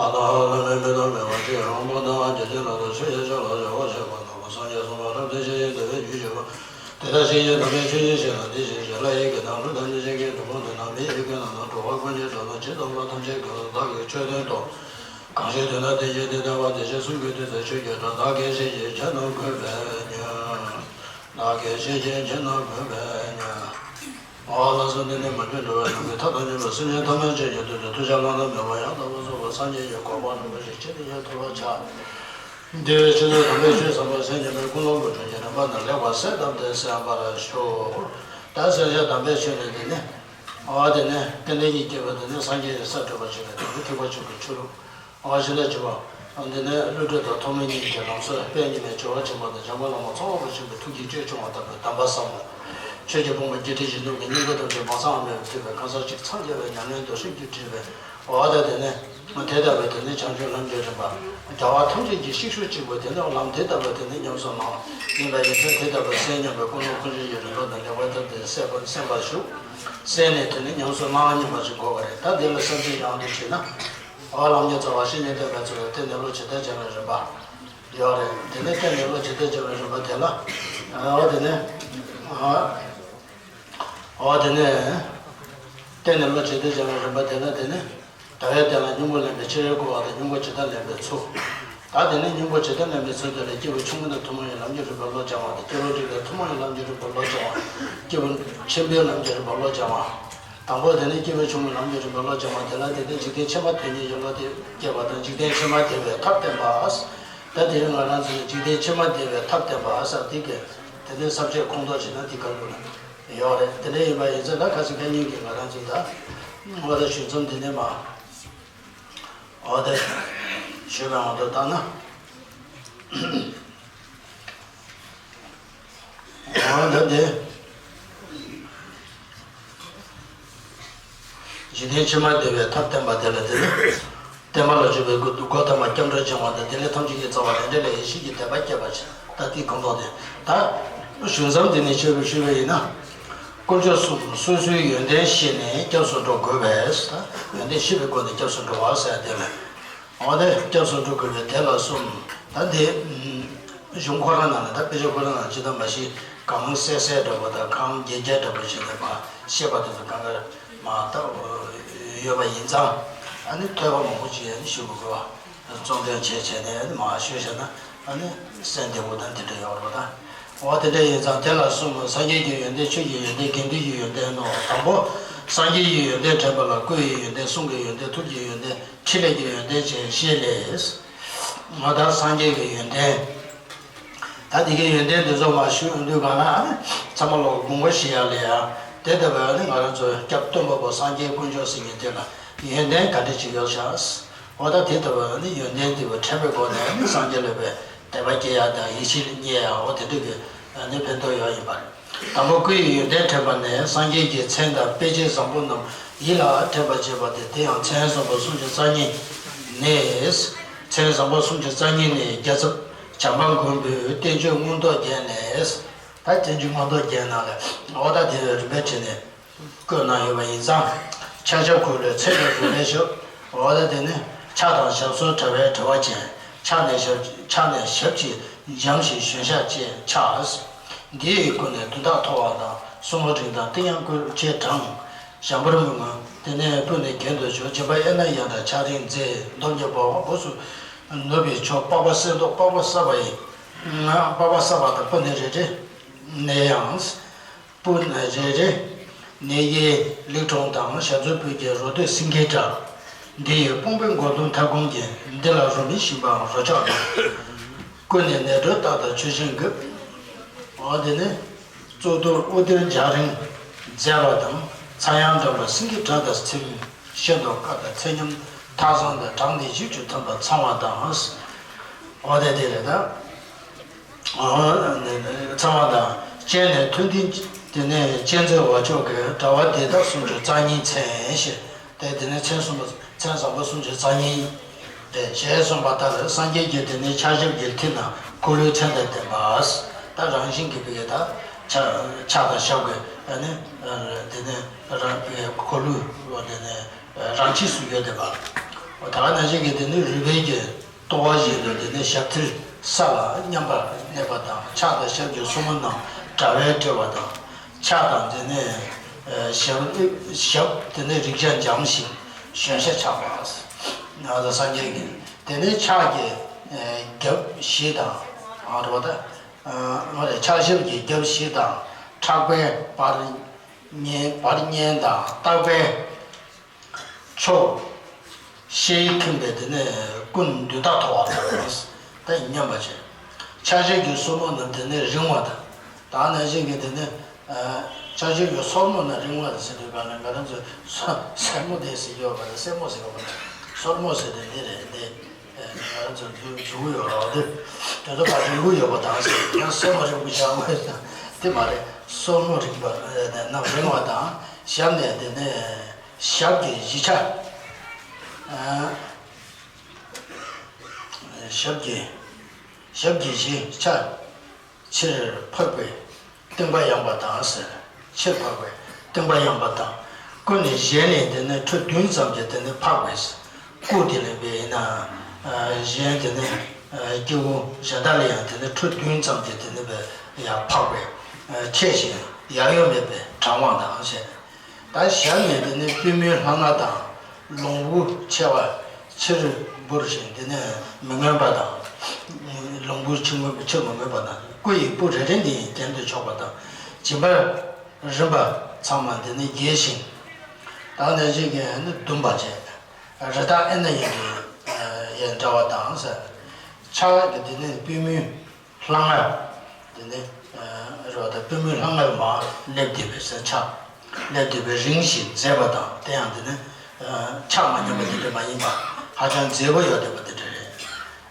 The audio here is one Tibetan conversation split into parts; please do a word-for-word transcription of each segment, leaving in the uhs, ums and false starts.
ཨ་ལ་ཧ་ལ་ལ་མེ་མེ་ཏོ་མེ་བ་ཅི་ཧང་པོ་ཏ་ཨ་ཇ་ཅི་ལ་ལ་ཆོས་ཡེ་ཤ་ལ་ཞ་བོ་ཤ་བ་ན་བ་སངས་རྒྱས་གསུངས་པ་རབ་ཏུ་ཤེས་ཤིང་དེ་བས་རྒྱུད་བཤད་པ། དེ་ལྟར་ཤེས་བྱའི་དམ་པའི་ཆོས་ཉིད་ཤེས་ལ་འདི་ཞེས་བྱ། ལྷ་ཡི་དགེ་དང་ཀླུ་དང་གཉན་ཆེན་གྱི་སྒྲུབ་ཕུག་འདི་ན་མི་ཡི་དགེ་རྣམས་དང་འགྲོ་བ་ཀུན་གྱི་དགྲ་དང་ཇི་ལྟ་བ་ཐམས་ཅད་ཀྱི་བདག་གིས་ཆོས་སྟོན་ཏོ། གང་ཞིག་དུས་ན་དེ་བཞིན་དེ་ལྟ་བ་དེ་བཞིན་གསུང་གི་དུས་སུ་ཆོས་ཀྱི་སྒྲ་བདག་གིས་ཤེས་ཤིང་ཁྱེད་རྣམས་གུས་པས་ཉོན། བདག་གིས་ཤེས་ཤིང་ཁྱེད་རྣམས་གུས་པས་ཉོན། ཨོ་ལགས་སོ། འདི་ནི་མ་གྱུར་འགྲོ་བའི་ནང་གི་མཐའ་དང་མཉམ་པའི་སེམས་ཅན་ཐམས་ཅད་ཀྱི་དོན་དུ་ཐུགས་བསྐྱེད་བླ་ན་མེད་པ་ཡང་དག་པར་རྫོགས་པའི་སངས་རྒྱས་ཀྱི་གོ་འཕང་རིན་པོ་ཆེ་ཇི་ལྟར་ཡང་ཐོབ་པར་བྱ། འདི་བའི་ཕྱིར་དུ་དམ་པའི་ཆོས་ཟབ་པ་གསན་སྙམ་པའི་ཀུན་སློང་དགུ་སྒྲུབ་ཀྱི་རིམ་པ་རྣམས་ལེགས་པར་གསལ་བཏབ་སྟེ་གསན་པར་ཞུ། ད་གསན་བྱ་དམ་པའི་ཆོས་ནི་འདི་ནི། ཨ་དེ་ནི་སྐལ་ལྡན་གྱི་སྐྱེས་བུ་དེ་ནི་སངས་རྒྱས་ཀྱི་སར་བགྲོད་པར་བྱེད་པའི་དོན་དུ་ཐེག་པ་ཆུང་གི་ཆོས་ལུགས། ཨ་ཞེ་ན་བཅུ་པ། འདི་ནི་བློ་གྲོས་དང་ཐོགས་མེད་གཉིས་ཀྱི་ལམ་སྲོལ་དཔལ་ཉི་མའི་སྦྱོར་བ་ཆེན་པོ་དང་འཇམ་མགོན་བླ་མ་ཚངས་པ་ཆེན་པོའི་ཐུགས་ཀྱི་སྤྱོད་བྱུང་བ་ལྟ་བུའི་གདམས་པ་ཟབ་མོ། ཆོས་ཀྱི་ཕུང་པོ་བརྒྱད་ཁྲི་བཞི་སྟོང་གི་སྙིང་པོ་ཐམས་ཅད་མ་ཚང་བར་མེད་པར་ཐོས་པའི་ཁ་སང་གཅིག་འཚང་རྒྱ་བའི་ཉམས་ལེན་དུ་ཧྲིལ་གྱིས་བྲིས་པའི། འོ་ད་དེ་ནས་དེ་ལྟ་བུའི་དེ་ནས་བྱང་ཆུབ་ལམ་གྱི་རིམ་པ། རྒྱལ་བ་ཐམས་ཅད་ཀྱི་གཤེགས་ཤུལ་གཅིག་པུ་དེ་ནས་ལམ་དེ་ལྟ་བུ་དེ་ནས་ཉམས་སུ་བླང་། ཡིན་པ་ཡིན་ཚད་དེ་ལྟ་བུ་གསན་སྙམ་པའི་ཀུན་སློང་ཀུན་སྤྱོད་ཀྱི་རིམ་པ་དང་ལེགས་པར་བསྡུར་ཏེ་གསན་པར་གསན་པར་ཞུ། གསན་ནས་དེ་ནས་ཉམས་སུ་བླང་སྙམ་པ་ཞིག་དགོས་པ་རེད། ད་དེ་ལ་བསམ་གཞིག་ཡང་དུ་བྱས་ན། འོ་ལམ་གྱི་རྩ་བ་བཤེས་གཉེན་བསྟེན་པའི་ཚུལ་ལ་བརྟེན་ནས་བློ་ཇི་ལྟར་སྦྱང་བའི་རིམ་པ་ཡོད་རེད། དེ་ནས་བརྟེན་ནས་བློ་ཇི་ལྟར་སྦྱང་བའི་རིམ་པ་དེ་ལ། འོ་དེ་ནས། འོ་དེ་ནས། བརྟེན་ནས་བློ་ཇི་ལྟར་སྦྱང་བའི་རིམ་པ་དེ་ལ་དེ་ནས། ཟླ་བའི་གདན་ལ་སྙིང་པོ་ལེན་པའི་ཕྱིར་བསྐུལ་བ་དང་། སྙིང་པོ་ཇི་ལྟར་ལེན་པའི་ཚུལ། ད་དེ་ནས་སྙིང་པོ་ཇི་ལྟར་ལེན་པའི་ཚུལ་དེ་ལ་སྐྱེས་བུ་ཆུང་ངུ་དང་ཐུན་མོང་བའི་ལམ་གྱི་རིམ་པར་བློ་སྦྱང་བ་དང་། སྐྱེས་བུ་རིགས་ལྡན་ཐུན་མོང་བའི་ལམ་གྱི་རིམ་པར་བློ་སྦྱང་བ། སྐྱེས་བུ་ཆེན་པོའི་ལམ་གྱི་རིམ་པར་བློ་སྦྱང་བ། དང་པོ་དེ་ནས་སྐྱེས་བུ་ཆུང་ངུའི་ལམ་གྱི་རིམ་པར་བློ་སྦྱང་བ་དེ་ལ་དེ་ནས་འཇིག་རྟེན་ཕྱི་མ་དོན་གཉེར་གྱི་བློ་དེ་སྐྱེས་པ་དང་། འཇིག་རྟེན་ཕྱི་མ་བདེ་བའི་ཐབས་བསྟན་པ། ད་དེ་རིང་ང་རང་ཚོས་འཇིག་རྟེན་ཕྱི་མ་བདེ་བའི་ཐབས་བསྟན་པ་ཟེར་དེ་གའི་དེ་ནས་ས་བཅད་ཁོངས་གཏོགས་བྱས་ན་དེ་ག་ལུགས་ལ། ཡོད་རེད། དེ་འདྲ་ཡིན་པ་ཡིན་ཚེ་ད་ཁ་སང་ཁ་ཉིན་གྱི་ང་རང་ཚོ་ད། འོ་ད་ཞུ་མཚམས་འདི་ནས་མ། འོ་ད། ཞུ་བའི་འོ་ད་ད་ན། འོ་ད་དེ། འཇིག་རྟེན་ཕྱི་མ་བདེ་བའི་ཐབས་བསྟན་པ་དེ་ལ་དེ་ནི། བསྟན་པ་ལ་སྤྱོད་པའི་སྒོ་སྒོ་ཐ་མ་སྐྱབས་འགྲོ་སྦྱང་བ་དང་། དེ་ལས་ཐམས་ཅད་ཀྱི་རྩ་བ་ལས་འབྲས་ལ་ཡིད་ཆེས་ཀྱི་དད་པ་སྐྱེད་པ་བྱ། ད་དེའི་གང་ལྟར་དེ། ད་ཞུ་མཚམས་འདི་ནས་ཆོས་ལུགས་ཞུས་པ་ཡིན་ན། དཀོན་མཆོག་གསུམ་སོ་སོའི་ཡོན་ཏན་ཤེས་ནས་སྐྱབས་སུ་འགྲོ་དགོས་པས། ད་ཡོན་ཏན་ཤེས་པའི་སྒོ་ནས་སྐྱབས་སུ་འགྲོ་བ་ཟེར་དེ་ལ། འོ་དེ་སྐྱབས་སུ་འགྲོ་དགོས་པས་དེ་ལ་གསུམ། ད་འདི་གཞུང་ཁོ་རང་ནང་ལ། ད་དཔེ་ཆ་ཁོ་རང་ནང་ཇི་ལྟར་མ་ཤེས་གང་གསལ་གསལ་འདྲ་པོ་དང་གང་རྒྱས་རྒྱས་འདྲ་པོ་ཞིག་ལ་མ་ཤེས་པ་དེ་ཚོ་གང་ག་མ་ད་ཡོད་པ་ཡིན་ཙང་། ཨ་ནི་ཐོས་པ་མང་པོ་ཅིག་ཨ་ནི་ཞུ་དགོས་པ། རྩོམ་འདོན་བྱས་བྱས་ནས་ཨ་ནི་མ་ཞུས་བྱས་ན་ཨ་ནི་གསན་བདེ་པོ་དང་དེ་འདྲ་ཡོད་རེད་པ། ད་འོ་དེ་འདྲ་ཡིན་ཙང་དེ་ལ་གསུམ། སངས་རྒྱས་ཀྱི་ཡོན་ཏན། ཆོས་ཀྱི་ཡོན་ཏན། དགེ་འདུན་གྱི་ཡོན་ཏན་ནོ། དང་པོ་སངས་རྒྱས་ཀྱི་ཡོན་ཏན་དྲན་པ་ལ་སྐུ་ཡི་ཡོན་ཏན། གསུང་གི་ཡོན་ཏན། ཐུགས་ཀྱི་ཡོན་ཏན། ཕྲིན་ལས་ཀྱི་ཡོན་ཏན་བཅས་བཤད་ལས། ང་ད་སངས་རྒྱས་ཀྱི་ཡོན་ཏན། ད་དེ་གའི་ཡོན་ཏན་དེ་ཚོ་མ་ཞུ་དུས་གང་ན་ཨ་ནི་ཚང་མ་ལོག་དགོངས་པ་བཞེས་ཡག་ལ་ཡ། དེ་ལྟ་བུ་ཨ་ནི་ང་རང་ཚོ་སྐྱབས་སྟོན་པ་པོ་སངས་རྒྱས་དཀོན་མཆོག་ཟེར་མཁན་དེ་ལ་ཡོན་ཏན་ག་འདྲ་ཅིག་ཡོད་ཤག་འོ་ད་དེ་ལྟ་བུ་ཨ་ནི་ཡོན་ཏན་དེ་བ་དྲན་པའི་སྒོ་ནས་ཨ་ནི་སངས་རྒྱས་ལ་བའི་དད་པ་སྐྱེ་ཡག་དང་ཡིད་ཆེས་རྙེད་ཡག་འོ་དེ་འདྲ་གི་ཨ་ནི་ཕན་ཐོགས་ཡོད་ཡིན་པ་རེད། དང་པོ་སྐུ་ཡི་ཡོན་ཏན་དྲན་པ་ནས། སངས་རྒྱས་ཀྱི་མཚན་དང་དཔེ་བྱད་བཟང་པོ་རྣམས་ཡིད་ལ་དྲན་པར་བྱེད་པ་སྟེ། དེ་ཡང་མཚན་བཟང་པོ་སུམ་ཅུ་རྩ་གཉིས་ནས། མཚན་བཟང་པོ་སུམ་ཅུ་རྩ་གཉིས་ནས། རྒྱལ་ཚབ་བྱམས་པ་མགོན་པོའི་བསྟན་བཅོས་མངོན་རྟོགས་རྒྱན་ནས། ད་བསྟན་བཅོས་མངོན་རྟོགས་རྒྱན་ནང་ལ་འོ་ད་དེ་རིམ་པས་བྱས་ནས་བཀོད་གནང་ཡོད་པ་ཡིན་ཙང་། ཕྱག་ཞབས་འཁོར་ལོའི་ཚད་ལས་རུ་ལས་ཞབས། འོ་ད་དེ་ནི་ཕྱག་དང་ཞབས་སོར་དྲ་བས་དྲ་བ་ཅན། ཕྱག་ནས་ཞབས། ཕྱག་ནས་ཞབས་ཀྱིས་འཇམ་ཞིང་ཞོན་ཤ་ཅན་ཕྱག། འདི་ཡི་སྒོ་ནས་མདུན་ཐག་མཐོ་བ་དང་། གསུང་ངག་རིང་དང་ཏིང་ཡང་བསྐུལ་ཅེས་དྲངས། ཞབས་འབར་མོས་ངུ་དེ་ནས་སྤུ་ནས་གྱེན་དུ་ཞོག་སྦྱིན་པ་ཨེ་ན་ཡ་དང་ཕྱག་རིང་མཛད། འདོམ་གྱི་སྦ་བ་སྦུ་སུ་ནུབ་པའི་ཕྱོགས། པགས་པ་བསད་ལྡོག་པགས་པ་བསགས་པ་ཡི། པགས་པ་བསགས་པ་དང་སྤུ་ནས་རེ་རེ་ནས་ཡང་། སྤུ་ནས་རེ་རེ་ནས་ཡེ་ལེགས་གྲོང་དང་། ཞབས་ཚུལ་བོད་ཀྱི་རོ་སྟོད་སེང་གེའི་འདྲ། འདི་ཡི་དཔུང་པའི་མགོ་ཟླུམ་མཐའ་སྒོམ་གྱིས། འདི་ལ་རོ་མི་ཞིམ་པའང་རོ་ཆག་ནོ། ཀུན་ནས་ནད་གྲོལ་རྟགས་དང་ཆོས་ཆེན་དགུ། འོ་དེ་ནི་གཙུག་ཏོར་དབུ་གདོན་འཇའ་རིང་མཛེས་པ་དང་། ཚངས་དབྱངས་བཀྲམ་པ་སེང་གེའི་སྒྲ་དང་ཚིམ། ཤེས་རྟོགས་དཀའ་དང་ཚད་སྙོམས་ཐགས་བཟང་དང་། གྲངས་ནི་བཞི་བཅུ་ཐམ་པ་ཚང་བ་དང་། འོ་དེ་དེ་རེད་ད། ཚང་བ་དང་། སྤྱན་ནས་མཐོན་མཐིང་དེ་ནས་སྤྱན་མཛེས་འོག་ཕྱོགས་ཀྱི་དྲ་བ་འདི་དག་སུམ་ཅུ་རྩ་གཉིས་མཚན་ཞེས་ཏེ། དེ་ནས་མཚན་གསུམ་པ་མཚན་བཟང་པོ་སུམ་ཅུ་རྩ་གཉིས་ཏེ། ཞེས་གསུངས་པ་ལྟར་སངས་རྒྱས་ཀྱི་དེ་ནས་ཕྱག་ཞབས་ཀྱི་མཐིལ་ན་འཁོར་ལོའི་མཚན་དང་ལྡན་པ། ད་རང་བཞིན་གྱི་བི་གེ་ད་ཕྱག་ཕྱག་དང་ཞབས་ཀྱི་ཨ་ནི་དེ་ནས་རང་བི་གེ་འཁོར་ལོའི་དེ་ནས་རང་ཆས་སུ་ཡོད་བསྡད་པ། ད་ག་ནང་བཞིན་གྱི་དེ་ནི་རུས་སྦལ་གྱི་ལྟོ་བ་བཞིན་དུ་དེ་ནི་ཞབས་མཐིལ་ས་ལ་མཉམ་པར་གནས་པ་དང་། ཕྱག་དང་ཞབས་ཀྱི་སོར་མོ་རྣམས་དྲ་བས་སྤྲས་པ་དང་། ཕྱག་དང་དེ་ནི་ཞབས་ཞབས་དེ་ནི་རེག་བྱ་འཇམ་ཞིང་གཞོན་ཤ་ཆགས་པ། སངས་རྒྱས་ཀྱི་དེ་ནི་ཕྱག་གི་རྒྱབ་བཞི་དང་། ཨ་རེད་པ། ད་མ་རེད། ཕྱག་ཞབས་ཀྱི་རྒྱབ་བཞི་དང་། ཕྲག་པའི་བར་བར་གཉན་དང་། ལྟག་པའི་ཕྱོགས་ཤེལ་ཁེངས་པའི་དེ་ནས་སྐུ་མདུན་ཐག་མཐོ་བ་དང་། ད་མཉམ་པ་བྱས། ཕྱག་ཞབས་ཀྱི་སོར་མོ་རྣམས་དེ་ནས་རིང་བ་དང་། ད་ནང་བཞིན་གྱི་དེ་ནས་ཕྱག་ཞབས་ཀྱི་སོར་མོ་རྣམས་རིང་བ་ཟེར་དུས་ག་ལ་ང་རང་ཚོ་སོ་སེན་མོ་དེ་ཟེར་གྱི་ཡོད་པ་དང་། སེན་མོ་ཟེར་གྱི་ཡོད་པ་དང་། སོར་མོ་ཟེར་དེ་འདི་རེད། འདི་ང་རང་ཚོ་འདུག་འདུག་ཡོད་རེད་པ། དེ་དེ་ཚོ་ཕར་རིང་པོ་ཡོད་པ་དང་ཟེར། ཡང་སེན་མོ་རིང་པོ་བཞག་དགོས་ཟེར། དེ་མ་རེད། སོར་མོ་རིང་པ་རྣམས་རིང་བ་དང་། ཞབས་ནས་དེ་ནས་ཞབས་ཀྱི་བཞི་ཆ། ཨ། ཞབས་ཀྱི་ཞབས་ཀྱི་བཞི་ཆ་ཕྱིར་འཕགས་པའི་རྟིང་པ་ཡངས་པ་དང་ཟེར། ཕྱིར་འཕགས་པའི་རྟིང་པ་ཡངས་པ་དང་། སྐུ་ནི་གཞན་ལས་དེ་ནི་ཁྲུ་བདུན་ཙམ་གྱིས་དེ་ནི་འཕགས་པས། སྐུ་དེ་ལས་པས་ཡིན་ན། གཞན་དེ་ནི་སྐྱེ་བོ་གཞན་དག་ལས་ཡང་དེ་ནི་ཁྲུ་བདུན་ཙམ་གྱིས་དེ་ནི་པས་ཡང་འཕགས་པའི་ཆེ་ཞིང་ཡ་ཡོ་མེད་པའི་དྲང་བ་དང་ཞེས། ད་ཞབས་ནས་དེ་ནི་པུས་མོའི་ལྷ་ང་དང་། ལོང་བུ་ཆེ་བ་ཕྱིར་འབུར་ཞིང་དེ་ནས་མི་མངོན་པ་དང་། ལོང་བུ་ཕྱིར་མངོན་ཕྱིར་མི་མངོན་པ་དང་། སྐུ་ཡི་སྤུ་རེ་རེ་ནས་གྱེན་དུ་ཕྱོགས་པ་དང་། སྦྱིན་པ་རིམ་པ་ཚང་མ་དེ་ནི་རྒྱས་ཤིང་། ད་ནང་བཞིན་གྱི་ནི་ཟླུམ་པ་བྱས། རི་དྭགས་ཨེ་ན་ཡི་གི་ཡི་འདྲ་བ་དང་ཟེར། ཕྱག་གི་དེ་ནི་པུས་མོའི་ལྷ་ང་། དེ་ནི་རེད་པ། ད་པུས་མོའི་ལྷ་ང་མར་སླེབས་བསྡད་པའི་ས་ཆ། སླེབས་བསྡད་པའི་རིང་ཞིང་མཛེས་པ་དང་། དེ་ཡང་དེ་ནི་ཕྱག་མ་མཉམ་པ་དེ་འདྲ་མ་ཡིན་པ། ཧ་ཅང་མཛེས་པོ་ཡོད་བསྡད་པ་དེ་འདྲ་རེད།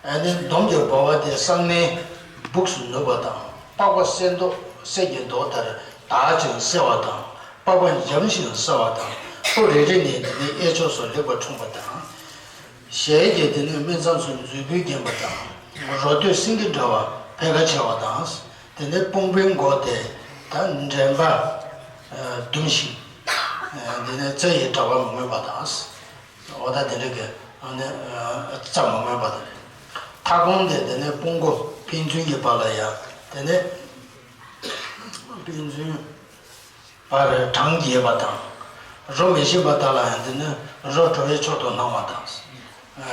ཨ་ནི་འདོམ་གྱི་སྦ་བ་དེ་གསང་གནས་སྦུགས་སུ་ནུབ་པ་དང་། པགས་པ་གསེར་མདོག་གསེར་གྱི་མདོག་ལྟར་དག་ཅིང་གསལ་བ་དང་། པགས་པ་འཇམ་ཞིང་སྲ་བ་དང་། སྤུ་རེ་རེ་ནས་དེ་ནི་གཡས་ཕྱོགས་སུ་ལེགས་པར་འཁྲུངས་པ་དང་། ཞལ་གྱི་དེ་ནི་སྨད་མཚམས་སུ་མཛོད་སྤུས་བརྒྱན་པ་དང་། རོ་སྟོད་སེང་གེ་འདྲ་བ་ཕལ་ཁ་ཆེ་བ་དང་། དེ་ནི་དཔུང་པའི་མགོ་དེ་ད་འདྲེན་པ་ཟླུམ་ཞིང་། དེ་ནི་རྩེ་ཡི་དྲ་བ་མི་མངོན་པ་དང་། འོ་ད་དེ་འདྲ་གི་ཨ་ནི་རྩ་མི་མངོན་པ་དེ་རེད། མཐའ་སྐོར་དེ་དེ་ནི་དཔུང་མགོ་ཕན་ཚུན་གྱི་བར་ལ་ཡང་དེ་ནི་ཕན་ཚུན། བར་གྲངས་རྒྱས་པ་དང་། རོ་མི་བཞིན་པ་དག་ལ་ཡང་དེ་ནི་རོ་གྲོ་བའི་མཆོག་ཏུ་སྣང་བ་དང་།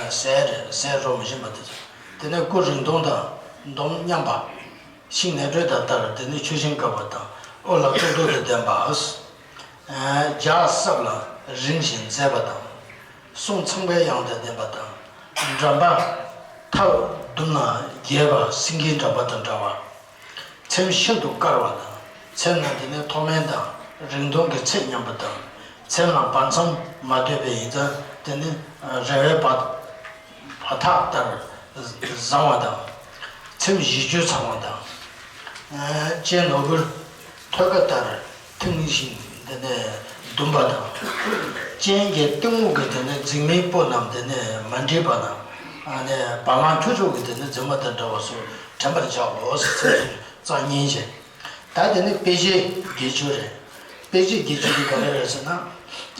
ཟས་རེད། ཟས་རོ་མི་བཞིན་པ་དེ་ཚོ། དེ་ནི་སྐུ་རིང་ཐུང་དང་འདོམ་མཉམ་པ། ཤིང་ནེ་ཊྲོ་དང་ལྟར་དེ་ནི་ཆུ་ཤིང་དཀར་བ་དང་། དབུ་ལ་གཙུག་ཏོར་དང་ལྡན་པ། ལྗགས་སྲབ་ལ་རིང་ཞིང་མཛེས་པ་དང་། གསུང་ཚངས་པའི་དབྱངས་དང་ལྡན་པ་དང་། འགྲམ་པ་ཐག་ཟླུམ་ལ་རྒྱས་པ་སེང་གེའི་འགྲམ་པ་དང་འདྲ་བ། ཚེམས་ཤིན་ཏུ་དཀར་བ་དང་། ཚེམས་ན་དེ་ནི་མཐོ་དམན་དང་རིང་ཐུང་གི་ཚད་མཉམ་པ་དང་། ཚེམས་ལ་བར་མཚམས་མ་དོད་པའི་ཡིན་ཙང་དེ་ནི་རལ་བའི་བ་བ་ཐག་ལྟར་བཟང་བ་དང་། ཚེམས་བཞི་བཅུ་ཚང་བ་དང་། སྤྱན་ནོར་བུའི་ཐོད་ཀ་ལྟར་མཐིང་ཞིང་དེ་ནས་ཟླུམ་པ་དང་། སྤྱན་གྱི་གཏིང་ངོ་གི་དེ་ནས་འཛིང་མའི་སྤུ་རྣམས་དེ་ནས་མ་འདྲིས་པ་དང་། ཨ་ནི་བ་ལང་ཁྱུ་མཆོག་གི་དེ་ནས་འཛིང་མ་དང་འདྲ་བ་སོགས་དྲན་པར་བྱའོ་ཟེར། ཚེམས་སུ་རྩ་གཉིས་བྱས། ད་དེ་ནི་དཔེ་བྱད་བརྒྱད་ཅུ་རེད། དཔེ་བྱད་བརྒྱད་ཅུ་དེ་ག་རེ་རེད་ཟེར་ན།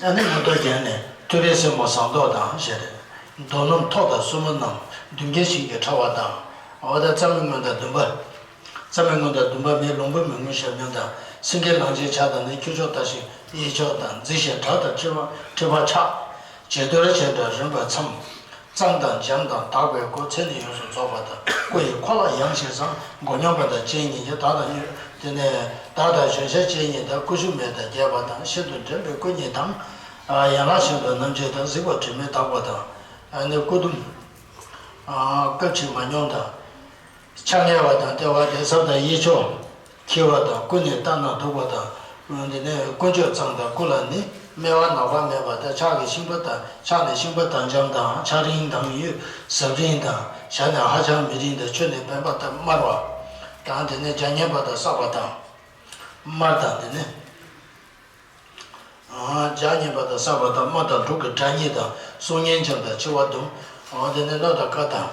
ཨ་ནི་མངོན་རྟོགས་རྒྱན་ནི་ཐུབ་པའི་སེན་མོ་ཟངས་མདོག་དང་ཞེས་རེད། རྡོ་སྣུམ་ཐོག་དང་སོར་མོ་རྣམས་ཟླུམ་རྒྱས་ཤིང་གི་ཕྲ་བ་དང་། འོ་ད་རྩ་མི་མངོན་དང་ཟླུམ་པ། རྩ་མི་མངོན་དང་ཟླུམ་པ་མེད། ལོང་བུ་མི་མངོན་ཞབས་མཉམ་དང་། སེང་གེ་གླང་ཆེན་ཕྱག་དང་ནི། ཁྱུ་མཆོག་ལྟ་ཞིང་གཡས་ཕྱོགས་དང་། མཛེས་ཤིང་བྲག་ལྟར་མཁྲིས་པ་མཁྲིས་པ་ཆགས། བྱད་འདོར་ཆེན་དང་རིམ་པར་འཚམ། གཙང་དང་འཇམ་དང་དག་པའི་སྒོ། ཚད་ནི་ཡོངས་སུ་རྫོགས་པ་དང་། སྐུ་ཡི་ཁོ་ལག་ཡངས་ཤིང་བཟང་། མགོ་མཉམ་པ་དང་སྤྱན་གཉིས་ཀྱི། དག་དང་གཡོན་དེ་ནས་དག་དང་གཞོན་ཤ་སྤྱན་གཉིས་དང་། སྐུ་ཤུབས་མེད་དང་རྒྱས་པ་དང་། ཤིན་ཏུ་འགྲན་པའི་སྐུ་གཉིས་དང་། ཡན་ལག་ཤིན་ཏུ་རྣམ་འབྱེད་དང་། གཟིགས་པ་དྲི་མེད་དག་པ་དང་། ཨ་ནི་སྐུ་གདུང་སྐབས་གཅིག་མ་སྙོམས་དང་། ཕྱག་ངལ་བ་དང་ལྟེ་བ་དེ། ཟབ་དང་གཡས་ཕྱོགས་འཁྱིལ་བ་དང་། སྐུ་ནི་ལྟ་ན་སྡུག་པ་དང་། དེ་ནས་དཀོན་མཆོག་གཙང་དང་། སྐུ་ལ་ནི་སྨེ་བ་ནག་པ་མེད་པ་དང་། ཕྱག་གི་ཤིང་པོ་དང་། ཕྱག་ནི་ཤིང་པོ་དང་འཇམ་དང་། ཕྱག་རིང་དང་ཡོད་ཟབ་རིང་དང་། ཞལ་ནི་ཧ་ཅང་མི་རིང་དང་། མཆུ་ནི་པད་མ་ལྟར་དམར་བ་དང་། དེ་ནས་ལྗང་ཉེ་བ་དང་སྲབ་པ་དང་། དམར་དང་། དེ་ནས། ལྗང་ཉེ་བ་དང་སྲབ་པ་དང་། དམར་དང་འབྲུག་གི་སྒྲ་སྙན་དང་། གསུང་སྙན་འཇམ་དང་འཆི་བ་སྡུག། དེ་ནས་རྣོ་དང་དཀར་དང་།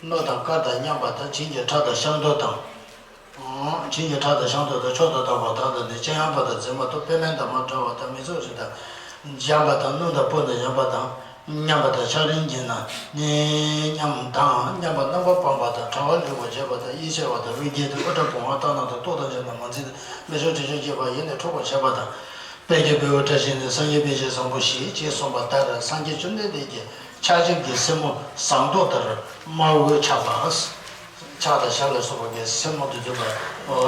རྣོ་དང་དཀར་དང་མཉམ་པ་དང་། བྱིན་གྱིས་ཕྲ་དང་ཤིང་ཏོག་དང་། བྱིན་གྱིས་ཕྲ་དང་ཤིང་ཏོག་དང་། མཆོག་ཏུ་དག་པ་དག་དང་ནི། སྤྱན་ཡངས་པ་དང་མཛེས་མ་མཐོ། པད་མའི་འདབ་མ་འདྲ་བ་དང་། མིག་ཆུ་རིང་དང་འཇམ་པ་དང་། སྣུམ་དང་སྤུ་དང་ཡངས་པ་དང་། མཉམ་པ་དང་། ཕྱག་རིང་གྱེས་ན་ནི་མཉམ་དང་། མཉམ་པ་རྣམ་པར་སྤངས་པ་དང་། གྲྭ་བ་ལེགས་པར་བྱས་པ་དང་། དབྱེ་ཆེ་བ་དང་། དབུས་སྐྱེས་ཏེ། དབུ་སྐྲ་བུང་བ་ལྟར་སྣང་དང་། ལྟོ་དང་འཇམ་དང་། མ་འཛིངས་ཏེ། མིག་ཆུང་དྲི་ཆུང་སྐྱེས་པ་ཡིས་ནི་འཁྲུགས་པར་བྱེད་པ་དང་། དཔལ་གྱི་བེའུ་བཀྲ་ཤིས་ནི། སངས་རྒྱས་དཔེ་བྱད་བཟང་པོ་བཞི། ཅེས་གསུངས་པ་ལྟར། སངས་རྒྱས་བཅོམ་ལྡན་འདས་ཀྱིས་ཕྱག་ཆེན་གྱི་སེན་མོ་ཟངས་མདོག་ལྟར་དམར་པོས་ཆགས་པ། ཕྱག་དང་ཞབས་ལ་སོགས་པ་གི་སེན་མོ་དེ་ཚོ་ལ་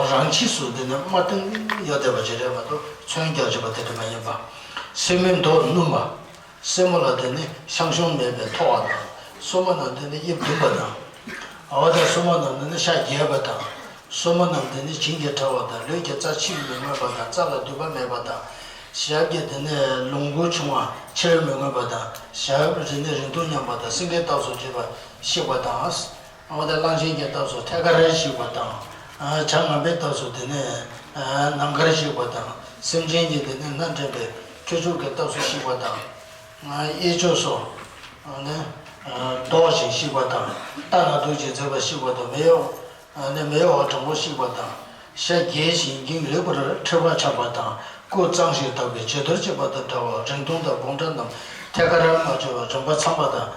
རང་ཆས་སུ་དེ་ནི་དམར་ཏིང་ཡོད་བསྡད་པ་ཅིག་རེད་མ་གཏོགས། ཚོན་རྒྱག་བྱས་པ་དེ་འདྲ་མ་ཡིན་པ། སེན་མོའི་མདོག་སྣུམ་པ། སེན་མོ་ལ་དེ་ནི་ཤང་ཤུང་མེད་པའི་མཐོ་བ་དང་། སོར་མོ་རྣམས་དེ་ནི་དབྱིབས་ཟླུམ་པ་དང་། འོ་ད་སོར་མོ་རྣམས་དེ་ནི་ཤ་རྒྱས་པ་དང་། སོར་མོ་རྣམས་དེ་ནི་བྱིན་གྱིས་ཕྲ་བ་དང་། ལུས་ཀྱི་རྩ་ཕྱིར་མི་མངོན་པ་དང་། རྩ་ལ་མདུད་པ་མེད་པ་དང་། ཞབས་ཀྱི་དེ་ནི་ལོང་བུ་ཆུང་བ་ཕྱིར་མི་མངོན་པ་དང་། ཞབས་རི་ནི་རིང་ཐུང་མཉམ་པ་དང་། སེང་གེའི་སྟབས་སུ་བྱེད་པ་ཤིག་པ་དང་། འོ་ད་གླང་ཆེན་གྱི་སྟབས་སུ་ཐད་ཀར་ཤིག་པ་དང་། བྱ་ངན་པའི་སྟབས་སུ་དེ་ནི་ནམ་མཁར་ཤིག་པ་དང་། སེམས་ཅན་གྱི་དེ་ནི་སྣ་འདྲེན་པའི་ཁྱུ་མཆོག་གི་སྟབས་སུ་ཤིག་པ་དང་། གཡས་ཕྱོགས་སུ་ནི་ལྡོག་ཅིང་ཤིག་པ་དང་། ལྟ་ན་སྡུག་ཅིང་མཛེས་པ་ཤིག་པ་དང་། མེ་ཡོ་ནི་མེ་ཡོ་བ་དྲང་པོ་ཤིག་པ་དང་། ཤ་རྒྱས་ཤིང་འགྱིང་ལེགས་པར་འཁྲིལ་བ་ཆགས་པ་དང་། སྐུ་གཙང་ཞིང་དག་པའི་བྱི་དོར་གཅིག་པ་དང་འདྲ་བ། རིང་ཐུང་དང་བུང་སྐྲ་རྣམས་ཐད་ཀར་མ་ཆོད་པར་རིམ་པ་འཚམ་པ་དང་།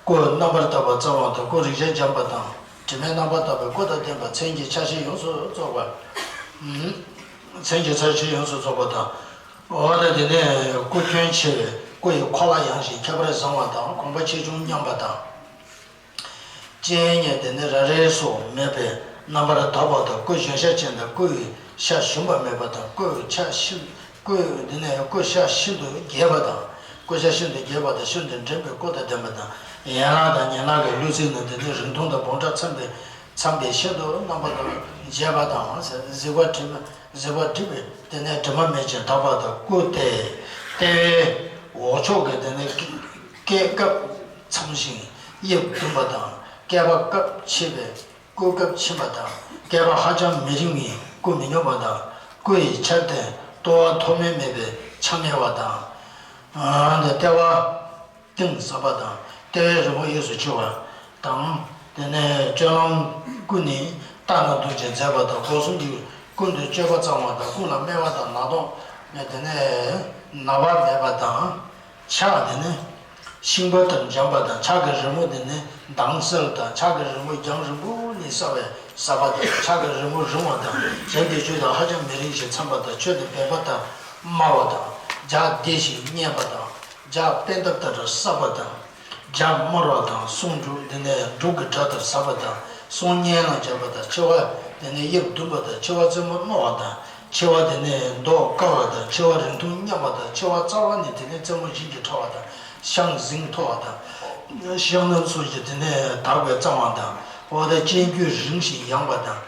སྐུ་རྣམ་པར་དག་པ་གཙང་བ་དང་། སྐུ་རེག་བྱ་འཇམ་པ་དང་། དྲི་མས་རྣམ་པར་དག་པའི་སྐུ་དང་ལྡན་པ། མཚན་གྱི་ཆ་ཤས་ཡོངས་སུ་རྫོགས་པ། མཚན་གྱི་ཆ་ཤས་ཡོངས་སུ་རྫོགས་པ་དང་། འོ་ན་དེ་ནས་སྐུ་ཁྱོན་ཆེ་བའི་སྐུ་ཡི་འཁོར་ལོ་ཡངས་ཤིང་ཁྱད་པར་བཟང་བ་དང་། གོམ་པ་ཆེ་ཆུང་མཉམ་པ་དང་། སྤྱན་གཉིས་དེ་ནི་ར་རེ་སོགས་མེད་པས་རྣམ་པར་དག་པ་དང་། སྐུ་གཞོན་ཤ་ཆེན་དང་། སྐུ་ཡི་ཤ་ཞུམ་པ་མེད་པ་དང་། སྐུ་ཤ་ཤིན། སྐུ་དེ་ནི་སྐུ་ཤ་ཤིན་ཏུ་རྒྱས་པ་དང་། སྐུ་ཤ་ཤིན་ཏུ་རྒྱས་པ་དང་། ཤིན་ཏུ་འགྲིམ་པའི་སྐུ་དང་ལྡན་པ་དང་། ཡན་ལག་དང་ཡན་ལག་གི་ལུས་རྩལ་རྣམས་དེ་ནི་རིང་ཐུང་དང་བུང་སྐྲ་འཚམ་པའི་འཚམ་པའི་ཤིན་ཏུ་རྣམ་པ་དང་བཅས་པ་དང་། གཟིགས་པ་དྲི་མ་གཟིགས་པ་དྲི་བའི་དེ་ནི་དྲི་མ་མེད་ཅིང་དག་པ་དང་། སྐུ་སྟེ་ལྟེ་བའི་འོག་ཕྱོགས་ཀྱི་དེ་ནི་སྐེད་སྐབས་འཚམ་ཞིང་དབྱིབས་ཟླུམ་པ་དང་། སྐེད་པ་སྐབས་ཕྱེད་པའི་སྐུ་སྐབས་ཕྱིན་པ་དང་། སྐེད་པ་ཧ་ཅང་མི་རིང་བའི་སྐུ་མི་སྙོམས་པ་དང་། སྐུ་ཡི་ཆར་སྟེང་ལྟོ་བ་མཐོ་དམན་མེད་པའི་ཆ་མེད་པ་དང་། ལྟེ་བ་གཏིང་ཟབ་པ་དང་། ལྟེ་བའི་རི་མོ་གཡས་སུ་ཕྱེ་བ་དང་། དེ་ནས་སྤྱན་ལམ་ཀུན་ནས་ལྟ་ན་སྡུག་ཅིང་མཛེས་པ་དང་། སྒོ་གསུམ་གྱི་ཀུན་ཏུ་སྤྱོད་པ་གཙང་བ་དང་། ཀུན་ལ་སྨེ་བ་དང་ནག་དོག་དེ་ནས་ན་བ་མེད་པ་དང་། ཕྱག་དེ་ནི་ཤིང་པ་ལྟར་འཇམ་པ་དང་། ཕྱག་གི་རི་མོ་དེ་ནི་མདངས་གསལ་དང་། ཕྱག་གི་རི་མོ་རྒྱང་རིང་པོ་ནས་བསགས་པས་ཟབ་པ་དང་། ཕྱག་གི་རི་མོ་རིང་བ་དང་། རྒྱབ་ཀྱི་ཆོས་དང་ཧ་ཅང་མི་རིང་ཞིང་འཚམ་པ་དང་། མཆུ་དེ་འབེན་པ་ལྟར་དམར་བ་དང་། ལྗགས་ལྡེ་ཞིང་མཉེན་པ་དང་། ལྗགས་པད་འདབ་ལྟར་སྲབ་པ་དང་། ལྗགས་དམར་བ་དང་། གསུང་འབྲུག་དེ་ནས་འབྲུག་གི་སྒྲ་ལྟར་ཟབ་པ་དང་། གསུང་སྙན་ལ་འཇམ་པ་དང་། མཆེ་བ་དེ་ནས་དབྱིབས་ཟླུམ་པ་དང་། མཆེ་བ་རྩེ་མོ་རྣོ་བ་དང་། མཆེ་བ་དེ་ནས་མདོག་དཀར་བ་དང་། མཆེ་བ་རིང་ཐུང་མཉམ་པ་དང་། མཆེ་བ་རྩ་བ་ནས་དེ་ནས་རྩེ་མོ་བྱིན་གྱིས་ཕྲ་བ་དང་། ཤངས་ཟིང་མཐོ་བ་དང་། ཤངས་རྣམས་སོགས་ཀྱི་དེ་ནས་དག་པའི་གཙང་བ་དང་། འོ་ད་སྤྱན་དཀྱུས་རིང་ཞིང་ཡངས་པ་དང་།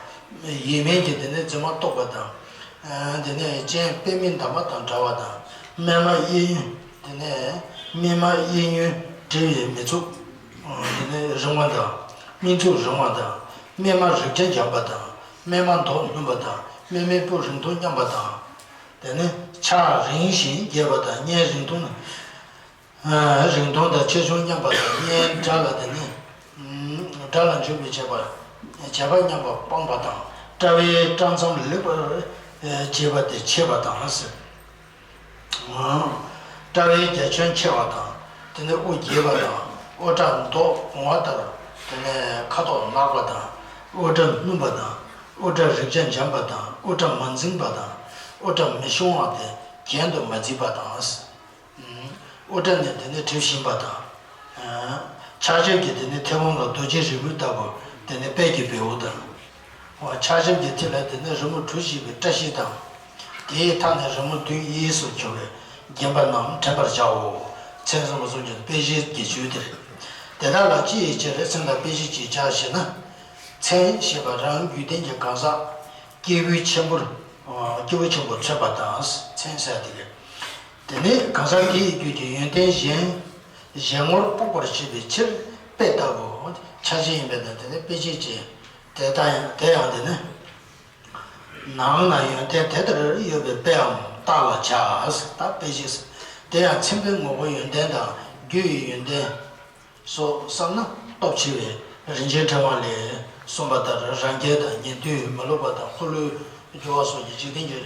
ཡིད་སྨོན་གྱི་དེ་ནས་རྩེ་མོ་རྟོག་པ་དང་། དེ་ནས་སྤྱན་པདྨའི་འདབ་མ་དང་འདྲ་བ་དང་། སྨིན་མ་གཡས་གཡོན་དེ་ནས་སྨིན་མ་གཡས་གཡོན་འབྲེལ་བའི་མི་ཚུགས་དེ་ནས་རིང་བ་དང་། སྨིན་ཚུགས་རིང་བ་དང་། སྨིན་མ་རེག་བྱ་འཇམ་པ་དང་། སྨིན་མ་མདོག་སྣུམ་པ་དང་། སྨིན་མའི་སྤུ་རིང་ཐུང་མཉམ་པ་དང་། དེ་ནས་ཕྱག་རིང་ཞིང་རྒྱས་པ་དང་། སྙན་རིང་ཐུང་རིང་ཐུང་དང་ཆེ་ཆུང་མཉམ་པ་དང་། སྙན་སྒྲ་ལ་དེ་ནི་སྒྲ་ལ་འཇུག་པའི་བྱེད་པ་བྱེད་པ་མཉམ་པ་སྤངས་པ་དང་། སྐྲ་བའི་སྐྲ་མཚམས་ལེགས་པར་བྱས་པ་དེ་ཕྱེད་པ་དང་ཟེར། སྐྲ་བའི་རྒྱ་ཁྱོན་ཆེ་བ་དང་། དེ་ནས་དབུ་རྒྱས་པ་དང་། དབུ་སྐྲ་མདོག་བུང་བ་ལྟར། དེ་ནས་ཁ་དོག་ནག་པ་དང་། དབུ་སྐྲ་སྣུམ་པ་དང་། དབུ་སྐྲ་རེག་བྱ་འཇམ་པ་དང་། དབུ་སྐྲ་མ་འཛིངས་པ་དང་། དབུ་སྐྲ་མི་ཤོང་བ་དེ་གྱེན་དུ་མ་འཛིངས་པ་དང་། དབུ་སྐྲ་ནི་དེ་ནི་གྲིབ་བཞིན་པ་དང་། ཕྱག་ཞབས་ཀྱི་དེ་ནི་མཐེ་བོང་ལ་རྡོ་རྗེ་རིལ་བུ་ལྟ་བུ་དེ་ནི་དཔལ་གྱི་བེའུ་དང་། ཕྱག་ཞབས་ཀྱི་མཐིལ་ལ་དེ་ནི་རི་མོ་གྲུ་བཞི་པའི་བཀྲ་ཤིས་དང་། དེའི་མཐའ་ནས་རི་མོ་བདུན་གཡས་སུ་སྦྱོར་བས་བརྒྱན་པ་རྣམས་དྲན་པར་བྱའོ། མཚན་གསུམ་པ་གསུམ་གྱི་དཔེ་བྱད་ཀྱི་བཅུད་དེ་རེད། དེ་དག་ལ་ཅི་ཡི་ཕྱིར་མཚན་དང་དཔེ་བྱད་ཅེས་བྱ་ཞེ་ན། མཚན་ཞེས་པ་རང་རྒྱུད་ལྡན་གྱི་གང་ཟག་སྐྱེས་བུ་ཆེན་པོར། སྐྱེས་བུ་ཆེན་པོ་མཚོན་པ་དང་མཚན་ཟེར་དེ་རེད། དེ་ནས་གང་ཟག་དེ་ཡི་རྒྱུད་ཀྱི་ཡོན་ཏན་གཞན་གཞན་ངོར་དཔོག་པར་བྱེད་པའི་ཕྱིར་དཔེ་ལྟ་བུའོ། ཆ་ཤས་ཡིན་པས་ན་དེ་ནི་དཔེ་བྱད་ཅེས། དེ་ལྟ་ཡང་དེ་ཡང་དེ་ནི། ནང་ན་ཡོན་ཏན་དེ་ལྟར་ཡོད་པའི་དཔེའམ་རྟགས་ལ་བྱ། ད་དཔེ་བྱད། དེ་ཡང་མཚན་དཔེའི་ངོ་བོ་ཡོན་ཏན་དང་རྒྱུ་ཡི་ཡོན་ཏན་སོགས་བསམ་ན་སྟོབས་ཆེ་བས། རིན་ཆེན་ཕྲེང་བ་ལས་གསུངས་པ་ལྟར་རང་རྒྱལ་དང་ཉན་ཐོས་མི་སློབ་པ་དང་འཁོར་ལོས་སྒྱུར་བ་སོགས་ཀྱི་འཇིག་རྟེན་གྱི་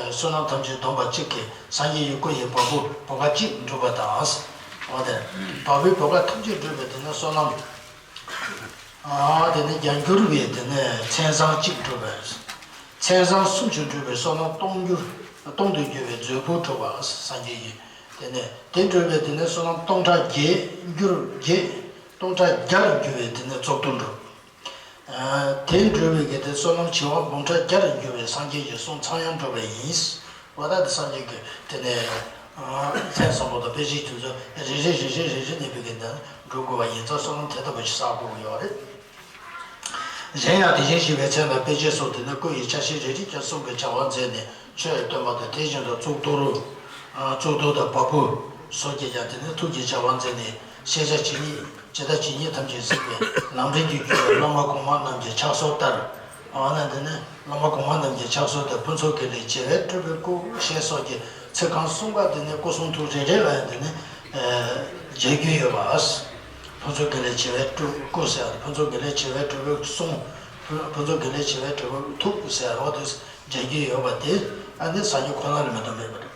བསོད་ནམས་ཐམས་ཅད་བསྡོམས་པ་གཅིག་གིས་སངས་རྒྱས་ཀྱི་སྐུ་ཡི་བ་སྤུ་བུ་ག་གཅིག་འགྲུབ་པ་དང་། འོ་དེ། བ་སྤུའི་བུ་ག་ཐམས་ཅད་བསྒྲུབས་པའི་དེ་ནས་བསོད་ནམས། ཨ་དེ་ནས་བརྒྱ་འགྱུར་བའི་དེ་ནས་མཚན་བཟང་གཅིག་བསྒྲུབས་པས། མཚན་བཟང་སུམ་ཅུ་བསྒྲུབས་པའི་བསོད་ནམས་སྟོང་འགྱུར། སྟོང་དུ་འགྱུར་བའི་མཛོད་སྤུ་གྲུབ་པ་སངས་རྒྱས་ཀྱི། དེ་ནས་དེ་བསྒྲུབས་པའི་དེ་ནས་བསོད་ནམས་སྟོང་ཕྲག་བརྒྱད་འགྱུར་བརྒྱད། སྟོང་ཕྲག་བརྒྱར་འགྱུར་བའི་དེ་ནས་གཙུག་ཏོར་འགྲུབ། དེ་འགྲུབ་པའི་གི་དེ་བསོད་ནམས་བྱེ་བ་འབུམ་ཕྲག་བརྒྱར་འགྱུར་བའི་སངས་རྒྱས་ཀྱི་གསུང་ཚངས་དབྱངས་འགྲུབ་པ་ཡིན། འོ་ད་དེ་སངས་རྒྱས་ཀྱི་དེ་ནས་མཚན་བཟང་པོ་དང་དཔེ་ཆའི་དུས་ཚོད་རེ་རེ་རེ་རེ་རེ་རེ་ནས་བོད་ཀྱི་འདི་འགྲུབ་དགོས་པ་ཡིན་ཙང་བསོད་ནམས་དེ་ལྟ་བུ་ཞིག་བསགས་དགོས་ཀྱི་ཡོད་རེད། གཞན་ཡང་དེ་བཞིན་གཤེགས་པའི་མཚན་དང་དཔེ་བྱད་སོགས་དེ་ནི་སྐུ་ཡི་ཆ་ཤས་རེ་རེ་བཞིན་གསུང་གི་བྱ་བ་མཛད་ནས་ཆོས་སྟོན་པ་དང་། དེ་བཞིན་དུ་གཙུག་ཏོར། གཙུག་ཏོར་དང་བ་སྤུ་སོགས་ཀྱིས་ཀྱང་དེ་ནི་ཐུགས་ཀྱི་བྱ་བ་མཛད་ནས་ཤེས་བྱ་ཇི་སྙེད་ཇི་ལྟ་ཇི་སྙེད་ཐམས་ཅད་གཟིགས་པས་ལམ་རིམ་གྱིས་བསྒྱུར་བའི་བླ་མ་གོང་མ་རྣམས་ཀྱི་ཕྱག་སྲོལ་ལྟར། འོ་ན་དེ་ནི་བླ་མ་གོང་མ་རྣམས་ཀྱི་ཕྱག་སྲོལ་ལྟར་ཕུན་ཚོགས་དགེ་ལེགས་བྱེ་བས་སྤྲུལ་པའི་སྐུ་ཞེས་སོགས་ཀྱི་ཚིག་རྐང་གསུམ་ཀ་དེ་ནི་སྐུ་གསུང་ཐུགས་རེ་རེ་ལ་ཡང་དེ་ནི་མཇལ་རྒྱུ་ཡོད་པ། ཕུན་ཚོགས་དགེ་ལེགས་བྱེ་བས་སྤྲུལ་སྐུ་ཟེར་ཡ་དེ་ཕུན་ཚོགས་དགེ་ལེགས་བྱེ་བས་སྤྲུལ་པའི་གསུང་། ཕུན་ཚོགས་དགེ་ལེགས་བྱེ་བས་སྤྲུལ་པའི་ཐུགས་ཟེར་ཡ་དེ་མཇལ་རྒྱུ་ཡོད་པ་དེ་ཨ་ནི་སངས་རྒྱས་ཁོ་ན་ལ་མེད་དུ་མེད་པ་རེད།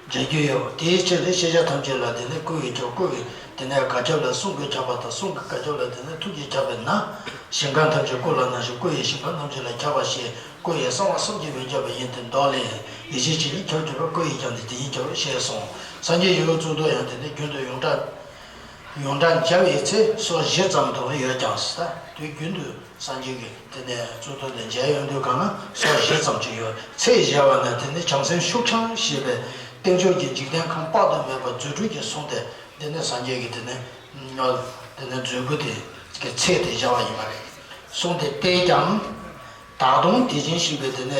མཇལ་རྒྱུ་ཡོད་པ་དེའི་ཕྱིར་ཤེས་བྱ་ཐམས་ཅད་ལ་དེ་ནི་སྐུ་ཡི་ཁྱབ། སྐུ་ཡི་དེ་ནས་གར་ཁྱབ་ལ་གསུང་གིས་ཁྱབ་པ་དང་། གསུང་གི་གར་ཁྱབ་ལ་དེ་ནི་ཐུགས་ཀྱིས་ཁྱབ་པས་ན། ཞིང་ཁམས་ཐམས་ཅད་སྐུ་ལ་སྣང་ཞིང་། སྐུ་ཡིས་ཞིང་ཁམས་ཐམས་ཅད་ལ་ཁྱབ་པ་ཞེས། སྐུ་ཡིས་གསང་བ་སུམ་བརྒྱ་པས་ཁྱབ་པ་ཡིན་ཏེ། མདོ་ལས། ཡེ་ཤེས་ཇི་སྙེད་ཁྱབ་གྱུར་པ། སྐུ་ཡིས་ཀྱང་དེ་དེ་སྙེད་ཁྱབ་ཞེས་གསུངས། སངས་རྒྱས་ཡུལ་གཙུག་ཏོར་ཡང་དེ་ནི་རྒྱུན་དུ་ཡོངས་གྲགས། ཡོངས་གྲགས་མཇལ་བའི་ཚེ་སོ་བཞི་ཙམ་དུ་ཡོད་ཀྱང་ཟེར། ད་དུས་རྒྱུན་དུ་སངས་རྒྱས་ཀྱི་དེ་ནས་གཙུག་ཏོར་དེ་མཇལ་ཡོང་དུས་གང་ན་སོ་བཞི་ཙམ་ཅིག་ཡོད། ཚེས་བཞི་བ་ན་དེ་ནི་བྱང་སེམས་ཤུགས་འཆང་ཞེས་པའི་སྟེང་ཕྱོགས་ཀྱི་འཇིག་རྟེན་ཁམས་དཔག་ཏུ་མེད་པ་རྫུ་འཕྲུལ་གྱིས་བཟུང་སྟེ། དེ་ནས་སངས་རྒྱས་ཀྱི་དེ་ནས་དེ་ནས་མཛོད་སྤུ་དེ་གི་ཚད་དེ་བཞག་པ་ཡིན་པ་རེད། གསུངས་ཏེ། བལྟས་ཀྱང་། ད་དུང་དེ་བཞིན་གཤེགས་པའི་དེ་ནས་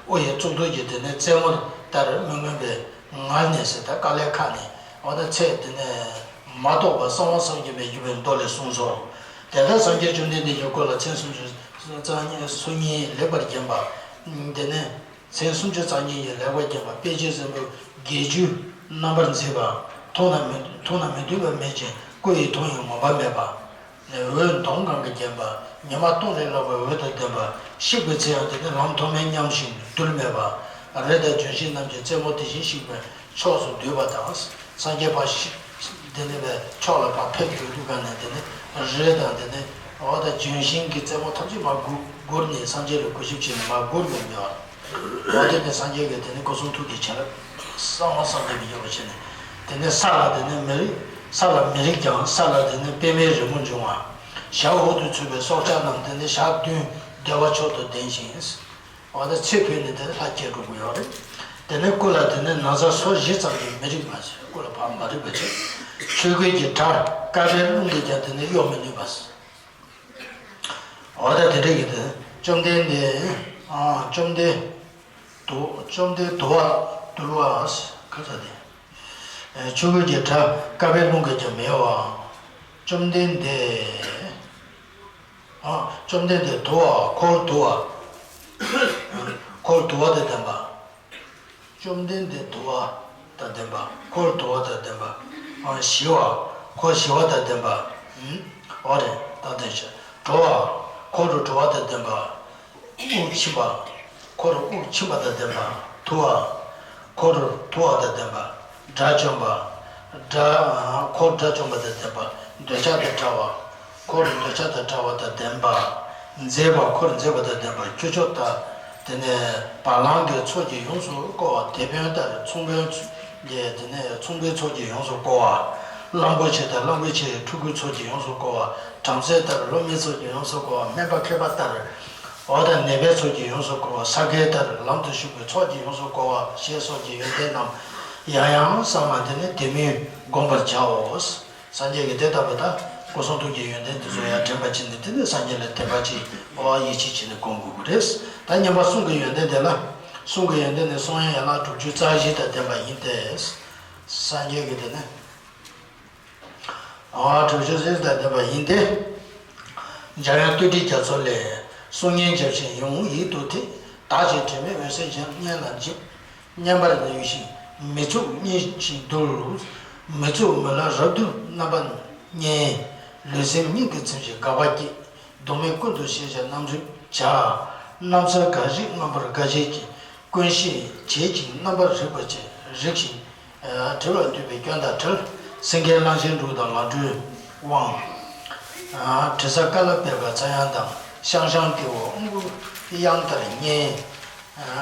དབུ་ཡི་གཙུག་ཏོར་གྱི་དེ་ནས་རྩེ་མོ་ལྟར་མི་མངོན་པའི་ངར་ནས་ཟེར། ད་དཀའ་ལས་ཁག་ནས། འོ་ན་ཚད་དེ་ནས་མ་རྟོགས་པ་གསང་བ་བསམ་གྱིས་མི་ཁྱབ་པའི་མདོ་ལས་གསུངས་སོ། དེ་ལྟར་སངས་རྒྱས་བཅོམ་ལྡན་འདས་ཀྱི་སྐུ་ལ་མཚན་སུམ་ཅུ་རྩ་གཉིས་སུམ་གཉིས་ལེགས་པར་བརྒྱན་པ། དེ་ནས། མཚན་སུམ་ཅུ་རྩ་གཉིས་ཀྱིས་ལེགས་པར་བརྒྱན་པ། དཔེ་བྱད་སྲིན་པོ་བརྒྱད་ཅུས་རྣམ་པར་མཛེས་པ། མཐོང་ན་མི་མཐོང་ན་མི་སྡུག་པ་མེད་ཅིང་། སྐུ་ཡི་མཐོང་ཡང་ངོམས་པ་མེད་པ། འོད་མདངས་གང་གིས་བརྒྱན་པ། ཉི་མ་སྟོང་ལས་ལྷག་པའི་འོད་དང་ལྡན་པ། གཤེགས་པའི་ཚེ་ཡང་དེ་ནི་ལམ་མཐོ་དམན་མཉམ་ཞིང་རྡུལ་མེད་པ། རི་དང་ལྗོན་ཤིང་རྣམས་ཀྱི་རྩེ་མོ་དེ་བཞིན་གཤེགས་པའི་ཕྱོགས་སུ་འདུས་པ་དང་། སངས་རྒྱས་པ་ཞིག་དེ་ནས་པའི་ཕྱོགས་ལ་ཕར་ཕེབས་ཡོང་དུས་ག་ནས་དེ་ནས་རི་དང་དེ་ནས་འོ་ད་ལྗོན་ཤིང་གི་རྩེ་མོ་ཐམས་ཅད་མར་སྒུར་སྒུར་ནས་སངས་རྒྱས་ལ་གུས་ཞབས་བྱས་ནས་མར་སྒུར་ཡོང་ཡོད། འོ་དེ་ནས་སངས་རྒྱས་ཀྱིས་དེ་ནས་སྐུ་གསུང་ཐུགས་ཀྱི་བྱིན་རླབས་གསང་བ་བསམ་གྱིས་མི་ཁྱབ་པ་བྱས་ནས། དེ་ནས་ས་ལ་དེ་ནས་མི་རིགས། ས་ལ་མི་རིགས་ཀྱང་ས་ལ་དེ་ནས་པདྨའི་རི་མོ་འབྱུང་བ། ཞབས་འོག་ཏུ་ཚུད་པའི་སྲོག་ཆགས་རྣམས་དེ་ནས་ཞག་བདུན་བདེ་བ་མཆོག་ཏུ་ལྡན་ཞིང་། འོ་ན་ཚེ་འཕོས་ནས་དེ་ནས་ལྷ་སྐྱེ་འགྲོ་གི་ཡོད་རེད། དེ་ནས་སྐུ་ལ་དེ་ནས་ན་བཟའ་སོ་བཞི་ཙམ་གྱིས་མི་རིགས་པ་ཞིག་སྐུ་ལ་ཕར་མ་རིག་པ་ཅིག་ཆོས་གོས་ཀྱི་གྲྭ་དཀར་པོའི་རླུང་གིས་ཀྱང་དེ་ནས་གཡོག་མི་ནུས་པ། འོ་ད་དེ་འདྲ་གི་དེ་བཅོམ་ལྡན་འདས། ཨ་བཅོམ་ལྡན་དུ། བཅོམ་ལྡན་དུ་བ་དུ་བ་ག་ས་དེ། ཆོས་གོས་ཀྱི་གྲྭ་དཀར་པོའི་རླུང་གིས་ཀྱང་མི་གཡོ་བ། བཅོམ་ལྡན་འདས། ཨ་བཅོམ་ལྡན་འདས་དུ་བ། འཁོར་དུ་བ། འཁོར་དུ་བ་དང་ལྡན་པ། བཅོམ་ལྡན་འདས་དུ་བ་དང་ལྡན་པ། འཁོར་དུ་བ་དང་ལྡན་པ། ཨ་ཞི་བ། འཁོར་ཞི་བ་དང་ལྡན་པ། ཨུམ། འོ་རེད། ད་དེ་བྱས། དྲོ་བ། འཁོར་དྲོ་བ་དང་ལྡན་པ། དབུགས་ཕྱིན་པ། འཁོར་དབུགས་ཕྱིན་པ་དང་ལྡན་པ། དུ་བ། འཁོར་དུ་བ་དང་ལྡན་པ། དགྲ་བཅོམ་པ། དགྲ། འཁོར་དགྲ་བཅོམ་པ་དང་ལྡན་པ། འདོད་ཆགས་དང་བྲལ་བ། འཁོར་འདོད་ཆགས་དང་བྲལ་བ་དང་ལྡན་པ། མཛེས་པ། འཁོར་མཛེས་པ་དང་ལྡན་པ། ཁྱུ་མཆོག་ལྟར། དེ་ནས་བ་ལང་གི་ཚོགས་ཀྱིས་ཡོངས་སུ་བསྐོར་བ། དེད་དཔོན་ལྟར་ཚོང་དཔོན་གྱི་དེ་ནས་ཚོང་དཔོན་ཚོགས་ཀྱིས་ཡོངས་སུ་བསྐོར་བ། གླང་པོ་ཆེ་དང་གླང་པོ་ཆེའི་ཕྲུ་གུའི་ཚོགས་ཀྱིས་ཡོངས་སུ་བསྐོར་བ། བྲམ་ཟེ་ལྟར་སློབ་མའི་ཚོགས་ཀྱིས་ཡོངས་སུ་བསྐོར་བ། སྨན་པ་མཁས་པ་ལྟར། འོ་ད་ནད་པའི་ཚོགས་ཀྱིས་ཡོངས་སུ་བསྐོར་བ། ས་དགེ་ལྟར་ལམ་དུ་ཞུགས་པའི་ཚོགས་ཀྱིས་ཡོངས་སུ་བསྐོར་བ་ཞེས་སོགས་ཀྱི་ཡོན་ཏན་རྣམས་ཡང་ཡང་བསམས་ལ་དེ་ནས་དེ་མིན་བསྒོམ་པར་བྱའོ། སངས་རྒྱས་ཀྱིས་དེ་ལྟ་བུ་དག་སྐུ་གསུང་ཐུགས་ཀྱི་ཡོན་ཏན་དེ་ཚོ་ཡར་དྲན་པ་བྱས་ནས་དེ་ནས་སངས་རྒྱས་ལ་དད་པ་བྱེད། འོ་ཡིད་ཆེས་བྱས་ནས་བསྒོམ་དགོས་ཀྱི་རེད། ད་བསྙེན་པ་གསུང་གི་ཡོན་ཏན་དེ་ལ། གསུང་གི་ཡོན་ཏན་ནི་གསུང་དབྱངས་ཡན་ལག་དྲུག་ཅུ་རྩ་བཞི་དང་ལྡན་པ་ཡིན་ཏེ། སངས་རྒྱས་ཀྱིས་དེ་ནས། ཨ་དྲུག་ཅུ་རྩ་བཞི་དང་ལྡན་པ་ཡིན་ཏེ། འཇམ་དབྱངས་བསྟོད་སྒྲའི་རྒྱ་མཚོ་ལས། གསུང་སྙན་རྒྱབ་ཅིང་ཡུམ་ཡིད་དུ་ཐིམ། བདག་གིས་དྲན་མེད་འོད་གསལ་སྙན་ལ་འཇིབ། བསྙེན་པར་ནུས་ཤིང་མི་ཚུགས་བསྙེན་ཅིང་འདུལ། མི་ཚུགས་མི་ལ་རབ་ཏུ་རྣམ་པར་བསྙེན། ལུས་སེམས་གཉིས་ཀྱིས་ཚིམ་ཞིང་དགའ་བ་སྐྱེད། སྡུག་བསྔལ་ཀུན་ཏུ་ཞི་བྱེད་རྣམ་འཇོམས་བྱ། སྣང་ཚུལ་འགའ་ཞིག་མངོན་པར་དགའ་བྱེད་ཅིང་། ཀུན་ཤེས་བྱེད་ཅིང་རྣམ་པར་རིག་པར་བྱེད་རིག་ཅིང་། བྲལ་བར་འདོད་པའི་སྐྱོན་དང་བྲལ། སེང་གེ་གླང་ཆེན་འབྲུག་དང་ལང་གྲོའི་དབང་། དྲི་ཟ་ཀ་ལ་པད་དཀར་ཚ་གཡང་དང་། ཤང་ཤང་ཏེའུ་ཨོམ་བུ་གཡང་ལྟར་སྙན།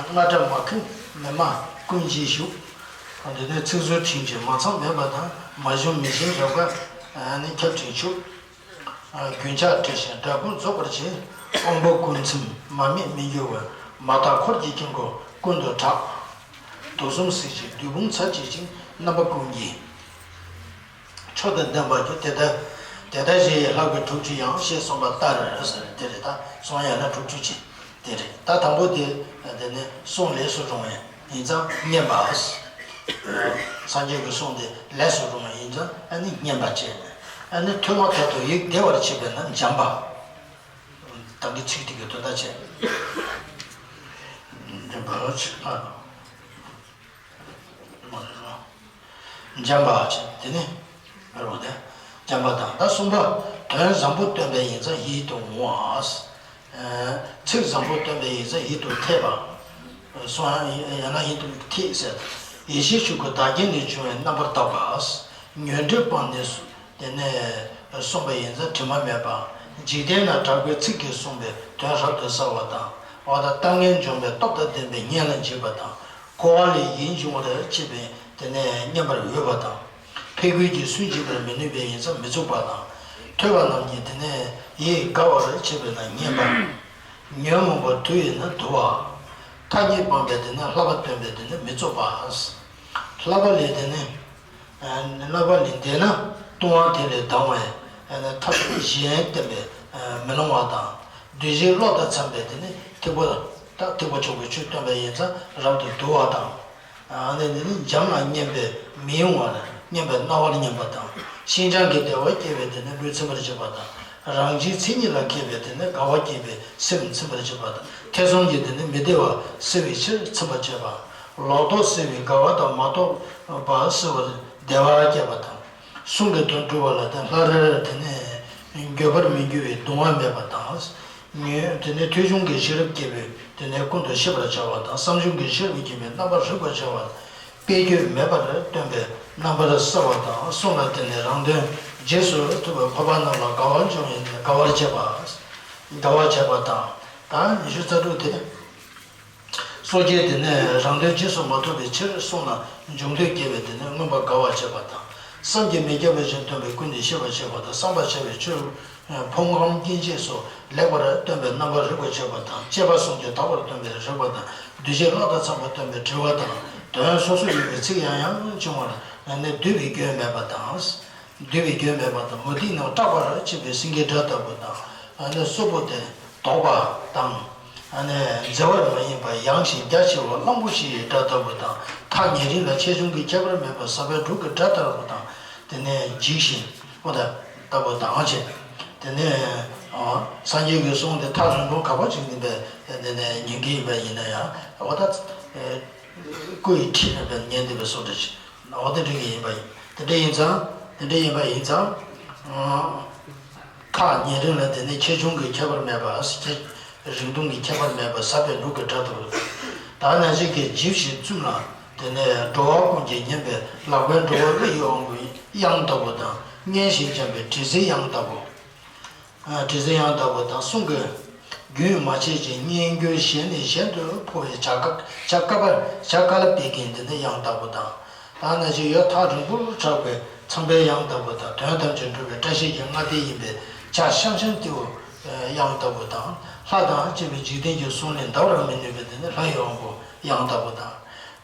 རྔ་སྒྲ་མ་ཁུམ་མི་དམའ་ཀུན་གྱིས་བཞུགས། འདི་ནས་ཚིག་ཟུར་ཕྲེང་ཅན་མ་ཚང་མེད་པ་དང་མ་ཞུམ་མི་ཞིམ་རབ་དགའ་ནི་ཁྱབ་ཅིང་ཕྱུག་རྒྱུན་ཆགས་བྲལ་ཞིང་དགྲ་ཀུན་རྫོགས་པར་བྱེད། དབང་པོ་ཀུན་ཚིམ་མ་རྨོས་མི་འགྱུར་བར། མ་དག་འཁོར་གྱི་དཀྱིལ་འཁོར་ཀུན་ཏུ་གྲགས། དུག་གསུམ་སེལ་ཞིང་བདུད་དཔུང་ཚར་བཅད་ཅིང་རྣམ་པ་ཀུན་གྱི། མཆོག་དང་ལྡན་པར་གྱུར། དེ་ལྟ་དེ་ལྟ་ཞེས་ལྷག་པའི་དྲུག་ཅུ་ཡང་ཞེས་གསུངས་པ་ལྟར་ཟེར་དེ་རེད། ད་གསུང་ཡང་ན་དྲུག་ཅུ་ཅན་དེ་རེད། ད་དང་པོ་དེ་དེ་ནི་གསུང་ལས་སུ་རུང་བས། ཡིན་ཙང་བསྙེན་པ། སངས་རྒྱས་ཀྱི་གསུང་དེ་ལས་སུ་རུང་བ་ཡིན་ཙང་ཨ་ནི་བསྙེན་པ་བྱས་ནས་ཨ་ནི་ཐོས་མ་ཐག་ཏུ་ཡིད་བདེ་བར་བྱེད་པས་ན་འཇམ་པ། ད་གི་ཚིག་དེ་གི་དོན་དག་བྱས། འཇམ་པ་བྱེད་ཨ། འཇམ་པ་བྱེད་དེ་ནི་རོ་དེ་འཇམ་པ་དང་། ད་གསུམ་པ་དོན་བཟང་པོ་སྟོན་པའི་ཡིན་ཙང་ཡིད་དུ་འོང་བ། ཚིག་བཟང་པོ་སྟོན་པའི་ཡིན་ཙང་ཡིད་དུ་འཐད་པ། སོང་ཡང་ན་ཡིད་དུ་འཐད་ཟེར། ཡེ་ཤེས་ཆོས་སྐུ་བདག་རྐྱེན་ལས་བྱུང་བའི་རྣམ་པར་དག་པ། ཉོན་སྒྲིབ་སྤངས་ནས་སུ་དེ་ནས་གསུངས་པ་ཡིན་ཙང་དྲི་མ་མེད་པ། འཇིག་རྟེན་ན་གྲགས་པའི་ཚིག་གིས་གསུངས་པའི་དོན་རབ་ཏུ་གསལ་བ་དང་། འོ་ད་ལྟ་ངན་འཇོམས་པའི་སྟོབས་དང་ལྡན་པའི་སྙན་ལ་འཇིགས་པ་དང་། འཁོར་བ་ལས་ཡིད་འབྱུང་བར་བྱེད་པའི་དེ་ནས་མཉན་པར་འོས་པ་དང་། ཕས་རྒོལ་གྱིས་སུན་འབྱིན་པར་མི་ནུས་པའི་ཡིན་ཙང་མི་ཚུགས་པ་དང་། ཐོས་པ་རྣམས་ཀྱིས་དེ་ནས་ཡིད་དགའ་བར་བྱེད་པས་ན་སྙན་པ། ཉོན་མོངས་པ་དུ་ཡིས་ན་དུ་བ། ཐ་སྙད་སྤངས་པས་དེ་ནས་བསླབ་པ་སྟོན་པས་དེ་ནས་མི་རྫོགས་པ། བསླབ་པ་ལས་དེ་ནས། བསླབ་པ་ལས་འདས་ན་ལྟུང་བ་དེ་ལས་ལྡང་བས་ཐབས་གཞན་བསྟེན་པས་མི་ལང་བ་དང་། འདུ་བྱེད་བློ་དང་འཚམས་པས་དེ་ནི་ཐེག་པ་དང་ཐེག་པ་ཆེན་པོའི་ཆོས་སྟོན་པ་ཡིན་ཙང་རབ་ཏུ་དུལ་བ་དང་། ཨ་ནི་འདི་ནི་འཇམ་ལ་མཉན་པས་མི་གཡོ་བར་མཉན་པའི་རྣ་བར་མཉན་པ་དང་། ཤིན་སྦྱངས་ཀྱིས་བདེ་བ་སྐྱེ་བས་དེ་ནི་ལུས་ཚིམ་པར་བྱེད་པ་དང་། རང་བཞིན་མཚན་ཉིད་ལ་མཁས་པས་དེ་ནི་དགའ་བ་སྐྱེས་པས་སེམས་ཚིམ་པར་བྱེད་པ་དང་། ཐེ་ཚོམ་གྱིས་དེ་ནི་མི་བདེ་བ་སེལ་བའི་ཕྱིར་ཚིམ་པར་བྱེད་པ། ལོག་རྟོག་སེལ་བའི་དགའ་བ་དང་མ་རྟོགས་པ་སེལ་བར་བདེ་བ་སྐྱེད་པ་དང་། གསུང་གི་དོན་སྒྲུབ་པ་ལ་དེ་སླར་དེ་ནས་འགྱོད་པར་མི་འགྱུར་བའི་གདུང་བ་མེད་པ་དང་། ཉོན་དེ་ནས་ཐོས་བྱུང་གི་ཤེས་རབ་སྐྱེས་པས་དེ་ནས་ཀུན་ཏུ་ཤེས་པར་བྱ་བ་དང་། བསམ་བྱུང་གི་ཤེས་རབ་སྐྱེས་པས་རྣམ་པར་རིག་པར་བྱ་བ་དང་། དཔེ་བརྗོད་མེད་པར་སྟོན་པས་རྣམ་པར་གསལ་བ་དང་། གསུང་ལ་བརྟེན་ནས་རང་དོན་རྗེས་སུ་ཐོབ་པའི་འཕགས་པ་རྣམས་ལ་དགའ་བ་འབྱུང་བས་དགའ་བར་བྱེད་པ། དགའ་བར་བྱེད་པ་དང་། ད་ཉི་ཤུ་རྩ་དྲུག་དེ། སོ་སྐྱེས་དེ་ནས་རང་དོན་རྗེས་སུ་མ་ཐོབ་པའི་ཕྱིར་གསུང་ལ་འཇུག་འདོད་སྐྱེ་བས་དེ་ནས་མངོན་པར་དགའ་བར་བྱེད་པ་དང་། བསམ་གྱིས་མི་ཁྱབ་པ་ཞིག་སྟོན་པས་ཀུན་ནས་ཤེས་པར་བྱེད་པ་དང་། བསམ་པར་བྱ་བའི་ཆོས་ཕུང་ཁམས་སྐྱེ་མཆེད་སོགས་ལེགས་པར་སྟོན་པས་རྣམ་པར་རིག་པར་བྱེད་པ་དང་། དཔྱད་པ་གསུམ་གྱིས་དག་པར་སྟོན་པས་རིག་པ་དང་། འདུ་བྱེད་བློ་དང་འཚམས་པར་སྟོན་པས་དྲི་བ་དང་། དོན་སོ་སོ་ཡིན་པའི་ཚིག་ཡང་ཡང་འབྱུང་བར་ནི་བསྡུས་པའི་སྐྱོན་མེད་པ་དང་། འདུས་པའི་སྐྱོན་མེད་པ་དང་། མུ་སྟེགས་རྣམས་སྐྲག་པར་བྱེད་པའི་སེང་གེའི་སྒྲ་ལྟ་བུ་དང་། ཨ་ནི་གསོད་པོ་དེ་དོགས་པ་དང་། ཨ་ནི་མཛེས་པར་མ་ཡིན་པ་ཡང་ཞིང་རྒྱ་ཆེ་བ་གླང་པོ་ཆེའི་སྒྲ་ལྟ་བུ་དང་། ཐག་ཉེ་རིང་ལ་ཆེ་ཆུང་གི་ཁྱད་པར་མེད་པར་ཟབ་པའི་འབྲུག་གི་སྒྲ་ལྟ་བུ་དང་། དེ་ནས་འཇིགས་ཤིང་ཨོ་ད་ལྟ་བུ་དང་བཅས། དེ་ནས་ཨ་སངས་རྒྱས་ཀྱི་གསུང་དེ་ཐག་རིང་པོ་ག་པར་ཅིག་ནས་པའི་དེ་ནས་ཉན་གྱི་ཡིན་པ་ཡིན་ན་ཡང་ཨོ་ད། སྐུ་ཡི་ཁྲི་ལ་བས་ཉན་བདེ་བའི་སོགས་འདྲ་ཞིག་འོ་དེ་འདྲ་གི་ཡིན་པ་ཡིན། དེ་འདྲ་ཡིན་ཙང་དེ་འདྲ་ཡིན་པ་ཡིན་ཙང་། ཐག་ཉེ་རིང་ལ་དེ་ནི་ཆེ་ཆུང་གི་ཁྱད་པར་མེད་པ། ཆེ་རིང་ཐུང་གི་ཁྱད་པར་མེད་པ་ཟབ་པའི་འབྲུག་གི་སྒྲ་ལྟ་བུ། ད་ན་ཅིག་གིས་འཇིབས་ཤིང་བཙུམས་ལ་དེ་ནས་འགྲོ་བ་ཀུན་གྱིས་ཉན་པའི་ལག་པའི་འགྲོ་བ་ཀླུ་ཡི་དབང་པོའི་དབྱངས་ལྟ་བུ་དང་། སྙན་ཞིང་འཇམ་པའི་དྲི་ཟའི་དབྱངས་ལྟ་བུ། དྲི་ཟའི་དབྱངས་ལྟ་བུ་དང་། གསུང་གི་རྒྱུན་མ་ཆད་ཅིང་སྙན་འགྱུར་གཞན་ནས་གཞན་དུ་འཕོ་བའི་བྱ་ཀ་བྱ་ཀ་པ་བྱ་ཀ་ལ་པད་ཀྱི་འདི་ནི་དབྱངས་ལྟ་བུ་དང་། ད་ན་ཅིག་ཡོད་ཐག་རིང་པོར་གྲགས་པའི་ཚངས་པའི་དབྱངས་ལྟ་བུ་དང་། དོན་ཐམས་ཅད་འགྲུབ་པའི་བཀྲ་ཤིས་ཀྱི་ལྔ་སྡེ་ཡིན་པའི་བྱ་ཤང་ཤང་ཏེའུ་དབྱངས་ལྟ་བུ་དང་། ལྷ་དང་བཅས་པའི་འཇིག་རྟེན་གྱི་གསུང་ལས་འདའ་བར་མི་ནུས་པའི་འདི་ནི་ལྷ་ཡི་དབང་པོ་དབྱངས་ལྟ་བུ་དང་།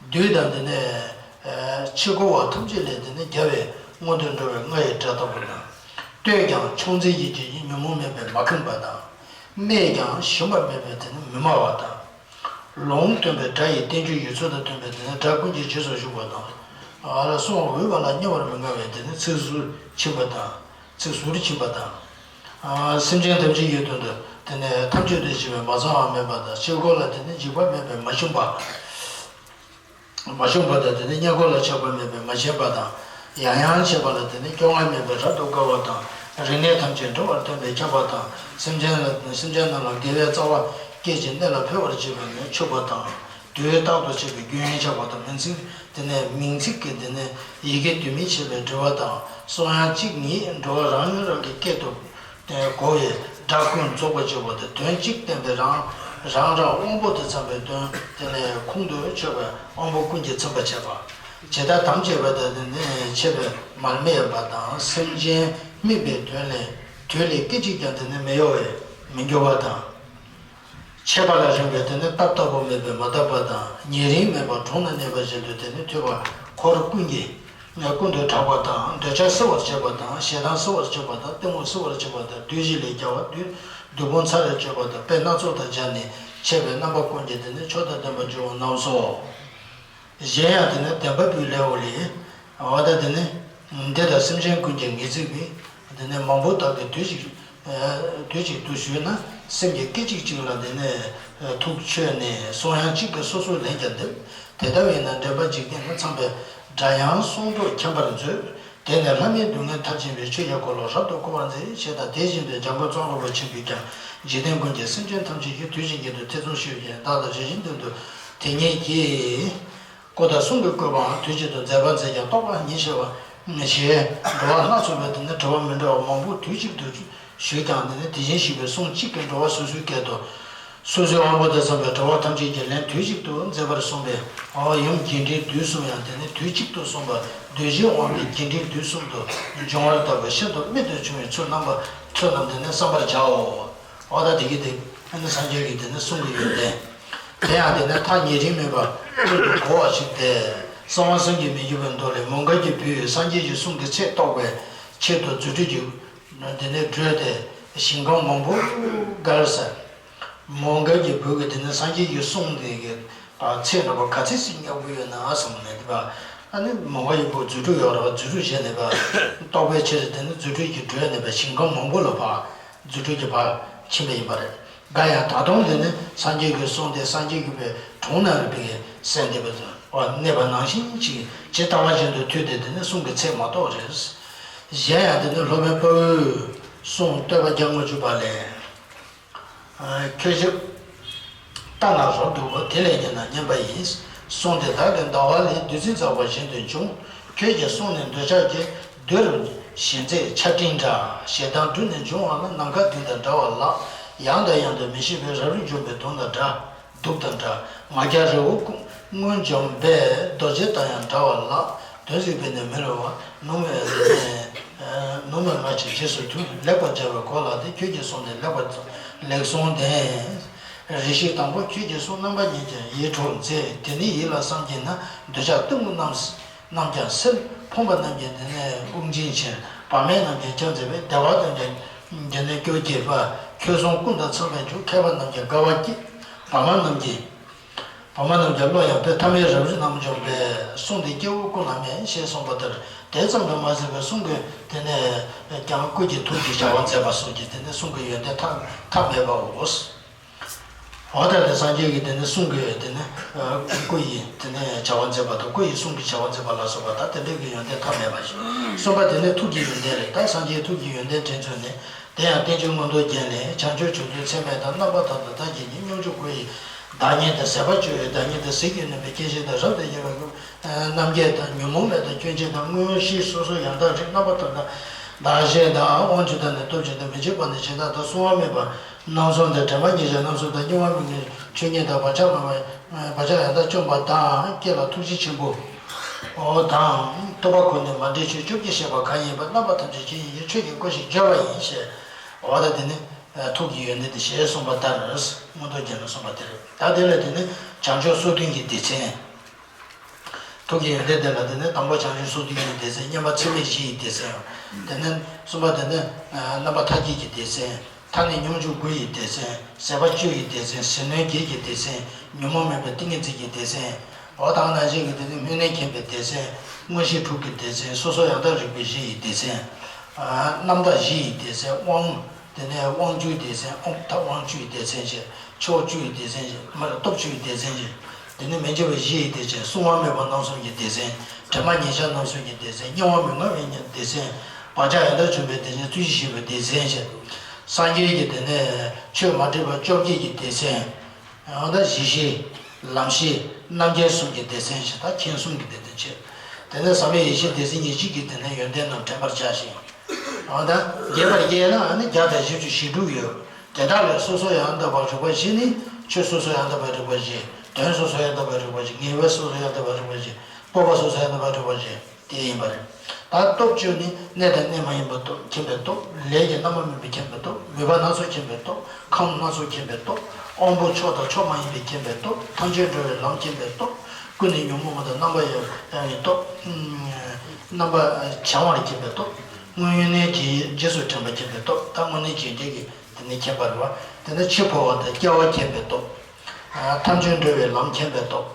བདུད་དང་འདི་ནི་ཕྱི་འཁོར་བ་ཐམས་ཅད་ལས་འདི་ནི་རྒྱལ་བའི་མངོན་དུ་འགྲོ་བའི་རྔ་ཡི་སྒྲ་ལྟ་བུ་དང་། བསྟོད་ཀྱང་ཕྱོགས་འཛིན་གྱི་རྒྱུད་ཀྱི་ཉོན་མོངས་མེད་པས་མ་ཁེངས་པ་དང་། སྨྲས་ཀྱང་ཞུམ་པ་མེད་པས་དེ་ནི་མི་སྨྲ་བ་དང་། ལུང་སྟོན་པའི་སྒྲ་ཡི་བསྟན་བཅོས་ཡུལ་ཚུལ་དང་མཐུན་པས་དེ་ནི་སྒྲ་ཀུན་གྱི་རྗེས་སུ་ཞུགས་པ་དང་། ཨ་ལ་གསུང་འོས་པ་ལ་སྙན་པར་མི་མངའ་བས་དེ་ནི་ཚིག་ཟུར་ཕྱིན་པ་དང་། ཚིག་ཟུར་ཕྱིན་པ་དང་། ཨ་སེམས་ཅན་ཐམས་ཅད་ཀྱི་དོན་དུ་དེ་ནི་ཐམས་ཅད་དུ་ཞི་བའི་མ་ཚང་བ་མེད་པ་དང་། ཕྱི་རྒོལ་ལ་དེ་ནི་འཇིགས་པ་མེད་པས་མ་ཞུམ་པ། མ་ཞུམ་པ་དང་། དེ་ནི་སྙད་ཁོག་ལ་ཆགས་པ་མེད་པས་མ་ཞེན་པ་དང་། ཡང་ཡང་བྱེད་པ་ལ་དེ་ནི་སྐྱོ་ངལ་མེད་པས་རབ་ཏུ་དགའ་བ་དང་། རིག་གནས་ཐམས་ཅད་འགྲོ་བར་སྟོན་པས་ཁྱབ་པ་དང་། སེམས་ཅན་ལ་སེམས་ཅན་རྣམས་ལ་དགེ་བའི་རྩ་བ་བསྐྱེད་ཅིང་གནས་ལ་འཕེལ་བར་བྱེད་པས་ནི་ཕྱུག་པ་དང་ དུས་རྟག་ཏུ་བྱེད་པའི་རྒྱུན་ཆགས་པ་དང་། མིང་ཚིག་དེ་ནས་མིང་ཚིག་གི་དེ་ནས་ཡི་གེ་དུ་མས་ཕྱེ་བའི་འབྲི་བ་དང་། གསུང་དབྱངས་གཅིག་ཉིད་འགྲོ་བ་རང་ཉིད་རང་གི་སྐད་དུ་གོ་བའི་སྒྲ་ཀུན་རྫོགས་པར་བརྗོད་པ་སྟེ། དོན་གཅིག་བསྟན་པས་རང་རང་རང་དབང་པོ་དང་འཚམ་པའི་དོན་དེ་ལས་ཁོང་དུ་ཆུད་པའི་དབང་པོ་ཀུན་གྱིས་ཚིམ་པར་བྱེད་པ། ཇི་ལྟར་དམ་བཅས་པ་དང་དེ་ནས་ཕྱེ་བའི་མར་མེ་ཡིན་པ་དང་། སེམས་ཅན་དམིགས་པའི་དོན་ལས་དུས་ལས་སྐད་ཅིག་ཀྱང་དེ་ནས་མི་གཡོ་བས་མི་འགྱུར་བ་དང་། ཆད་པ་ལ་རིང་བས་དེ་ནི་རྟག་རྟག་པོ་མེད་པས་མ་དག་པ་དང་། ཉེ་རིང་མེད་པར་གྲོང་ན་གནས་པ་བཞིན་དུ་དེ་ནི་ཐོས་པ་འཁོར་ཀུན་གྱི་ཀུན་ཏུ་གྲགས་པ་དང་། འདོད་ཆགས་སེལ་བར་བྱེད་པ་དང་། ཞེ་སྡང་སེལ་བར་བྱེད་པ་དང་། གཏི་མུག་སེལ་བར་བྱེད་པ་དང་། བདུད་བཞི་ལས་རྒྱལ་བ་བདུད་བདུད་དཔུང་ཚར་རེ་གཅོད་པ་དང་། དཔེ་སྣ་ཚོགས་དང་སྦྱར་ནས་འཆད་པའི་རྣམ་པ་ཀུན་གྱིས་དེ་ནི་མཆོག་དང་ལྡན་པར་འགྱུར་བ་རྣམས་སོ། གཞན་ཡང་དེ་ནི་བདེན་པ་བུའི་ལེའུ་ལས། འོ་ད་དེ་ནི་འདི་དག་སེམས་ཅན་ཀུན་གྱི་ངེས་ཚིག་པས། དེ་ནི་མང་པོ་དག་གིས་དུས་གཅིག་དུས་གཅིག་ཏུ་ཞུས་ན། སེམས་ཀྱི་སྐད་ཅིག་གཅིག་ལ་དེ་ནི་ཐུགས་ཆོད་ནས། གསུང་དབྱངས་གཅིག་གིས་སོ་སོའི་ལན་ཀྱང་འདེབས། དེ་ལྟ་བས་ན་འདྲེན་པ་འཇིག་རྟེན་ན། ཚངས་པའི་སྒྲ་དབྱངས་གསུང་སྒྲོགས་འཁྱམས་པར་མཛོད། དེ་ནས་ལྷ་མིའི་སྡུག་བསྔལ་མཐར་ཕྱིན་པའི། ཆོས་ཀྱི་འཁོར་ལོ་རབ་ཏུ་བསྐོར་བར་མཛད། ཞེས་དང་དེ་བཞིན་དུ་འཇམ་མགོན་ཙོང་ཁ་པ་ཆེན་པོས་ཀྱང་། འཇིག་རྟེན་ཀུན་གྱི་སེམས་ཅན་ཐམས་ཅད་ཀྱིས། དུས་གཅིག་ཉིད་དུ་ཐེ་ཚོམ་ཞུགས་ཀྱིས། བདག་ལ་རེ་ཞིག་མདུན་དུ་དེ་ཉིད་ཀྱི། སྐུ་དང་གསུང་གི་བཀོད་པའང་དུས་གཅིག་ཏུ། མཛད་པར་མཛད་ཀྱང་རྟོགས་པ་ཉིད་ཤེས་པ། ཞེས་འགྲོ་བ་སྣ་ཚོགས་པའི་དེ་ནི་དྲི་བ་མི་འདྲ་བ་མང་པོ་དུས་གཅིག་ཏུ་ཞུས་ཀྱང་། དེ་ནི་དེ་བཞིན་གཤེགས་པའི་གསུང་གཅིག་གིས་འགྲོ་བ་སོ་སོའི་སྐད་དུ། སོ་སོའི་དབང་པོ་དང་འཚམ་པའི་དྲི་བ་ཐམས་ཅད་ཀྱི་ལན་དུས་གཅིག་ཏུ་མཛད་པར་གསུངས་པས། འོ་ཡུམ་རྒྱས་འབྲིང་བསྡུས་གསུམ་ཡང་དེ་ནི་དུས་གཅིག་ཏུ་གསུངས་པ། གདུལ་བྱའི་དབང་པོའི་རྒྱས་འབྲིང་བསྡུས་གསུམ་དུ་འབྱུང་བར་གདའ་བས། ཤིན་ཏུ་རྨད་དུ་བྱུང་བའི་ཚུལ་རྣམ་པ་ཚོ་རྣམས་དེ་ནི་བསམ་པར་བྱའོ། འོ་ད་དེ་གི་དེ་ནི་སངས་རྒྱས་ཀྱི་དེ་ནི་གསུང་གི་ཡོན་ཏན། དེ་ཡང་དེ་ནི་མཐའ་ཉེ་རིང་མེད་པར་ཀུན་ཏུ་གོ་བར་བྱེད་དེ། གསང་བ་བསམ་གྱིས་མི་ཁྱབ་པའི་མདོ་ལས། མོའུ་འགལ་གྱི་བུས་སངས་རྒྱས་ཀྱི་གསུང་གི་ཚད་རྟོགས་པའི་ཆེད་དུ་རྫུ་འཕྲུལ་གྱིས་དེ་ནས་བགྲོད་དེ་ཞིང་ཁམས་མང་པོར་བརྒལ་ཟེར། མོའུ་འགལ་གྱི་བུ་གིས་དེ་ནས་སངས་རྒྱས་ཀྱི་གསུང་དེ་གི་ཚད་འདྲ་པོ་ག་ཚད་ཅིག་སྙེག་དགོས་ཡོད་ན་བསམ་ནས། དེ་པ་ཨ་ནི་མོའུ་འགལ་གྱི་བུ་རྫུ་འཕྲུལ་ཡོད་རེད་པ། རྫུ་འཕྲུལ་བྱས་ནས་པ་རྟོགས་པའི་ཕྱིར་དེ་ནི་རྫུ་འཕྲུལ་གྱིས་བགྲོད་ནས་པ་ཞིང་ཁམས་མང་པོ་ལ་ཕར་རྫུ་འཕྲུལ་གྱིས་ཕར་ཕྱིན་པ་ཡིན་པ་རེད། འགའ་ཡང་ད་དུང་དེ་ནི་སངས་རྒྱས་ཀྱི་གསུང་དེ་སངས་རྒྱས་ཀྱི་པའི་དྲུང་ན་རིག་པའི་སེམས་དེ་པ་གནས་པ་ནང་བཞིན་ཅིག་ཇི་ལྟ་བ་བཞིན་དུ་ཐོས་ཏེ་དེ་ནི་གསུང་གི་ཚད་མ་རྟོགས་རེད། གཞན་ཡང་དེ་ནི་སློབ་དཔོན་དཔའ་བོའི་གསུང་བསྟོད་པ་བརྒྱ་དང་ལྔ་བཅུ་པ་ལས། ཁྱོད་ཀྱིས་བལྟས་ན་རབ་ཏུ་གོ། དེ་ལས་ཉོན་ན་སྙན་པ་ཡིན། གསུང་དེ་བདག་གི་ཟླ་བ་ལས། བདུད་རྩི་འཛག་པ་བཞིན་དུ་འབྱུང་། ཁྱོད་ཀྱི་གསུང་ནི་འདོད་ཆགས་ཀྱི། བདུད་རུ་ཞེན་མཛད་ཆར་སྤྲིན་འདྲ། ཞེ་སྡང་སྦྲུལ་ནས་འབྱུང་བ་ལ། ནམ་མཁའ་ལྡིང་དང་འདྲ་བ་ལགས། ཡང་དང་ཡང་དུ་མི་ཤེས་པའི། རབ་རིབ་འཇོམས་པའི་དུག་དང་འདྲ། དུག་དང་འདྲ། ང་རྒྱལ་རི་བོ་སྔོན་འཇོམས་པའི། རྡོ་རྗེ་དང་ཡང་འདྲ་བ་ལགས། དོན་གཟིགས་པས་ནི་མི་སླུ་བ། ནུབ་མོའི་ནུབ་མོའི་ང་ཆེན་རྗེས་སུ་མཐུན། ལེགས་པར་སྦྱར་བའི་གོ་ལ་དེ། ཁྱོད་ཀྱི་གསུང་དེ་ལེགས་པར་ལེགས་གསུངས་ལྡན། རེ་ཞིག་དང་པོ་ཁྱོད་ཀྱི་གསུང་རྣམ་པ་ཉིད་ཀྱང་ཡིད་འཕྲོག་མཛད། དེ་ནི་ཡིད་ལ་བསམ་བགྱིས་ན། འདོད་ཆགས་གཏི་མུག་རྣམས་རྣམས་ཀྱང་སེལ། ཕོངས་པ་རྣམས་ཀྱི་དེ་ནས་དབུགས་འབྱིན་ཕྱིར། བག་མེད་རྣམས་ཀྱིས་ཀྱང་མཛེས་པའི། བདེ་བ་དང་ཀྱང་དེ་ནས་སྐྱོ་བགྱིད་པ། ཁྱོད་གསུང་ཀུན་དང་འཚམ་པར་འབྱུང་། མཁས་པ་རྣམས་ཀྱིས་དགའ་བ་བགྱིད། བ་མ་རྣམས་ཀྱིས། བ་མ་རྣམས་ཀྱི་བློ་ཡང་དཔེ། ཐ་མལ་རབ་རིབ་རྣམས་འཇོམས་པའི། གསུང་དེ་སྐྱེ་བོ་ཀུན་ལ་སྨན་ཞེས་གསུངས་པ་ལྟར། དེ་ཙམ་དུ་མ་ཟད་པའི་གསུང་གི་དེ་ནས་ཀྱང་སྐུ་གི་ཐུགས་ཀྱི་བྱ་བ་མཛད་པ་སོགས་ཀྱི་དེ་ནས་གསུང་གི་ཡོན་ཏན་མཐའ་མཐའ་མེད་པའོ། འོ་ད་དེ་སངས་རྒྱས་ཀྱི་དེ་ནས་གསུང་གི་དེ་ནས་སྐུ་ཡི་དེ་ནས་བྱ་བ་མཛད་པ་དང་། སྐུ་ཡི་གསུང་གི་བྱ་བ་མཛད་པ་ལ་སོགས་པ་དང་། དེ་འདྲ་གི་ཡོན་ཏན་མཐའ་མེད་པ་ཞིག། གསུམ་པ་དེ་ནས་ཐུགས་ཀྱི་ཡོན་ཏན་རེད། ད་སངས་རྒྱས་ཐུགས་ཀྱི་ཡོན་ཏན་དྲན་ཚུལ་ནི། དེ་ཡང་བསྟན་བཅོས་མངོན་རྟོགས་རྒྱན་ལས། བྱང་ཆུབ་མཆོག་ཏུ་ཚད་མེད་དང་། རྣམ་པར་དག་དང་མཐའ་བརྒྱད་ཀྱིས། སྙོམས་འཇུག་སྐུ་ཡི་བདག་ཉིད་དང་། ཟད་པར་གཅོད་པའི་བདག་ཉིད་དང་། ཟིལ་གྱིས་གནོན་པའི་སྐྱེ་མཆེད་དང་། རབ་ཏུ་དབྱེ་བའི་རྣམ་བརྒྱད་དང་། ཉོན་མོངས་མེད་དང་སྐྱོན་ཅན་དང་། མངོན་ཤེས་སོ་སོ་ཡང་དག་རིག། རྣམ་པར་དག་དང་བདག་གཞན་དང་། དབང་ཕྱུག་དང་ནི་སྟོབས་ཆེན་དང་། མི་འཇིགས་པ་ནི་ཇི་ལྟར་དང་། གསང་བ་མེད་པ་རྣམ་གསུམ་དང་། དྲི་མ་ཉེར་བཞག་རྣམ་གསུམ་དང་། གཉུག་མ་མི་མངོན་ཆོས་ཉིད་དང་། བག་ཆགས་མེད་པ་བག་ཆགས་ཡང་དག་བཅོམ་པ་དང་། སྐྱེ་ལ་ཐུགས་རྗེ་ཆེན་པོ། འོ་དང་། ཐུབ་པ་ཁོ་ནས་མ་འདྲེས་ཆོས། བཅོ་བརྒྱད་བཤད་པ་གང་ཡིན་པ། རྣམ་པ་ཐམས་ཅད་ཇི་ཡིན་ཡིན། ཆོས་ཀྱི་སྐུ་ཞེས་བརྗོད་པ་ཡིན་ཞེས། འོ་ད་དེ་ནི་ཐུགས་ཀྱི་ཡོན་ཏན་དེ་ཞེས་གསུངས་པ་ལྟར། མངོན་རྟོགས་རྒྱན་ལ་གསུངས་པ་དེ་རེད། ད་དེ་ལ་དེ་ནི་བྱང་ཆུབ་སོ་བདུན་གྱི་སྡེ་ཚན། ཐུགས་ཀྱི་ཡོན་ཏན་དེ་ལ་དེ་ནི་དང་པོ་བྱང་ཆུབ་སོ་བདུན་གྱི་སྡེ་ཚན། སྙོམས་པར་ཚད་མེད་བཞི་ཡི་སྡེ་ཚན། དེ་ནི་གསུམ་པ་དེ་ནི་རྣམ་པ་མཐའ་བརྒྱད་ཀྱི་སྡེ་ཚན། མཐར་གནས་སྙོམས་འཇུག་དགུ་ཡི་སྡེ་ཚན། ཟད་པ་བཅུ་ཡི་སྡེ་ཚན། ཟིལ་གནོན་བརྒྱད་ཀྱི་སྡེ་ཚན། ཉོན་མོངས་མེད་པའི་ཏིང་ངེ་འཛིན་གྱི་སྡེ་ཚན། འོ་ད་ནང་བཞིན་གྱི་དེ་ནི་སྨོན་གནས་མཁྱེན་པའི་སྡེ་ཚན། མངོན་ཤེས་དྲུག་གི་སྡེ་ཚན། སོ་སོ་ཡང་དག་རིག་པའི་བཞི་ཡི་སྡེ་ཚན། རྣམ་དག་བཞི་ཡི་སྡེ་ཚན། དབང་དེ་ནས་དབང་བཅུའི་སྡེ་ཚན། དབང་དབང་བཅུ་ཡི་སྡེ་ཚན་བྱས། ཕྱོགས་བཅུ་ཡི་སྡེ་ཚན་བྱས། མ་རེད། སྟོབས་བཅུ་ཡི་སྡེ་ཚན་བྱས། དེ་ནི་མི་འཇིགས་པའི་བཞི་ཡི་སྡེ་ཚན། གསང་བ་མེད་པ་རྣམ་གསུམ་གྱི་སྡེ་ཚན། དྲི་མ་ཉེར་བཞག་རྣམ་གསུམ་གྱི་སྡེ་ཚན། གཉུག་མ་མི་མངའ་བའི་སྡེ་ཚན། བག་ཆགས་ཡང་དག་བཅོམ་པའི་སྡེ་ཚན། ཐུགས་རྗེ་ཆེན་པོའི་སྡེ་ཚན་བྱས། སངས་རྒྱས་ཀྱི་དེ་ནས་ཆོས་མ་འདྲེས་པ་བཅོ་བརྒྱད་ཀྱི་སྡེ་ཚན། ཡང་དག་བཞི་བཞི། ལམ་ཤེས་རྣམ་མཁྱེན་གསུམ་གྱི་སྡེ་ཚན་ཞིག་དང་། མཁྱེན་གསུམ་གྱི་སྡེ་ཚན་བྱས། དེ་ནས་ཟབ་མོའི་ཡེ་ཤེས་སྡེ་ཚན་ཉེར་གཅིག་གི་དེ་ནས་ཡོན་ཏན་རྣམས་དྲན་པར་བྱ་ཞིང་། འོ་ད་རྒྱས་པར་བཤད་ན་ནི་བརྒྱ་དང་བཞི་བཅུ་ཞེ་དྲུག་ཡོད། དེ་དག་ལས་སོ་སོ་ཡང་དག་པར་རིག་པ་བཞི་ནི། ཆོས་སོ་སོ་ཡང་དག་པར་རིག་པ་བཞི། དོན་སོ་སོ་ཡང་དག་པར་རིག་པ་བཞི། ངེས་པ་སོ་སོ་ཡང་དག་པར་རིག་པ་བཞི། སྤོབས་པ་སོ་སོ་ཡང་དག་པར་རིག་པ་བཞི། དེ་ཡིན་པ་རེད། ད་སྟོབས་བཅུ་ནི། གནས་དང་གནས་མ་ཡིན་པ་སྟོབས་མཁྱེན་པའི་སྟོབས། ལས་ཀྱི་རྣམ་པ་མིན་པའི་མཁྱེན་པའི་སྟོབས། མོས་པ་སྣ་ཚོགས་མཁྱེན་པའི་སྟོབས། ཁམས་སྣ་ཚོགས་མཁྱེན་པའི་སྟོབས། དབང་པོ་མཆོག་དང་མཆོག་མ་ཡིན་པའི་མཁྱེན་པའི་སྟོབས། ཐམས་ཅད་འགྲོ་བའི་ལམ་མཁྱེན་པའི་སྟོབས། ཀུན་ནས་ཉོན་མོངས་པ་དང་རྣམ་པར་ཡང་ཡང་བའི་སྟོབས། རྣམ་པ་བྱང་བ་ལ་མཁྱེན་པའི་སྟོབས། སྔོན་ཡོན་གནས་ཀྱི་རྗེས་སུ་དྲན་པ་མཁྱེན་པའི་སྟོབས། ད་སྔོན་གནས་ཀྱི་རྗེས་ཀྱི་དེ་ནི་མཁྱེན་པ་རེད་བ། དེ་ནི་འཆི་འཕོ་བ་དང་སྐྱེ་བ་མཁྱེན་པའི་སྟོབས། ཐམས་ཅད་འགྲོ་བའི་ལམ་མཁྱེན་པའི་སྟོབས།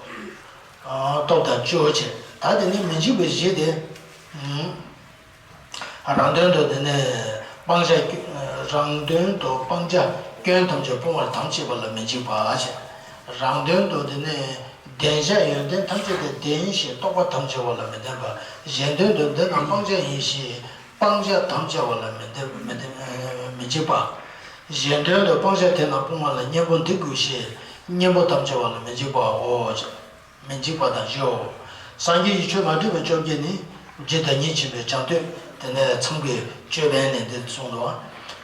སྟོབས་དང་སྤྱོད་བྱེད། ད་དེ་ནི་མི་འཇིགས་པའི་གཞི་དེ། རང་དོན་དུ་དེ་ནས་སྤང་བྱ་སྐྱོན། རང་དོན་དུ་སྤང་བྱ་སྐྱོན་ཐམས་ཅད་སྤོང་བར་དམ་བཅས་པ་ལ་མི་འཇིགས་པ་ཞེས། རང་དོན་དུ་དེ་ནས་བདེན་བཞག་ཡོན་ཏན་ཐམས་ཅད་དེ་བདེན་ཞེས་རྟོགས་པ་དམ་བཅས་པ་ལ་མི་བདེན་པ། གཞན་དོན་དུ་འདི་རྣམས་སྤང་བྱ་ཡིན་ཞེས་སྤང་བྱ་དམ་བཅས་པ་ལ་མི་བདེན། མི་བདེན། མི་འཇིགས་པ། གཞན་དོན་དུ་སྤང་བྱ་དེ་རྣམས་སྤོང་བ་ལ་གཉེན་པོ་འདི་དགོས་ཞེས་གཉེན་པོ་དམ་བཅས་པ་ལ་མི་འཇིགས་པའོ། མི་འཇིགས་པ་དང་བཞིའོ། སངས་རྒྱས་ཀྱི་ཆོས་མ་འདྲེས་པ་བཅོ་བརྒྱད་ནི། རྒྱུ་དང་ཉིད་ཆེན་པོའི་བྱམས་བསྟོད་དེ་ནས་ཚངས་པའི་ཅོད་པན་ནས་འདི་གསུངས་འདུག།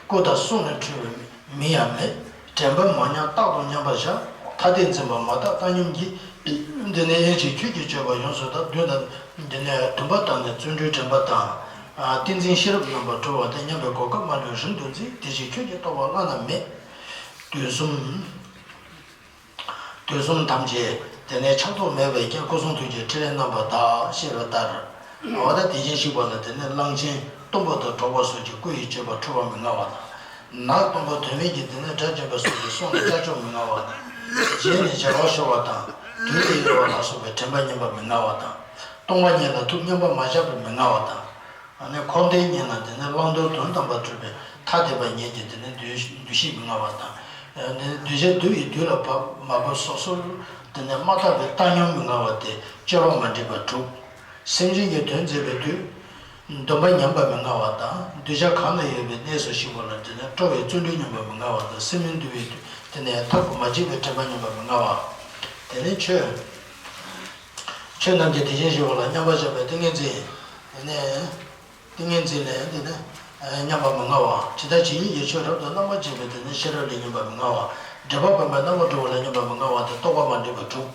སྐུ་དང་གསུང་ནས་འཁྲུལ་བའི་མིང་ཡང་མེད། དྲན་པ་མ་ཉམས་རྟག་ཏུ་མཉམ་པར་བཞག། ཐ་དད་འཛིན་པ་མ་དག་བཏང་སྙོམས་ཀྱིས། འདི་ནས་ཡེ་ཤེས་ཆོས་ཀྱི་སྤྱོད་པ་ཡོངས་སུ་དག། བདུན་དང་འདི་ནས་བདུན་པ་དང་ནི་བརྩོན་འགྲུས་དྲན་པ་དང་། ཏིང་འཛིན་ཤེས་རབ་རྣམ་པར་གྲོལ་བ་དང་མཉམ་པའི་གོ་སྐབས་མ་ལུས་རིང་དུ་འཛིན། དེ་ཕྱིར་ཁྱོད་ཀྱིས་རྟོགས་པ་བླ་ན་མེད། དུས་གསུམ། དུས་གསུམ་ཐམས་ཅད་དེ་ནས་ཆགས་རྟོག་མེད་པའི་རྐྱེན་སྐུ་གསུང་ཐུགས་ཀྱི་ཕྲིན་ལས་རྣམ་པར་དག་ཞེས་པ་ལྟར། འོ་ད་དེ་བཞིན་གཤེགས་པ་ལ་དེ་ནས་གླང་ཆེན་སྟོང་པ་དང་གྲོགས་པོ་སོགས་ཀྱི་སྐུ་ཡི་སྤྱོད་པ་འཁྲུལ་པ་མི་མངའ་བ་དང་། ནགས་སྟོང་པ་དོན་མེད་ཀྱི་དེ་ནས་སྒྲ་འབྱིན་པ་སོགས་ཀྱི་གསུང་ལ་སྐྱབས་འཇུག་མི་མངའ་བ་དང་། རྗེས་ནས་བྱ་བ་ཤོར་བ་དང་། དུས་ལས་ཡོལ་བ་ལ་སོགས་པའི་དྲན་པ་ཉམས་པ་མི་མངའ་བ་དང་། སྟོང་པ་ཉིད་ལ་ཐུགས་མཉམ་པར་མ་བཞག་པ་མི་མངའ་བ་དང་། ཨ་ནི་འཁོར་འདས་གཉིས་ན་དེ་ནས་བླང་དོར་དོན་དམ་པར་གྲུབ་པའི་ཐ་དད་པ་ཉིད་ཀྱི་དེ་ནས་འདུ་འདུ་ཤེས་མི་མངའ་བ་དང་། ཨ་ནི་གདུལ་བྱ་འདུལ་བའི་དུས་ལ་བབ་མ་བབ་སོ་སོར་དེ་ནས་མ་བརྟགས་པའི་བཏང་སྙོམས་མི་མངའ་བ་སྟེ་སྤྱོད་པ་མ་འདྲེས་པ་དྲུག། སེམས་ཅན་གྱི་དོན་མཛད་པའི་དུས། འདུན་པ་ཉམས་པ་མི་མངའ་བ་དང་། གདུལ་བྱ་གང་ན་ཡོད་པའི་གནས་སུ་གཤེགས་པ་ལ་དེ་ནས་སྤྲོ་བའི་བརྩོན་འགྲུས་ཉམས་པ་མི་མངའ་བ་དང་། སེམས་མི་འདུལ་བའི་དུས་དེ་ནས་ཐབས་མ་མཆིས་པའི་དྲན་པ་ཉམས་པ་མི་མངའ་བ། དེ་ནས་ཆོས། ཆོས་རྣམས་ཀྱི་དེ་བཞིན་གཤེགས་པ་ལ་མཉམ་པར་བཞག་པའི་ཏིང་ངེ་འཛིན། དེ་ནས་ཏིང་ངེ་འཛིན་ལས་དེ་ནས་མཉམ་པ་མི་མངའ་བ། ཇི་ལྟར་ཇི་སྙེད་ཀྱི་ཆོས་རབ་ཏུ་རྣམ་པར་འབྱེད་པའི་དེ་ནས་ཤེས་རབ་ལས་མཉམ་པ་མི་མངའ་བ། འགྲེལ་པ་སྤངས་པའི་རྣམ་པར་གྲོལ་བ་ལས་མཉམ་པ་མི་མངའ་བ་སྟེ་རྟོག་པ་མ་འདྲེས་པ་དྲུག།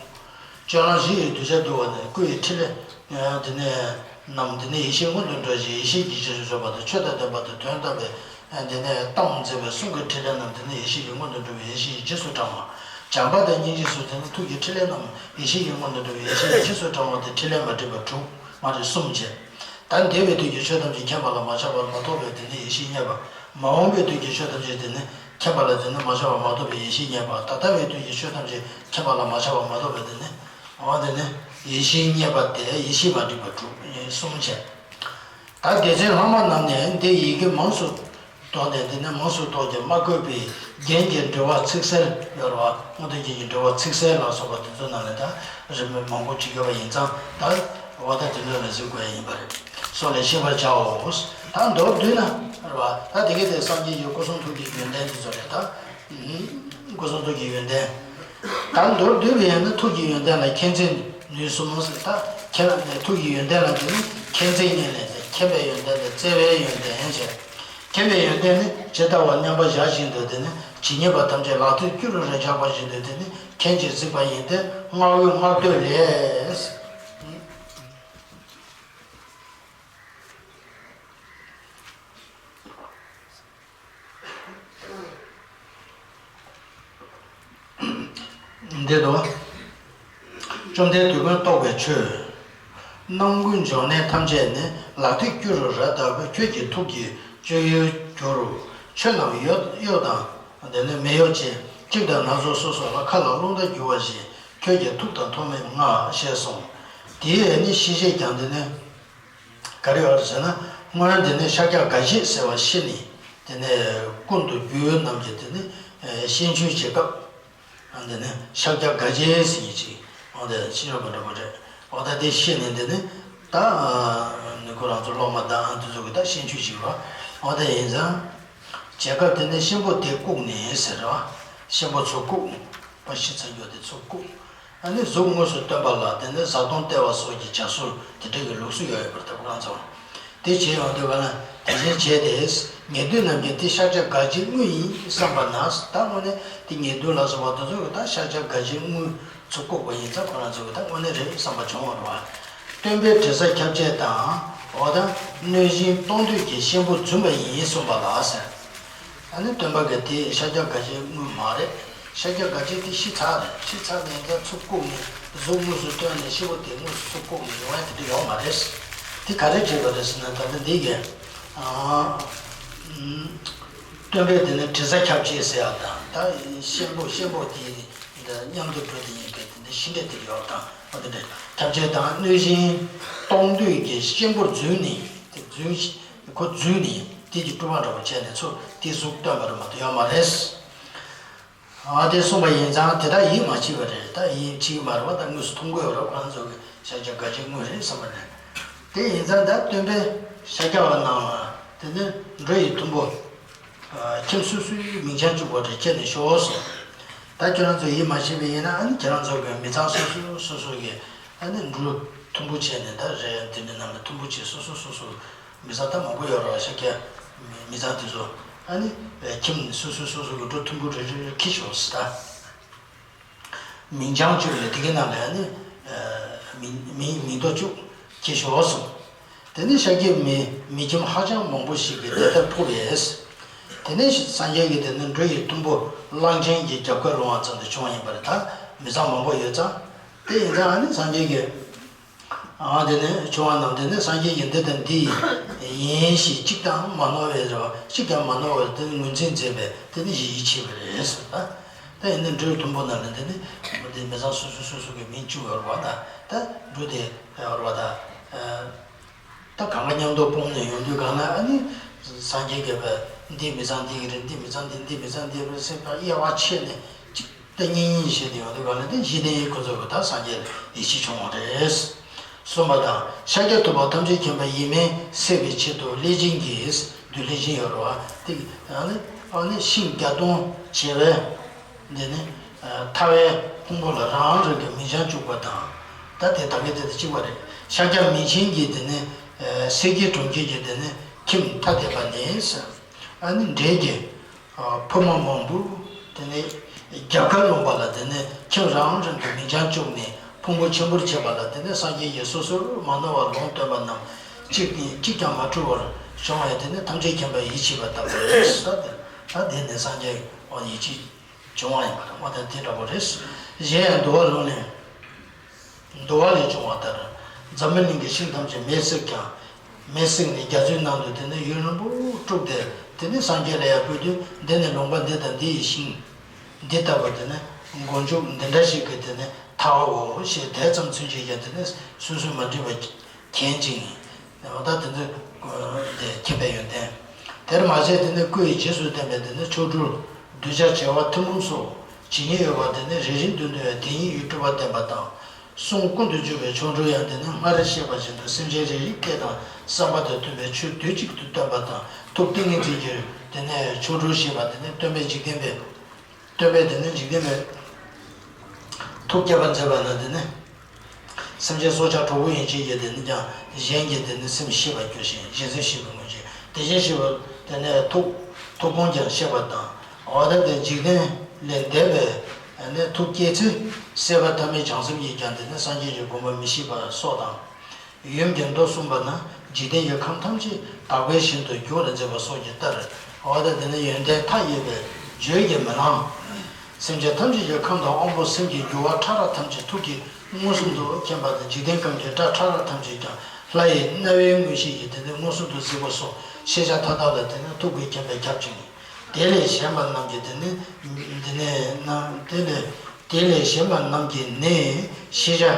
སྤྱོད་ལམ་བཞི་ཡི་གདུལ་བྱ་འདུལ་བ་ནི། སྐུ་ཡི་ཕྲིན་ལས་དེ་ནས་རྣམས་དེ་ནས་ཡེ་ཤེས་སྔོན་དུ་འགྲོ་ཞིང་ཡེ་ཤེས་ཀྱི་རྗེས་སུ་བཟུང་བ་དང་། ཆོས་དང་ལྡན་པ་དང་དོན་དམ་པའི་དེ་ནས་གཏམ་མཛད་པའི་གསུང་གི་ཕྲིན་ལས་རྣམས་དེ་ནས་ཡེ་ཤེས་ཀྱི་སྔོན་དུ་འགྲོ་བའི་ཡེ་ཤེས་ཀྱི་རྗེས་སུ་འབྲང་བ། བྱམས་པ་དང་སྙིང་རྗེ་སོགས་དེ་ནས་ཐུགས་ཀྱི་ཕྲིན་ལས་རྣམས་ཡེ་ཤེས་ཀྱི་སྔོན་དུ་འགྲོ་བའི་ཡེ་ཤེས་ཀྱི་རྗེས་སུ་འབྲང་བ་སྟེ་ཕྲིན་ལས་མ་འདྲེས་པ་དྲུག་མ་རེད་གསུམ་བྱས། ད་འདས་པའི་དུས་ཀྱི་ཆོས་ཐམས་ཅད་མཁྱེན་པ་ལ་མ་ཆགས་པ་ལ་མ་རྟོགས་པའི་དེ་ནས་ཡེ་ཤེས་རྙེད་པ། མ་འོངས་པའི་དུས་ཀྱི་ཆོས་ཐམས་ཅད་དེ་ནས་མཁྱེན་པ་ལ་དེ་ནས་མ་ཆགས་པ་མ་རྟོགས་པའི་ཡེ་ཤེས་རྙེད་པ། ད་ལྟ་བའི་དུས་ཀྱི་ཆོས་ཐམས་ཅད་མཁྱེན་པ་ལ་མ་ཆགས་པ་མ་རྟོགས་པའི་དེ་ནས། འོ་དེ་ནས་ཡེ་ཤེས་རྙེད་པ་སྟེ་ཡེ་ཤེས་མ་འདྲེས་པ་དྲུག་གསུམ་བྱས། ད་སྡེ་ཚན་ལྷག་མ་རྣམས་ནས་འདི་ཡི་གེ་མངས་སུ་དོགས་ནས། དེ་ནས་མངས་སུ་དོགས་ཀྱང་མ་བཀོད་པའི་རྒྱན་གྱི་འགྲེལ་པ་ཚིག་གསལ་ཡོད་རེད་བ། མངོན་རྟོགས་རྒྱན་གྱི་འགྲེལ་པ་ཚིག་གསལ་ལ་སོགས་པ་དེ་ཚོ་ནང་ལས་ད་རིམ་པས་མང་པོ་བྲིས་ཡོད་པ་ཡིན་ཙང་། ད་འོ་ད་དེ་ཚོ་ལ་གཟིགས་དགོས་ཡ་ཡིན་པ་རེད། སོགས་ལས་ཤེས་པར་བྱའོ། ད་མདོར་བསྡུས་ན་རེད་བ། ད་དེ་ག་དེ་སངས་རྒྱས་ཀྱི་སྐུ་གསུང་ཐུགས་ཀྱི་ཡོན་ཏན་དེ་ཚོ་རེད་ད། སྐུ་གསུང་ཐུགས་ཀྱི་ཡོན་ཏན། ད་མདོར་བསྡུས་པ་ཡིན་ན་ཐུགས་ཀྱི་ཡོན་ཏན་ལ་མཁྱེན་བརྩེ་ནུས་གསུམ་ཟེར། ད་མཁྱེན་ཐུགས་ཀྱི་ཡོན་ཏན་ལ་དེ་ནི་མཁྱེན་བརྩེ་ཉིད་ལས་ཏེ། མཁྱེན་པའི་ཡོན་ཏན་དང་བརྩེ་བའི་ཡོན་ཏན་ཟེར། མཁྱེན་པའི་ཡོན་ཏན་ནི་ཇི་ལྟ་བར་མཉམ་པར་བཞག་བཞིན་དུ་དེ་ནི་ཇི་སྙེད་པ་ཐམས་ཅད་ལག་མཐིལ་སྐྱུ་རུ་རུ་བཞག་པ་བཞིན་དུ་དེ་ནི་མཁྱེན་ཅིང་གཟིགས་པ་ཡིན་ཏེ། བསྔགས་འོས་བསྔགས་བསྟོད་ལས། འདི་དུ། བཅོམ་ལྡན་དུས་ཀུན་རྟོགས་པའི་ཆོས། རྣམ་ཀུན་འབྱུང་གནས་ཐམས་ཅད་ནི། ལག་མཐིལ་སྐྱུ་རུ་ར་ལྟ་བུ། ཁྱོད་ཀྱི་ཐུགས་ཀྱི་སྤྱོད་ཡུལ་གྱུར། ཆོས་རྣམས་ཡོད་གཡོ་དང་དེ་ནི་མི་གཡོ་ཅན། གཅིག་དང་སྣ་ཚོགས་སོ་སོ་ལ། མཁའ་ལ་རླུང་རྟ་རྒྱུ་བ་བཞིན། ཁྱོད་ཀྱི་ཐུགས་དང་ཐོགས་མེད་མངའ། ཞེས་གསུངས། དེའི་ནི་ཤེས་བྱེད་ཀྱང་དེ་ནི། ག་རེ་ཡོད་ཟེར་ན། སྔོན་དེ་ནས་ཤཱཀྱ་དགའ་བྱེད་ཟེར་བ་ཤི་ནས་དེ་ནས་ཀུན་ཏུ་རྒྱུ་ཡུལ་རྣམས་ཀྱི་དེ་ནས་ཤན་ཆུང་བྱེད་སྐབས། དེ་ནས་ཤཱཀྱ་དགའ་བྱེད་ཟེར་མཁན་ཅིག་འོ་དེ་ཤི་རབས་པ་འདྲ་པོ་རེད། འོ་ད་དེ་ཤི་ནས་དེ་ནས་ད་ནི་ཁོ་རང་ཚོ་སློབ་མ་དང་དེ་ཚོ་གི་ད་ཤན་ཆུང་བྱེད་པ། འོ་དེ་ཡིན་ཙང་། བྱེད་སྐབས་དེ་ནས་གཤིན་པོ་དེ་བཀུག་ནས་ཟེར་བ། གཤིན་པོ་ཚུར་བཀུག་ཕ་ཤི་ཚར་རྒྱུ་དེ་ཚུར་བཀུག་ཨ་ནི་གཟུགས་དངོས་སུ་སྟོན་པ་ལ་དེ་ནི་བཟའ་བཏུང་སྟེར་བ་སོགས་ཀྱི་བྱ་སྲོལ་དེ་འདྲ་གི་ལུགས་སྲོལ་ཡོད་ཡོད་པར་ཐུགས་ཁོ་རང་ཚོ། དེ་བྱས་ཡོང་དུས་ག་ལ་དེ་བཞིན་བྱས་ཏེ། ཉེ་དུ་རྣམས་ཀྱིས་དེ་ཤཱཀྱ་དགའ་བྱེད་དངོས་ཡིན་བསམ་པ་ན། ད་དངོས་གནས་དེ་ཉེ་དུ་ལ་སོགས་པ་དེ་ཚོ་གི་ད་ཤཱཀྱ་དགའ་བྱེད་དངོས་ཚུར་བཀུག་པ་ཡིན་ཙང་ཁོ་རང་ཚོ་གི་ད་དངོས་གནས་རེད་བསམ་པ་བྱུང་བ་རེད་བ། སྟོན་པའི་དྲི་ཟ་ཁྱབ་བྱེད་དང་། འོ་ད་གནོད་སྦྱིན་སྟོང་འདུས་ཀྱི་གཤེན་པོ་རྫུན་པ་ཡིན་གསུངས་པ་ལ་ཟེར། ཨ་ནི་སྟོན་པ་གིས་དེ་ཤཱཀྱ་དགའ་བྱེད་དངོས་མ་རེད། ཤཱཀྱ་དགའ་བྱེད་དེ་ཤི་ཚར་རེད། ཤི་ཚར་ནས་ད་ཚུར་བཀུག་ནས་གཟུགས་དངོས་སུ་སྟོན་ནས་གཤེན་པོ་དེ་དངོས་སུ་ཚུར་བཀུག་ནས་ཡོང་ཡ་དེ་འདྲ་ཡོད་མ་རེད། དེ་ག་རེ་བྱས་པ་རེད་ཟེར་ན། ད་ལྟ་འདི་གས། ཨ། སྟོན་པས་དེ་ནི་དྲི་ཟ་ཁྱབ་བྱེད་ཟེར་ཡ་དང་། ད་གཤེན་པོ་གཤེན་པོ་དེ་མཉམ་དུ་འགྲོ་དེ་ཡིན་པས་དེ་འདྲ་ཤི་འདྲེ་དེ་ཡོད་དང་། འོ་དེ་འདྲ་ཁྱབ་བྱེད་དང་། གནོད་སྦྱིན་སྟོང་འདུས་ཀྱི་གཤེན་པོར་རྫུན་ནི་དེ་རྫུན། ཁོ་རྫུན་ནི་དེ་གི་སྤྲུལ་པ་འདྲ་པོ་བྱས་ནས་ཚུར་དེ་གཟུགས་སྟོན་པ་རེད་མ་གཏོགས་ཡོད་མ་རེད། ཨ་དེ་གསུངས་པ་ཡིན་ཙང་དེ་དག་ཡིད་མ་ཆེས་པ་རེད། ད་ཡིད་ཆེས་ཀྱི་མ་རེད་བ། ད་དངོས་སུ་མཐོང་གི་ཡོད་རེད། ཁོ་རང་ཚོ་གི་ཤཱཀྱ་དགའ་བྱེད་དངོས་རེད་བསམ་པ་རེད། དེ་ཡིན་ཙང་ད་སྟོན་པས་ཤཱཀྱ་བ་རྣམས་ལ་དེ་ནི་འགྲོ་ཡི་ཐུམ་པོ། ཁྱིམ་སོ་སོའི་མིང་བྱང་བཅུག་པ་རེ་ཁྱེར་ནས་ཤོག་གསུངས། ད་ཁྱེད་རང་ཚོ་ཡིད་མ་ཆེས་པ་ཡིན་ན། ཨ་ནི་ཁྱེད་རང་ཚོ་གི་མི་ཚང་སོ་སོ་སོ་སོ་གི་ཨ་ནི་འབྲུ་ཐུམ་པོ་བྱས་ནས། ད་རེད། དེ་འདྲ་རྣམས་ལ་ཐུམ་པོ་བྱས། སོ་སོ་སོ་སོ་མི་ཚང་ད་མང་པོ་ཡོད་རེད་བ། ཤཱཀྱ་མི་ཚང་དེ་ཚོ་ཨ་ནི་ཁྱིམ་སོ་སོ་སོ་སོ་གི་འབྲུ་ཐུམ་པོ་རེ་རེ་རེ་ཁྱེར་ཤོག་ཟེར། ད་མིང་བྱང་བཅུག་ནས་དེ་གའི་ནང་ལ་ཨ་ནི་མིང་མིང་མིང་འདོགས་བཅུག་ཁྱེར་ཤོག་གསུངས། དེ་ནས་ཤཱཀྱའི་མི་མི་ཁྱིམ་ཧ་ཅང་མང་པོ་ཞིག་གིས་དེ་ལྟར་ཕུལ་བས། དེ་ནས་སངས་རྒྱས་ཀྱིས་དེ་ནས་འབྲུ་ཡི་ཐུམ་པོ་གླང་ཆེན་གྱི་རྒྱབ་ཁར་ལོང་བ་ཙམ་དུ་བྱུང་བ་ཡིན་པ་རེད། ད་མི་ཚང་མང་པོ་ཡོད་ཙང་། དེ་ཡིན་ཙང་ཨ་ནི་སངས་རྒྱས་ཀྱིས། ཨ་དེ་ནས་བྱུང་བ་རྣམས་དེ་ནས་སངས་རྒྱས་ཀྱིས་འདི་དང་འདི་ཡིན་ཞེས་གཅིག་ཀྱང་མ་ནོར་བའི་རེ་བ། གཅིག་ཀྱང་མ་ནོར་བར་དེ་ནི་ངོས་འཛིན་མཛད་པས་དེ་ནི་ཡིད་ཆེས་པ་རེད་ཟེར། ད་ད་ཡིན་ན་འབྲུའི་ཐུམ་པོ་རྣམས་ལ་དེ་ནི་དེ་མི་ཚང་སོ་སོ་སོ་སོ་གི་མིང་བཅུག་ཡོད་རེད་བ། ད་ད་འབྲུ་དེ་ཡོད་རེད་བ། ད་ད་གང་ག་མཉམ་དུ་སྤུངས་ནས་ཡོང་དུས་གང་ན་ཨ་ནི་སངས་རྒྱས་ཀྱིས་པས་འདི་མི་ཚང་འདི་གི་རེད། འདི་མི་ཚང་འདི། འདི་མི་ཚང་འདི་རེད་ཟེར་ད་དབྱེ་བ་ཕྱེ་ནས་གཅིག་ད་གཉིས་གཉིས་བྱས་ཏེ་ཡོང་དུས་ག་ལ་དེ་འཇིག་རྟེན་ཡི་ཁོ་ཚོ་གི་ད་སངས་རྒྱས་ལ་ཡིད་ཆེས་བྱུང་བ་རེད། གསུངས་པ་དང་། ཤཱཀྱ་ཐུབ་པ་ཐམས་ཅད་མཁྱེན་པ་ཡིན་མིན་སེལ་བའི་ཆེད་དུ་ཀླད་ཆེན་གྱིས། བདུད་ཀླད་ཆེན་ཡོད་རེད་བ། དེ་ཨ་ནི་ཨ་ནི་ཤིང་བརྒྱ་སྟོང་བྱེ་བས་འདི་ནི་ཐར་པའི་ཕུང་པོ་ལ་རང་རང་གི་མིང་བྱང་བཅུག་པ་དང་། ད་དེ་ད་གའི་དེ་དང་གཅིག་པ་རེད། ཤཱཀྱ་མིང་ཆེན་གྱིས་དེ་ནི་སེར་སྐྱའི་གྲོང་ཁྱེར་གྱི་དེ་ནི་ཁྱིམ་ཐ་དད་པ་ནས་ཨ་ནི་འབྲས་ཀྱི་ཕུབ་མ་མང་པོ་དེ་ནས་རྒྱབ་ཁར་ལོངས་པ་ལ། དེ་ནས་ཁྱིམ་རང་རང་གི་མིང་བྱང་བཅུག་ནས་ཕུང་པོ་ཆེན་པོར་བྱེད་པ་ལ། དེ་ནས་སངས་རྒྱས་ཀྱིས་སོ་སོར་མ་ནོར་བར་ལུང་སྟོན་པ་རྣམས་གཅིག་ནས་གཅིག་ཀྱང་མ་འཁྲུལ་བར་བྱུང་བས། དེ་ནས་ཐམས་ཅད་མཁྱེན་པས་ཡིད་ཆེས་པ་ལྟ་བུ་རེད། ད་དེ་ད་དེ་ནས་སངས་རྒྱས་ཡིད་ཆེས་བྱུང་བ་ཡིན་པ་རེད། འོ་ད་དེ་འདྲ་པོ་རེད། གཞན་ཡང་འདུལ་བ་ལུང་ནས། འདུལ་བ་ལས་བྱུང་བ་ལྟར། འཛམ་བུ་གླིང་གི་ཤིང་ཐམས་ཅད་མེས་བསྲེགས་ཀྱང་། མེས་བསྲེགས་ནས་རྒྱ་མཚོའི་ནང་དུ་དེ་ནས་ཡུན་རིང་པོ་དཀྲུགས་ཏེ། དེ་ནས་སངས་རྒྱས་ལ་ཡར་ཕུལ་དུས། འདི་ནི་ལུང་པ་འདི་དང་འདི་ཡི་ཤིང་། འདི་ལྟ་བུ་དེ་ནི་མགོ་མཇུག་འདི་འདྲ་ཞིག་གི་དེ་ནི་ཐར་བའོ་ཞེས་དེ་ཙམ་ཚུན་ཆད་ཀྱང་དེ་ནི་སོ་སོས་མ་བསྒྲིགས་པ་གྱེན་ཅིང་། འོ་ད་དེ་ཚོ་དེ་མཁྱེན་པའི་ཡོན་ཏན། དེར་མ་ཟད་དེ་ནི་སྐུ་ཡི་རྗེས་སུ་བསྟན་པའི་དེ་ནི་ཆོ་འཕྲུལ། གདུལ་བྱ་བྱེ་བ་ཐུན་མོང་སོགས་ཇི་སྙེད་ཡོད་པ་དེ་ནི་རེ་རེའི་མདུན་དུ་ཡང་དེ་ཉིད་ཡུལ་གྲུབ་པ་བསྟན་པ་དང་། གསུང་ཀུན་ཏུ་བརྗོད་པའི་ཆོ་འཕྲུལ་ཡང་དེ་ནི་སྔར་བཤད་པ་བཞིན་དུ་སེམས་ཅན་རེ་རེའི་སྐད་དང་བསམ་པ་དང་མཐུན་པའི་ཆོས་དུས་གཅིག་ཏུ་སྟོན་པ་དང་། ཐུགས་ཏིང་ངེ་འཛིན་གྱི་དེ་ནི་ཆོ་འཕྲུལ་ཞེས་པ་དེ་ནི་སྟོན་པས་འཇིག་རྟེན་པའི། སྟོན་པས་དེ་ནི་འཇིག་རྟེན་པའི་ཐུགས་བསྐྱེད་པར་མཛད་པ་ལ་དེ་ནི། སེམས་ཅན་སྲོག་ཆགས་གྲོག་པོ་ཡན་ཆད་ཀྱི་དེ་ནི་ཀྱང་གཞན་གྱི་དེ་ནི་སེམས་ཤེས་པར་གྱུར་ཞིང་། གཞན་སེམས་ཤེས་པའི་སྔོན་ཆད་དེ་བཞིན་གཤེགས་པ་དེ་ནི་ཐུགས་ཐུགས་དགོངས་ཀྱང་ཤེས་པ་དང་། འོ་ད་དེ་འཇིག་རྟེན་ལས་འདས་པའི་ནི་ཐུགས་བསྐྱེད་ཚེ། སྲེད་པ་ཐ་མལ་བྱང་སེམས་ཀྱིས་ཀྱང་དེ་ནི་སངས་རྒྱས་ཀྱི་དགོངས་པ་མི་ཤེས་པ་སོགས་དང་། ཡུམ་གྱི་མདོ་གསུངས་པ་ན། འཇིག་རྟེན་གྱི་ཁམས་ཐམས་ཅད་དག་པའི་ཞིང་དུ་འགྱུར་བར་མཛད་པ་སོགས་ཀྱི་ལྟར། འོ་ད་དེ་ནི་ཡོན་ཏན་མཐའ་ཡས་པས་བརྗོད་ཀྱིས་མི་ལང་། སེམས་ཅན་ཐམས་ཅད་ཀྱི་ཁམས་དང་། དབང་པོ་སེམས་ཀྱི་རྒྱུ་བ་ཕྲ་རགས་ཐམས་ཅད་ཐུགས་ཀྱིས་མངོན་སུམ་དུ་མཁྱེན་པ་དང་། འཇིག་རྟེན་ཁམས་ཀྱི་སྒྲ་ཕྲ་རགས་ཐམས་ཅད་ཀྱང་ལྷ་ཡི་རྣ་བའི་མངོན་ཤེས་ཀྱིས་དེ་ནི་མངོན་སུམ་དུ་གཟིགས་པ་སོགས་ཤེས་བྱ་མཐའ་དག་ལ་དེ་ནི་ཐུགས་ཀྱིས་མཁྱེན་པས་ཁྱབ་ཅིང་། དེ་ལས་གཞན་པ་རྣམས་ཀྱིས་དེ་ནི་དེ་ནི་ན་དེ་ལས་དེ་ལས་གཞན་པ་རྣམས་ཀྱིས་ནི་ཤེས་བྱ་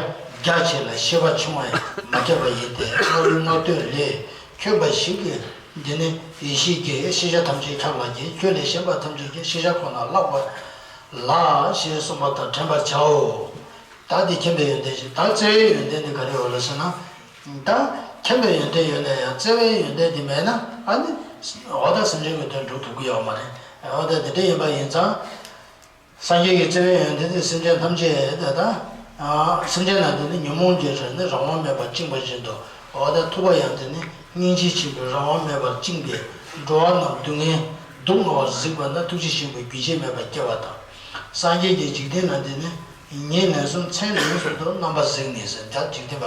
རྒྱ་ཆེ་ལ་ཤེས་པ་ཆུང་བས་མ་ཁྱབ་པ་ཡིན་ཏེ། སྔ་རོལ་སྔ་ལྟོས་ལས་ཁྱོད་འབའ་ཞིག་གིས་འདི་ནི་ཡེ་ཤེས་ཀྱིས་ཤེས་བྱ་ཐམས་ཅད་ཁྱབ་ལགས་ཀྱིས། ཁྱོད་ལས་གཞན་པ་ཐམས་ཅད་ཀྱིས་ཤེས་བྱ་ཁོ་ན་བཀླག་པ་ལགས་ཞེས་གསུངས་པ་དང་དྲན་པར་བྱའོ། ད་འདི་མཁྱེན་པའི་ཡོན་ཏན་ཞིག་ད་བརྩེ་བའི་ཡོན་ཏན་འདི་ག་རེ་ཡོད་ལ་ཟེར་ན། ད་མཁྱེན་པའི་ཡོན་ཏན་ཡོད་ན་ཡང་བརྩེ་བའི་ཡོན་ཏན་འདི་མེད་ན་ཨ་ནི་འོ་ད་སེམས་ཅན་གྱི་དོན་སྒྲུབ་ཐུབ་ཀྱི་ཡོད་མ་རེད། འོ་ད་འདི་འདྲ་ཡིན་པ་ཡིན་ཙང་། སངས་རྒྱས་ཀྱི་བརྩེ་བའི་ཡོན་ཏན་དེ་སེམས་ཅན་ཐམས་ཅད་དེ་དག་ སེམས་ཅན་རྣམས་དེ་ནི་ཉོན་མོངས་ཀྱི་རིགས་ནི་རང་དབང་མེད་པར་བཅིངས་པ་བཞིན་དུ། འོ་ད་ཐུབ་པ་ཡང་དེ་ནི་སྙིང་རྗེ་ཆེན་པོས་རང་དབང་མེད་པར་བཅིངས་པས་འགྲོ་བ་རྣམས་སྡུག་བསྔལ་སྡུག་བསྔལ་བར་གཟིགས་པ་ན་ཐུགས་རྗེ་ཆེན་པོས་རྒྱུན་ཆད་མེད་པར་སྐྱེ་བ་དང་། སངས་རྒྱས་ཀྱི་འཇིག་རྟེན་ན་དེ་ནི་ཉིན་ལན་གསུམ་མཚན་ལན་གསུམ་དུ་རྣམ་པར་གཟིགས་ནས་ཟེར། ད་འཇིག་རྟེན་པ་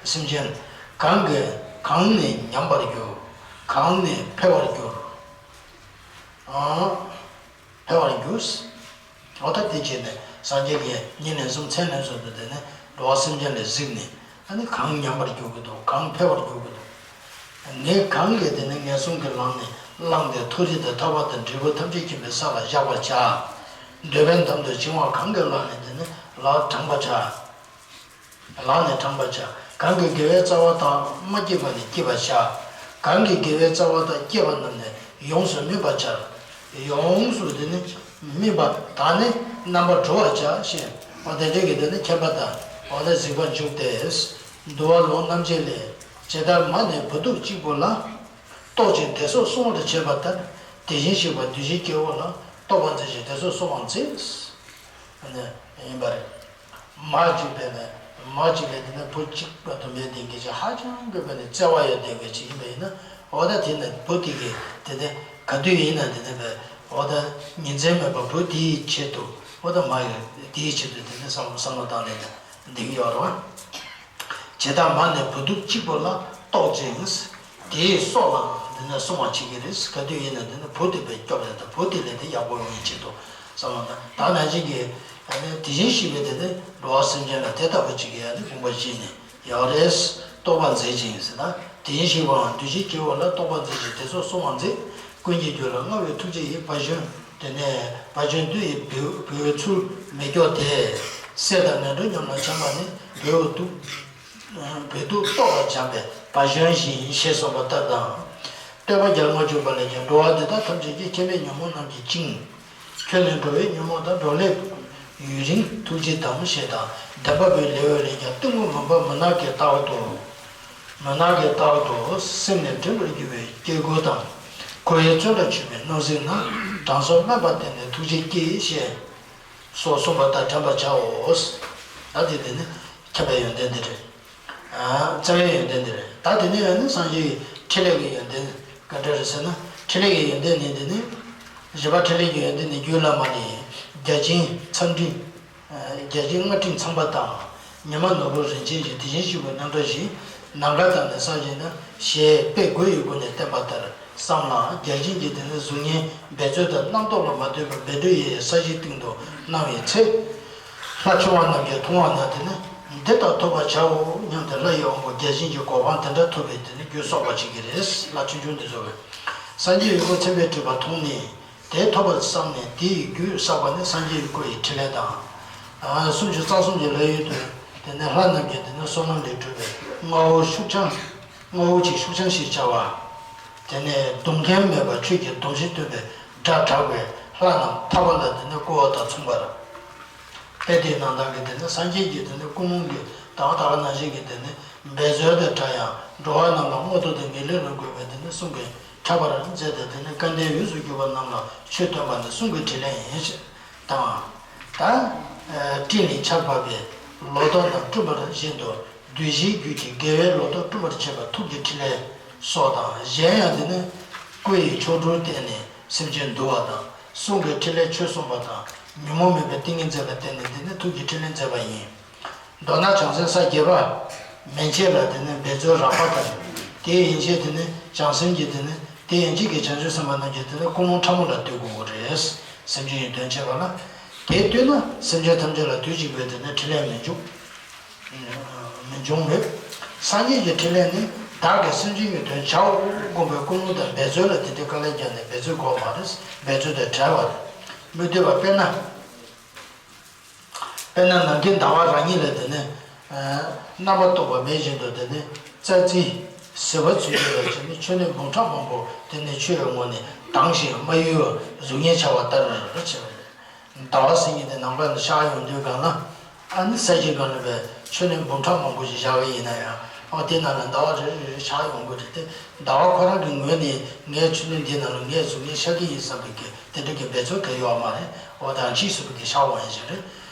སེམས་ཅན་གང་གི་གང་ནས་ཉམས་པར་འགྱུར། གང་ནས་འཕེལ་བར་འགྱུར། འཕེལ་བར་འགྱུར། འོ་ད་དེ་བྱས་ནས་སངས་རྒྱས་ཀྱིས་ཉིན་ལན་གསུམ་མཚན་ལན་གསུམ་དུ་དེ་ནས་འགྲོ་བ་སེམས་ཅན་ལ་གཟིགས་ནས། ཨ་ནི་གང་ཉམས་པར་འགྱུར་གྱི་འདུག་གང་འཕེལ་བར་འགྱུར་གྱི་འདུག་ངས་གང་གིས་དེ་ནས་ངན་སོང་གི་ལམ་ནས་བླངས་ཏེ་མཐོ་རིས་དང་ཐར་པ་དང་འབྲས་བུ་ཐམས་ཅད་མཁྱེན་པའི་ས་ལ་བཞག་པར་བྱ། འདོད་པའི་འདམ་དུ་བྱིང་བ་གང་གི་ལག་ནས་དེ་ནས་ལག་དྲངས་པར་བྱ། ལག་ནས་དྲངས་པར་བྱ། གང་གིས་དགེ་བའི་རྩ་བ་དག་མ་བསྐྱེད་པ་ནས་བསྐྱེད་པར་བྱ། གང་གིས་དགེ་བའི་རྩ་བ་དག་བསྐྱེད་པ་རྣམས་ནི་ཡོངས་སུ་སྨིན་པར་བྱ། ཡོངས་སུ་དེ་ནི་སྨིན་པ་དག་ནི་རྣམ་པར་གྲོལ་བར་བྱ་ཞེས། འོ་དེ་འདྲ་གི་དེ་ནི་མཁྱེན་པ་དང་འོ་ན་གཟིགས་པ་འཇུག་སྟེ། འདུལ་བ་ལུང་རྣམ་འབྱེད་ལས། ཇི་ལྟར་མ་ནི་བུ་སྡུག་གཅིག་པུ་ལ། ལྟོགས་ཤིང་དེ་སོགས་བསྲུང་བར་བྱེད་པ་ལྟར། དེ་བཞིན་གཤེགས་པ་འདུས་བྱས་སྐྱེ་བོ་ལ། ལྟོགས་པར་མཛད་ཅིང་དེ་སོགས་བསྲུང་བར་མཛད། ཨ་ནི་ཡིན་པ་རེད། མ་གཅིག་པས་ནི་མ་གཅིག་ལས་དེ་ནི་བུ་གཅིག་པ་དུ་མའི་ལྡན་མཁན་ཅིག་ཧ་ཅང་དགོས་པ་ནི་བརྩེ་བ་ཡོད་ལྡན་མཁན་ཅིག་ཡིན་པ་ཡིན་ན། འོ་ད་དེ་ནི་བུ་དེ་གིས་དེ་ནི་ག་དུས་ཡིན་ན་དེ་ནི་བས་འོ་ད་ཉིན་མཚན་མེད་པར་བུ་དེའི་ཆེད་དུ། འོ་ད་མ་ཡོད་དེའི་ཆེད་དུ་དེ་ནི་བསམ་བསམ་བློ་བཏང་ནས་ནི་འདི་གི་ཡོད་རེད་བ། ཇི་ལྟར་མ་ནི་བུ་སྡུག་གཅིག་པུ་ལ། ལྟོགས་ཤིང་། དེའི་སྲོག་ལའང་འདི་ནི་བསྲུང་བ་བྱེད་ཀྱི་རེད། ག་དུས་ཡིན་ན་འདི་ནི་བུ་དེ་བས་སྐྱོབ་ལས་དང་བུ་དེ་ལས་དེ་ཡག་པོ་ཡོང་བའི་ཆེད་དུ་བསམ་བློ་བཏང་། ད་ནང་བཞིན་གྱི་ཨ་ནི་དེ་བཞིན་གཤེགས་པའི་དེ་ནི་འགྲོ་བ་སེམས་ཅན་ལ་དེ་ལྟ་བུ་ཅིག་གིས་ཨ་ནི་དགོངས་པ་བཞེས་ནས་ཡོད་རེད། ལྟོགས་པར་མཛད་ཅིང་ཟེར་ན། དེ་བཞིན་གཤེགས་པའང་འདུས་བྱས་སྐྱེ་བོ་ལ། ལྟོགས་པར་མཛད་ཅིང་དེ་སོགས་བསྲུང་བར་མཛད། ཀུན་གྱི་རྒྱུ་ལ་མངའ་བའི་ཐུགས་རྗེ་ཡིས། བ་གཞོན་དེ་ནས་བ་གཞོན་བདུད་ཡི་བུ་བུའི་ཚུལ་མི་སྐྱོ་སྟེ། སྲེད་དང་ངན་འགྲོ་མཉམ་ལ་འཁྱམས་པ་ནི། བུའི་སྡུག་བུའི་སྡུག་རྟོགས་པར་བྱ་བའི་བ་གཞོན་བཞིན་ཞེས་གསུངས་པ་ལྟར་དང་། བསྟོད་པ་བརྒྱ་ལྔ་བཅུ་པ་ལས་ཀྱང་། འགྲོ་བ་འདི་དག་ཐམས་ཅད་ཀྱིས། སྐྱེ་མེད་ཉོན་མོངས་རྣམས་ཀྱིས་བཅིངས། ཁྱོད་ནི་འགྲོ་བའི་ཉོན་མོངས་དག། འགྲོ་ལས་ཡུན་རིང་ཐུགས་རྗེས་བསྡམས་ཞེས་དང་། བདེན་པ་པོའི་ལེའུ་ལས་ཀྱང་། གཏི་མུག་མུན་པ་མུན་ནག་གི་ལྟག་ཏུ། མུན་ནག་གི་ལྟག་ཏུ་སེམས་ནི་འགྲིམ་པར་འགྱུར་བའི་སྐྱེ་དགུ་དང་། འཁོར་བའི་བཙོན་ལ་ཆུད་པའི་སྣང་སྲིད་ན། དྲང་སྲོང་དམན་པ་དེ་ནི་ཐུགས་རྗེས་བསྐྱེད་ཞེས་སོགས་གསུངས་པ་ལྟར་དྲན་པར་བྱའོ། ད་དེ་དེ་ནི་མཁྱེན་པའི་ཡོན་ཏན་དེ་རེད། རྩ་བའི་ཡོན་ཏན་དེ་རེད། ད་དེ་ནས་ཡང་ནི་སངས་རྒྱས་ཀྱི་ཕྲིན་ལས་ཀྱི་ཡོན་ཏན་ག་འདྲ་རེད་ཟེར་ན། ཕྲིན་ལས་ཀྱི་ཡོན་ཏན་ནི་དེ་ནི། བཞི་པ་ཕྲིན་ལས་ཀྱི་ཡོན་ཏན་ནི། རྒྱུད་བླ་མ་ལས། བརྒྱ་བྱིན་མཚམས་སྤྲིན། བརྒྱ་བྱིན་རྔ་སྤྲིན་ཚངས་པ་དང་། ཉི་མ་ནོར་བུ་རིན་ཆེན་བཞིན། དེ་བཞིན་གཤེགས་པའི་རྣམ་གྲངས་བཞིན། ནམ་མཁའ་དང་ནི་ས་གཞི་ན། ཞེས་དཔེ་དགུ་ཡི་སྒོ་ནས་བསྟན་པ་ལྟར་བསམ་ལ། བརྒྱ་བྱིན་གྱི་དེ་ནི་གཟུགས་བརྙན་འབད་རྩོལ་དང་རྣམ་རྟོག་ལ་མ་ལྟོས་པར་བཻ་ཌཱུརྱ་ཡི་ས་གཞིའི་སྟེང་དུ་སྣང་བའི་ཚེ། ལྷ་ཆུང་བ་རྣམས་ཀྱིས་མཐོང་བ་ན་དེ་ནི་འདི་ལྟར་ཐོབ་པར་བྱའོ་སྙམ་སྟེ་ལྷ་ཡི་དབང་པོ་བརྒྱ་བྱིན་གྱི་གོ་འཕང་དེ་འདྲ་ཐོབ་པའི་དེ་ནི་རྒྱུ་གསོག་པར་བྱེད་ཀྱི་རེད། ལྷ་ཆུང་ཆུང་འདི་ཚོ་གིས་སངས་རྒྱས་ཡུལ་འཁོར་མཚན་དཔེས་སྤྲུལ་པ་མཐོང་ནས། དེ་ཐོབ་པར་བསམས་ནས་དེ་ཡི་རྒྱུད་བསགས་པ་ནི་སངས་རྒྱས་ཡི་སྐུ་ཡི་ཕྲིན་ལས་དང་། སུམ་ཅུ་རྩ་གསུམ་གྱི་ལྷ་ཡུལ་དུ་དེ་ནས་ལྷ་རྣམས་ཀྱི་དེ་ནས་བསོད་ནམས་ལས་གྲུབ་པའི་རྔ་བོ་ཤུགས་འཆང་། རྔ་བོ་ཆེ་ཤུགས་འཆང་ཞེས་བྱ་བ། དེ་ནས་སྡུག་བསྔལ་མེད་པ་ཆོས་ཀྱི་སྡོམ་བཞི་སྟོན་པའི་སྒྲ་གྲགས་པའི་ལྷ་རྣམས་ཐར་པ་ལ་དེ་ནས་བཀོད་པ་དང་མཚུངས་པར། དཔེ་དེའི་ནང་ལྟར་གྱི་དེ་ནི་སངས་རྒྱས་ཀྱི་དེ་ནི་ཀུན་སློང་གི་དང་ད་ག་ནང་བཞིན་གྱི་དེ་ནི་འབད་རྩོལ་དང་བྲལ་ཡང་འགྲོ་བ་རྣམས་ལ་བསྔོ་རྡོ་དང་ངེས་ལེགས་ལ་འགོད་པའི་དེ་ནི་གསུང་གིས་ཁྱབ་པར་མཛད་དེ། དེ་ནི་སྐལ་ལྡན་འོས་སུ་གྱུར་པ་རྣམས་ལ་ཆོས་སྟོན་པ་ནི་གསུང་གི་ཕྲིན་ལས་ཡིན་ཞེས་དང་། ད་སྤྲིན་ལས་ཆར་བབས་པའི་ལོ་ཏོག་རྣམས་བསྐྲུན་པ་བཞིན་དུ་གདུལ་བྱའི་རྒྱུད་ཀྱི་དགེ་བའི་ལོ་ཏོག་བསྐྲུན་པར་བྱེད་པ་ཐུགས་ཀྱི་ཕྲིན་ལས་སོགས་དང་། གཞན་ཡང་དེ་ནི་སྐུ་ཡི་མཆོག་སྤྲུལ་བསྟན་ནས་སེམས་ཅན་འདུལ་བ་དང་། གསུང་གི་ཕྲིན་ལས་ཆོས་གསུངས་པ་དང་། ཉོན་མོངས་མེད་པའི་ཏིང་ངེ་འཛིན་ལ་བརྟེན་ནས་དེ་ནི་ཐུགས་ཀྱི་ཕྲིན་ལས་མཛད་པ་ཡིན། མདོར་ན་བྱང་སེམས་ས་བརྒྱད་པ་མན་ཆད་ལ་དེ་ནི་འབད་རྩོལ་རགས་པ་དང་། དེ་ཡན་ཆད་དེ་ནི་བྱང་སེམས་ཀྱི་དེ་ནི་དེ་ཡན་ཆད་ཀྱི་བྱང་ཆུབ་སེམས་དཔའ་རྣམས་ཀྱི་དེ་ནི་ཀུན་སློང་ཕྲ་མོ་ལ་ལྟོས་དགོས་ཀྱི་རེད། སེམས་ཅན་གྱི་དོན་བྱེད་པ་ལ། དེ་ལྟོས་ན་སེམས་ཅན་ཐམས་ཅད་ལ་དུས་གཅིག་པའི་དེ་ནི་ཕྲིན་ལས་མི་འབྱུང་། མི་འབྱུང་མོད། སངས་རྒྱས་ཀྱི་ཕྲིན་ལས་ནི་བདག་གིས་སེམས་ཅན་གྱི་དོན་བྱའོ་སྒོམ་པའི་ཀུན་སློང་དང་འབད་རྩོལ་ལ་དེ་འདྲའི་དཀའ་ལས་བརྒྱབ་ནས་འབད་རྩོལ་དགོས་མ་རེད། འབད་རྩོལ་དང་བྲལ་བ་རེད། མི་སྡོད་པ་དཔེར་ན། དཔེར་ན་ནམ་མཁའི་ཟླ་བ་རང་ཉིད་ལ་དེ་ནི་རྣམ་པར་རྟོག་པ་མེད་བཞིན་དུ་དེ་ནི་རྩྭ་རྩི་ཟིལ་པ་ཚུལ་གྱིས་ལ་བྱས་ནས་མཆོད་རྣམས་འབུམ་ཕྲག་མང་པོ་དེ་ནི་མཆོད་པའི་ངོ་ནས་དྭངས་ཤིང་མ་ཡུལ་བ་གཟུགས་བརྙན་འཆར་བ་ལྟར་བྱས་པ་རེད། ཟླ་བ་ཟེར་མཁན་དེ་ནམ་མཁའ་ནས་ཤར་ཡོང་དུས་སྒང་ལ། ཨ་ནི་ས་གཞི་སྒང་ལ་བའི་མཆོད་རྣམས་འབུམ་ཕྲག་མང་པོ་ཞིག་བཞག་གི་ཡིན་ན་ཡང་། ཨ་དེ་ནང་ལ་ཟླ་བ་རེ་རེ་རེ་ཤར་ཡོང་གི་རེད་དེ། ཟླ་བ་ཁོ་རང་གི་ངོས་ནས་ངའི་མཆོད་རྣམས་འདི་ནང་ལ་ངའི་གཟུགས་བརྙན་ཤར་གྱི་ཡིན་བསམ་པའི་གི་དེ་འདྲ་གི་འབད་རྩོལ་གང་ཡང་ཡོད་མ་རེད། འོ་ད་ཕྱིས་སུ་བའི་གི་ཤར་འོང་ཡ་ཞིག་རེད།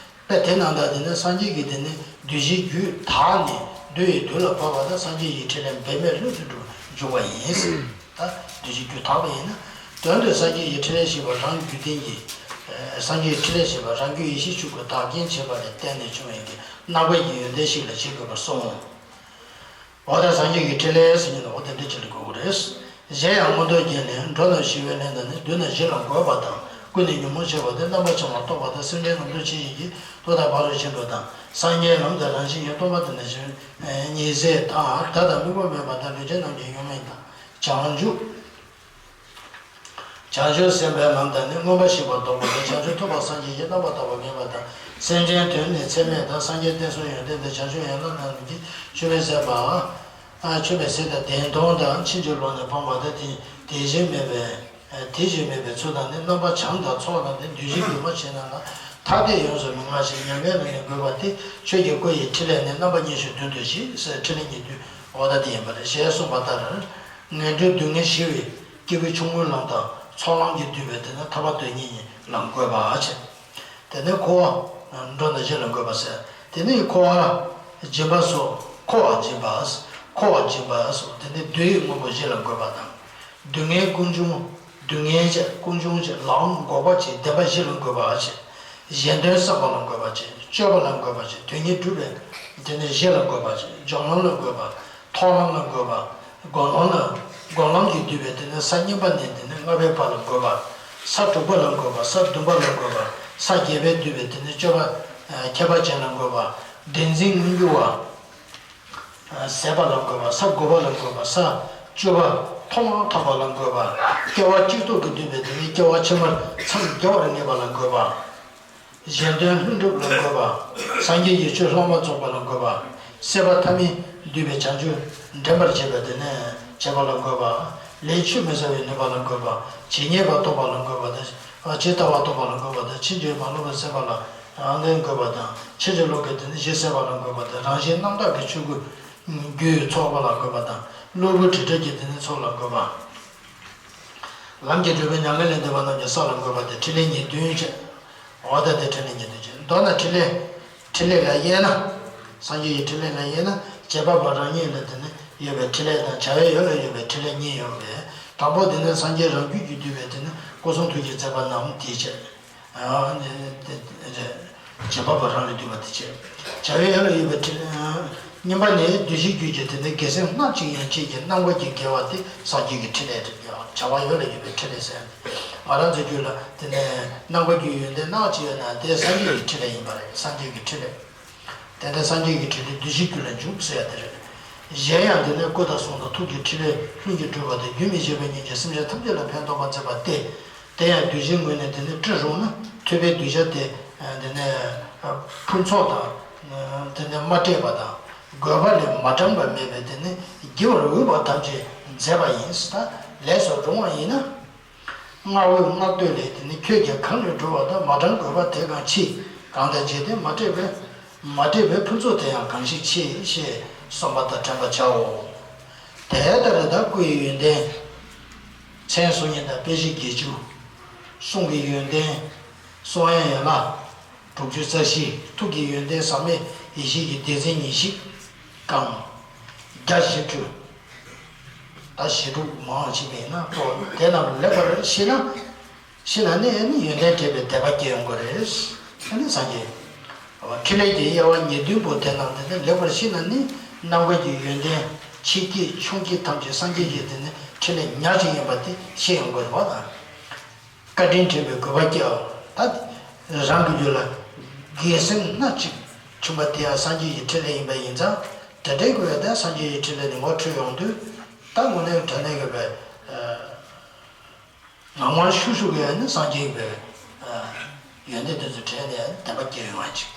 པས། དེ་རྣམས་དང་དེ་ནི་སངས་རྒྱས་ཀྱིས་དེ་ནི་བདུད་བཞིའི་རྒྱུད་དག་ནས་བདུད་ཡི་དུས་ལ་བབ་པ་དང་། སངས་རྒྱས་ཀྱི་ཕྲིན་ལས་འབད་མེད་ལྷུན་གྱིས་གྲུབ་འཇུག་པ་ཡིན། ད་བདུད་བཞིའི་རྒྱུད་དག་པ་ཡིན་ན། དོན་དུ་སངས་རྒྱས་ཀྱི་ཕྲིན་ལས་ཞེས་པ་རང་རྒྱུད་ལྡན་གྱི། སངས་རྒྱས་ཀྱི་ཕྲིན་ལས་ཞེས་པ་རང་རྒྱུད་ཡེ་ཤེས་ཆོས་སྐུ་དག་རྐྱེན་བྱས་པ་ལས་བརྟེན་ནས་བྱུང་བའི་གི་རྣམ་པ་གི་ཡོན་ཏན་ཞིག་ལ་བྱེད་དགོས་པར་གསུངས། འོ་ད་སངས་རྒྱས་ཀྱི་ཕྲིན་ལས་ཟེར་མཁན་འོ་དེ་འདྲ་ཅིག་ལ་གོ་དགོས་རེད། གཞན་ཡང་མངོན་རྟོགས་རྒྱན་ནས། འགྲོ་རྣམས་ཞི་བའི་ལམ་དང་ནི། བདུད་རྣམས་ཞི་ལ་འགོད་པ་དང་། ཀུན་ནས་ཉོན་མོངས་ཆེ་བ་སྟེ། རྣམ་པ་བྱང་བ་རྟོགས་པ་དང་། སེམས་ཅན་རྣམས་སྡུག་ཆེན་ཡིད་ཀྱིས་རྟོག་དང་། ཕ་རོལ་ཕྱིན་དྲུག་དང་། སངས་རྒྱས་ལམ་དང་རང་བཞིན་གྱིས། སྟོང་པ་དེ་ནི་ཉེར་སྲིད་དང་། བདག་དང་དམིགས་པ་མེད་པ་དང་། ལུས་ཅན་རྣམས་ཀྱི་ཡོན་མིན་དང་། བྱང་ཆུབ། བྱང་ཆུབ་སེམས་དཔའི་ལམ་དང་ནི། མངོན་པར་ཤེས་པ་རྟོགས་པ་དང་། བྱང་ཆུབ་ཐོབ་པ་སངས་རྒྱས་ཀྱི། རྣམ་པར་དག་པ་ངེས་པ་དང་། སེམས་ཅན་དོན་ནི་ཚད་མེད་དང་། སངས་རྒྱས་བསྟན་གསུམ་ཡོན་ཏན་དང་། བྱང་ཆུབ་ཡན་ལག་རྣམས་ཀྱི། ཆོས་མིན་ཟད་པ། ཆོས་མིན་ཟད་དང་བདེན་མཐོང་དང་། ཕྱིན་ཅི་ལོག་ནས་སྤངས་པ་དང་། དེ་དེ་བཞིན་མེད་པའི། དེ་བཞིན་མེད་པའི་ཚུལ་དང་ནི། རྣམ་པ་བྱང་དང་ཚོགས་དང་ནི། བདུད་བཞིའི་རྒྱུད་མ་ཕྱེད་ན་ལ། ཐ་དད་ཡོངས་སུ་མི་མངའ་ཞིང་། མྱ་ངན་ལས་ནི་འགོད་པ་སྟེ། ཆོས་ཀྱི་སྐུ་ཡི་ཕྲིན་ལས་ནི། རྣམ་པ་སྙན་ཞིང་དོན་དུ་ཞེས། ཕྲིན་ལས་ཉེར་བདུན་འོ་ད་དེ་ཡིན་པ་རེད། ཞེས་གསུངས་པ་ལྟར། ངན་འགྲོའི་སྡུག་བསྔལ་ཞི་བའི། སྐྱེས་བུ་ཆུང་ངུའི་ལམ་དང་། ཚོགས་ལམ་གྱིས་བསྡུས་པའི་དེ་ནི། ཐར་པ་དོན་གཉེར་ལ་འགོད་པ་བྱས། དེ་ནི་འཁོར་བ། འགྲོ་རྣམས་ཞི་ལ་འགོད་པ་ཟེར། དེ་ནི་འཁོར་བ་སྦྱིན་པ་སོགས། འཁོར་བ་སྦྱིན་པ། འཁོར་བ་སྦྱིན་པ་སོགས། དེ་ནི་བདུད་ཡི་དངོས་པོ་ཞི་ལ་འགོད་པ་དང་། སྡུག་བསྔལ་ཀུན་འབྱུང་། སྡུག་བསྔལ་བྱས་ཀུན་འབྱུང་བྱས། ལམ་འགོག་པ་བྱས་བདེན་པ་ཞི་ལ་འགོད་པ་བྱས། གཞན་དོན་བསམ་པ་ལ་འགོད་པ་བྱས། སྤྱོད་པ་ལ་འགོད་པ་བྱས། དོན་གཉེར་སྒྲུབ་པའི་དེ་ནི་ཞི་ལ་འགོད་པ་བྱས། སྦྱོར་ལམ་ལ་འགོད་པ། མཐོང་ལམ་ལ་འགོད་པ། སྒོམ་ལམ་ལ། སྒོམ་ལམ་གྱིས་བསྡུས་པའི་དེ་ནི་ས་བརྙེས་པ་ནས་དེ་ནི་ལྔ་པའི་བར་ལ་འགོད་པ། ས་དྲུག་པ་ལ་འགོད་པ། ས་བདུན་པ་ལ་འགོད་པ། ས་བརྒྱད་པས་བསྡུས་པའི་དེ་ནི་སྤྱོད་པ། ཁྱད་པར་ཅན་ལ་འགོད་པ། བདེན་འཛིན་མངོན་གྱུར་བ། ཟད་པ་ལ་འགོད་པ། ས་དགུ་པ་ལ་འགོད་པ། ས་བཅུ་པ་ཐོག་མར་ཐོབ་པ་ལ་འགོད་པ། སྐྱེ་བ་གཅིག་ཐོག་གིས་བསྡུས་པའི་དེ་ནི་སྐྱེ་བ་ཕྱི་མར་མཚམས་བརྒྱད་པར་ངེས་པ་ལ་འགོད་པ། གཞན་དོན་ལྷུན་གྲུབ་ལ་འགོད་པ། སངས་རྒྱས་ཀྱི་ཆོས་ལྷག་མ་རྫོགས་པ་ལ་འགོད་པ། སྲེད་པ་ཐ་མས་བསྡུས་པའི་བྱང་ཆུབ་འདྲེན་པར་བྱེད་པ་དེ་ནས་བྱེད་པ་ལ་འགོད་པ། ལས་ཆོས་མི་ཟ་བའི་ནུས་པ་ལ་འགོད་པ། ཇི་སྙེད་པ་རྟོགས་པ་ལ་འགོད་པ་དང་། ཇི་ལྟ་བ་རྟོགས་པ་ལ་འགོད་པ་དང་། ཕྱིན་ཅི་མ་ལོག་པ་སེལ་བ་ལ་འགོད་པ་དང་། ཕྱིན་ཅི་ལོག་གི་དེ་ནི་གཞི་སེལ་བ་ལ་འགོད་པ་དང་། རང་བཞིན་རྣམ་དག་གི་ཆོས་སྐུ་རྒྱུད་ཚོགས་པ་ལ་འགོད་པ་དང་། གློ་བུར་དྲི་བྲལ་གྱི་དེ་ནི་ཚོགས་ལ་འགོད་པ། ལམ་གྱི་སྒྲིབ་པའི་མྱ་ངན་ལས་འདས་པ་རྣམས་ཀྱི་ས་ལ་འགོད་པ་སྟེ་ཕྲིན་ལས་ཉེར་བདུན་བྱས། འོ་ད་དེ་ཕྲིན་ལས་ཉེར་བདུན་བྱས། མདོར་ན་ཕྲིན་ལས། ཕྲིན་ལས་ལ་དབྱེ་ན། སངས་རྒྱས་ཀྱི་ཕྲིན་ལས་ལ་དབྱེ་ན། བྱེད་པ་པོ་རང་ཉིད་ལ་དེ་ནི་ཡོད་པའི་ཕྲིན་ལས་དང་། བྱ་བའི་ཡུལ་ལ་ཡོད་པའི་ཕྲིན་ལས་གཉིས་ཡོད་པས། དང་པོ་དེ་ནི་སངས་རྒྱས་རང་རྒྱུད་ཀྱིས་བསྡུས་པའི་དེ་ནི་སྐུ་གསུང་ཐུགས་ཀྱི་བརྩེགས་པ་རྣམས་དེ་བྱས། བྱེད་པ་པོ་རང་ལས་བསྡུས་པ་དེ་བྱས། བྱ་བའི་ཡུལ་ལ་ཡོད་པའི་ཕྲིན་ལས། གཉིས་པ་ནི་བདུད་བཞིའི་རྒྱུད་ཀྱི་དེ་ནི་དགེ་སེམས་སྣ་གཅིག་ཡན་ཆད་ཀྱི་རྣམ་པ་གྱི་དགེ་བ་དེ་སངས་རྒྱས་ཀྱི་ཕྲིན་ལས་རེད། བྱ་བ་ཡུལ་ལ་ཡོད་པའི་ཕྲིན་ལས་ཟེར། ང་རང་ཚོའི་རྒྱུད་ལ་དེ་ནས་རྣམ་པ་ཀུན་ཡོན་ཏན་སྣ་གཅིག་ཡོད་ན་དེ་སངས་རྒྱས་ཀྱི་ཕྲིན་ལས་ཡིན་པ་རེད། སངས་རྒྱས་ཀྱི་ཕྲིན་ལས། དེ་ནས་སངས་རྒྱས་ཀྱི་ཕྲིན་ལས་བདུད་བཞིའི་རྒྱུད་ལ་འཇུག་ཟེར་ཡ་དེ་རེད། གཞན་ཡང་དེ་ནས་སྐུ་དང་གསུང་དང་ཐུགས་ཀྱི་ཕྲིན་ལས་ལྷུན་གྱིས་གྲུབ་པ་དེ་རྒྱུན་མི་འཆད་པའི་ཉིན་གྱི་སེམས་ཅན་ཐམས་ཅད་ལ་ཕན་འདོགས་པར་མཛད་པ་སྟེ། དེ་ཡང་བདུད་བཞིའི་ངོས་ནས་དེ་ནས་བཀྲི་རུང་ན་ཐུབ་པའི་གདུལ་བྱ་དེ་དེ་ནས་ཕུན་ཚོགས་དང་དེ་ནས་མ་སྤྲད་པ་དང་། དགོས་པ་ལས་མ་འགྲངས་པ་མེད་པའི་དེ་ནས་བགྱི་བར་འོས་པ་ཐམས་ཅད་མཛད་པ་ཡིན། ད་ལས་སུ་རུང་བ་ཡིན་ན། བསྔགས་འོས་བསྔགས་བསྟོད་ལས་དེ་ནི་ཁྱོད་ཀྱིས་གང་ལས་སྒྲུབ་པ་དང་། མ་འགྲངས་དགོས་པ་དེ་གང་མཆིས། གང་དང་རྗེས་དེ་མ་སྤྲད་པས། མ་སྤྲད་པའི་ཕུན་ཚོགས་དེ་ཡང་གང་ཞིག་མཆིས། ཞེས་གསུངས་པ་དང་དྲན་པར་བྱའོ། དེ་ལྟར་ད་སྐུ་ཡི་ཡོན་ཏན་མཚན་གསུང་སྙན་དང་དཔེ་བྱད་བརྒྱད་ཅུ། གསུང་གི་ཡོན་ཏན་གསུང་དབྱངས་ཡན་ལག་དྲུག་ཅུ་རྩ་བཞི། ཐུགས་ཀྱི་ཡོན་ཏན་ཟག་མེད་ཡེ་ཤེས་ཀྱི་སྡེ་ཚན་ཉི་ཤུ་གམ་བརྒྱ་བཞི་བཅུ། ད་བཞི་དྲུག་མང་ཆེ་བས་ན་ཏོ་དེ་རྣམས་ལེགས་པར་ཤེས་ན། ཤེས་ན་ནི་ཨ་ནི་ཡོན་ཏན་འདྲེས་པའི་དད་པ་སྐྱེ་ཡོང་གི་རེད། ཨ་ནི་སངས་རྒྱས། ཕྲིན་ལས་ཀྱི་དབྱེ་བ་ཉེར་བདུན་པོ་དེ་རྣམས་དེ་ནི་ལེགས་པར་ཤེས་ན་ནི་རྣམ་དཀར་གྱི་ཡོན་ཏན་ཆེ་སྐྱེས་ཆུང་སྐྱེས་ཐམས་ཅད་སངས་རྒྱས་ཀྱི་དེ་ནི་ཕྲིན་ལས་ཉག་གཅིག་ཡིན་པ་དེ་ཤེས་ཡོང་གི་རེད་བ་དང་། བཀའ་དྲིན་དྲན་པའི་དགོས་པ་སྐྱེའོ། ད་རང་གི་རྒྱུད་ལ་དགེ་སེམས་སྣ་གཅིག་བྱུང་བ་དེ་ཡང་སངས་རྒྱས་ཀྱི་ཕྲིན་ལས་ཡིན་པ་ཡིན་ཙང་། དེ་འདྲའི་དགོས་པ་དང་སངས་རྒྱས་ཀྱི་ཕྲིན་ལས་ནི་ངོ་འཕྲོད་ཡོང་དུས། ད་དངོས་གནས་དྲང་གནས་ཀྱི་བའི་ངང་དབང་ཤུགས་ཤུགས་ཀྱིས་ནི་སངས་རྒྱས་ཀྱི་བའི་ཡོན་ཏན་དེ་ཚོ་དྲན་ནས་དད་པ་སྐྱེ་ཡོང་བ་ཅིག་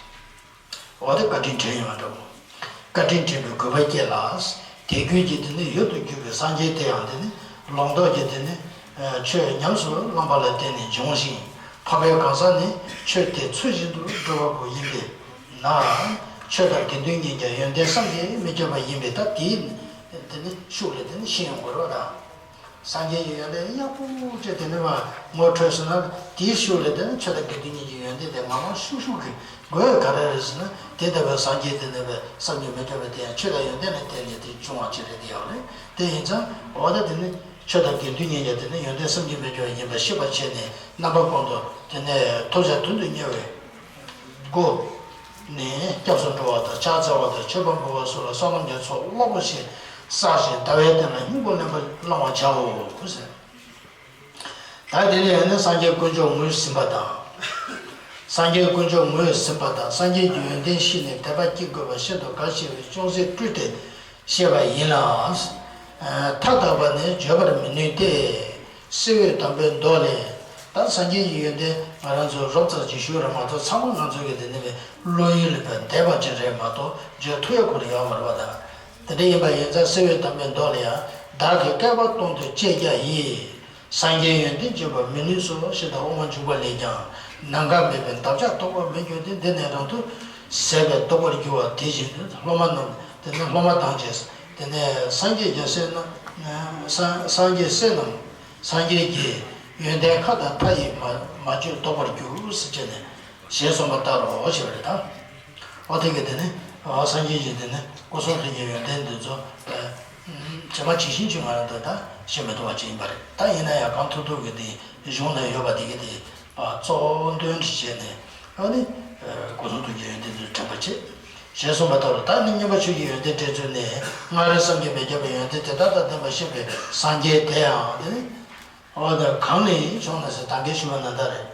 འོ་དེ་བཀའ་དྲིན་དྲན་ཡོང་བ་འདྲ་བོ། བཀའ་དྲིན་དྲན་པའི་དགོས་པ་སྐྱེ་ལ། དད་གུས་ཀྱི་དེ་ནི་ཡུལ་དུ་གྱུར་པའི་སངས་རྒྱས་དེ་ཡང་དེ་ནི་ལོངས་རྫོགས་ཀྱི་དེ་ནི་ཆོས་ཉམས་སུ་བླངས་པ་ལ་བརྟེན་ནས་འབྱུང་ཞིང་། འཕགས་པའི་གང་ཟག་ནི་ཆོས་དེ་ཚུལ་བཞིན་དུ་སྒྲུབ་པ་པོ་ཡིན་པས་ན། ཆོས་དང་དགེ་འདུན་གཉིས་ཀྱང་ཡོན་ཏན་བསམ་གྱིས་མི་ཁྱབ་པ་ཡིན་པས། ད་དེའི་དེ་ནི་ཤུགས་ལས་དེ་ནི་ཤེས་ཡོང་དགོས་རེད་བ་དང་། སངས་རྒྱས་ཀྱི་ཡོན་ཏན་ཡག་པོ་བྱས་དེ་ནས་མར་ངོ་འཕྲོད་སོང་ན། དེའི་ཤུགས་ལ་དེ་ནས་ཆོས་དང་དགེ་འདུན་གཉིས་ཀྱི་ཡོན་ཏན་དེ་ངང་ངམ་ཤུགས་ཤུགས་ཀྱིས་དགོས། ག་རེ་རེད་ཟེར་ན། དེ་ལྟ་བུའི་སངས་རྒྱས་དེ་ལྟ་བུའི་བསམ་གྱིས་མི་ཁྱབ་པ་དེ་ཡང་ཆོས་དང་ཡོན་ཏན་ལ་བརྟེན་ནས་དེ་བྱུང་བ་ཅིག་རེད། དེ་ཡང་རེད། དེ་ཡིན་ཙང་འོ་ད་དེ་ནི་ཆོས་དང་དགེ་འདུན་གཉིས་ཀྱང་དེ་ནི་ཡོན་ཏན་བསམ་གྱིས་མི་ཁྱབ་པ་ཡིན་པ་ཤེས་པར་བྱས་ནས། རྣམ་པ་ཀུན་ཏུ་དེ་ནས་ཐོབ་བྱ་དོན་དུ་གཉེར་བའི་སྒོ་ནས་སྐྱབས་སུ་འགྲོ་བ་དང་། ཕྱག་འཚལ་བ་དང་། མཆོད་པ་འབུལ་བ་སོགས་ལ་བསོད་ནམས་ཀྱི་ཚོགས་རླབས་པོ་ཆེ་བསགས་ཤིང་། ཟླ་བའི་སྟེང་ལ་སྙིང་པོ་ལེན་པ་བླང་བར་བྱའོ་ཟེར། ད་དེ་ནས་ཡང་ན་སངས་རྒྱས་དཀོན་མཆོག་ངོས་ཟིན་པ་དང་། སངས་རྒྱས་དཀོན་མཆོག་ངོས་ཟིན་པ་དང་། སངས་རྒྱས་ཀྱི་ཡོན་ཏན་ཤེས་ནས་དད་པ་སྐྱེ་དགོས་པ་ཤིན་ཏུ་གལ་ཆེ་བས་ཅུང་ཟད་སྤྲོས་ཏེ་བཤད་པ་ཡིན་ལ། མཐའ་དག་པ་ནི་བརྗོད་པར་མི་ནུས་ཏེ། གསེར་འོད་དམ་པའི་མདོ་ལས། ད་སངས་རྒྱས་ཀྱི་ཡོན་ཏན་ང་རང་ཚོ་རོབ་ཙམ་ཅིག་ཞུས་རེད་མ་གཏོགས། ཚང་མ་ང་ཚོ་གི་དེ་ནི་བློ་ཡུལ་ལ་བསྡད་པ་ཅིག་རེད་མ་གཏོགས། བརྗོད་ཐུབ་ཡ་ཁོ་རང་ཡོད་མ་རེད་པ། ད་དེ་འདྲ་ཡིན་པ་ཡིན་ཙང་གསེར་འོད་དམ་པའི་མདོ་ལ་ཡང་། བདག་གིས་བསྐལ་པ་སྟོང་དུ་སྤྱད་ཀྱང་ཡིད། སངས་རྒྱས་ཡོན་ཏན་བརྗོད་པར་མི་ནུས་སོ། ཞེས་དང་དབུ་མ་འཇུག་པ་ལས་ཀྱང་། ནམ་མཁའ་མེད་པའི་འདབ་ཆགས་ཐོགས་པར་མི་འགྱུར་ཏེ། འདི་ནི་རང་དུ་ཟད་པས་ལྡོག་པར་འགྱུར་བ་དེ་བཞིན་དུ། སློབ་མ་རྣམས་དེ་ནི་སློབ་མ་དང་བཅས། དེ་ནས་སངས་རྒྱས་ཀྱི་སྲས་རྣམས། སངས་སངས་རྒྱས་སྲས་རྣམས་སངས་རྒྱས་ཀྱི་ཡོན་ཏན་མཁའ་དང་མཐའ་ཡས་མ་མ་བརྗོད་ལྡོག་པར་འགྱུར་ཟེར་བྱས་ནས། ཞེས་གསུངས་པ་ལྟར་རོ། ཞེས་པ་རེད་ད། ཨོ་དེ་ག་དེ་ནི་ཨོ་སངས་རྒྱས་ཀྱི་དེ་ནི་སྐུ་གསུང་ཐུགས་ཀྱི་ཡོན་ཏན་འདི་ཚོ་ཇི་མ་ཇི་བཞིན་ཅིག་ང་རང་ཚོ་ད་བཤད་མི་ཐུབ་པ་ཅིག་ཡིན་པ་རེད། ད་ཡིན་ན་ཡང་གང་ཐུབ་ཐུབ་ཀྱི་དེ་གཞུང་ན་ཡོད་པ་དེ་ག་དེ་གཙོ་བོ་འདོན་བྱས་ནས། ཨོ་ནི་སྐུ་གསུང་ཐུགས་ཀྱི་ཡོན་ཏན་འདི་དྲན་པ་བྱེད། ཞེས་གསུངས་པ་ལྟར་རོ། ད་ནི་སྙན་པ་ཆོས་ཀྱི་ཡོན་ཏན་འགྲེལ་ཚུལ་ནི། སྔར་བསམ་གྱིས་མི་ཁྱབ་པའི་ཡོན་ཏན་དེ་དག་དང་ལྡན་པར་ཤེས་པའི་སངས་རྒྱས་དེ་ཡང་དེ་ནི། འོ་ད་གང་ནས་བྱུང་ན་ཟེར། ད་གིན་ཞུས་པ་ནང་ལྟར་རེད།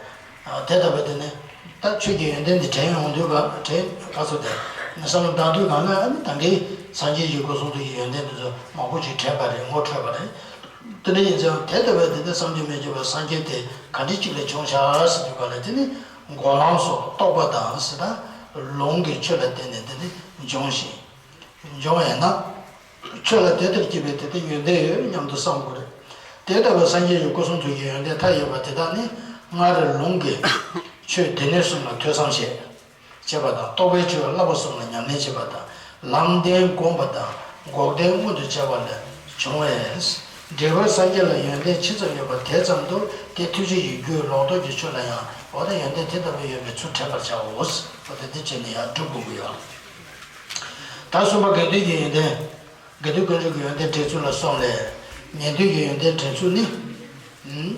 དེ་ལྟ་བུ་དེ་ནི་ད་ཆོས་ཀྱི་ཡོན་ཏན་འདི་དྲན་ཡོང་དུས་ག་དྲན་ག་ཚོད་དེ་ནི་བསམ་བློ་བཏང་དུས་གང་ན། ཨ་ནི་ད་གིན་སངས་རྒྱས་ཀྱི་སྐུ་གསུང་ཐུགས་ཀྱི་ཡོན་ཏན་འདི་ཚོ་མང་པོ་ཅིག་དྲན་པ་རེད། ངོ་འཕྲོད་པ་རེད། དེ་འདྲ་ཡིན་ཙང་དེ་ལྟ་བུ་དེ་ནི་བསམ་གྱིས་མི་ཁྱབ་པའི་སངས་རྒྱས་དེ་ག་འདྲ་ཅིག་ལས་བྱུང་ཤག་ཟེར་དུས་ག་ལ། དེ་ནི་འགོག་ལམ་སོགས་རྟོགས་པ་དང་ཟེར། ད་ལུང་གི་ཆོས་ལ་བརྟེན་ནས་དེ་ནི་འབྱུང་ཞིང་། འབྱུང་བས་ན། ཆོས་ལ་དེ་ལྟར་སྐྱེས་པའི་དེ་ལྟར་ཡོན་ཏན་ཡོད་སྙམ་དུ་བསམ་དགོས་རེད། དེ་ལྟ་བུའི་སངས་རྒྱས་ཀྱི་སྐུ་གསུང་ཐུགས་ཀྱི་ཡོན་ཏན་མཐའ་ཡས་པ་དེ་དག་ནི། སྔར་ལུང་གི་ཆོས་སྡེ་སྣོད་གསུམ་ལ་ཐོས་བསམ་བྱས། བྱས་པ་དང་། རྟོགས་པའི་ཆོས་བསླབ་པ་གསུམ་ལ་ཉམས་ལེན་བྱས་པ་དང་། ལམ་བདེན་བསྒོམས་པ་དང་འགོག་བདེན་མངོན་དུ་བྱས་པ་ལས་བྱུང་བས། འབྲས་བུ་སངས་རྒྱས་ལ་ཡོན་ཏན་ཇི་ཙམ་ཡོད་པ་དེ་ཙམ་དུ། དེ་ཐུགས་རྗེ་ཡི་རྒྱུད་ལོག་རྟོག་གི་ཆོས་ལ་ཡང་འོ་ད་ཡོན་ཏན་དེ་ལྟ་བུ་ཡོད་པའི་ཚུལ་དྲན་པར་བྱའོ། འོ་ད་དེ་བྱས་ནས་ཡང་སྒྲུབ་དགོས་ཀྱི་ཡོད། ད་གསུམ་པ་དགེ་འདུན་གྱི་ཡོན་ཏན། དགེ་འདུན་དཀོན་མཆོག་གི་ཡོན་ཏན་འགྲེལ་ཚུལ་ལ་གསུམ་ལས། ཉན་ཐོས་ཀྱི་ཡོན་ཏན་འགྲེལ་ཚུལ་ནི། ཨུམ།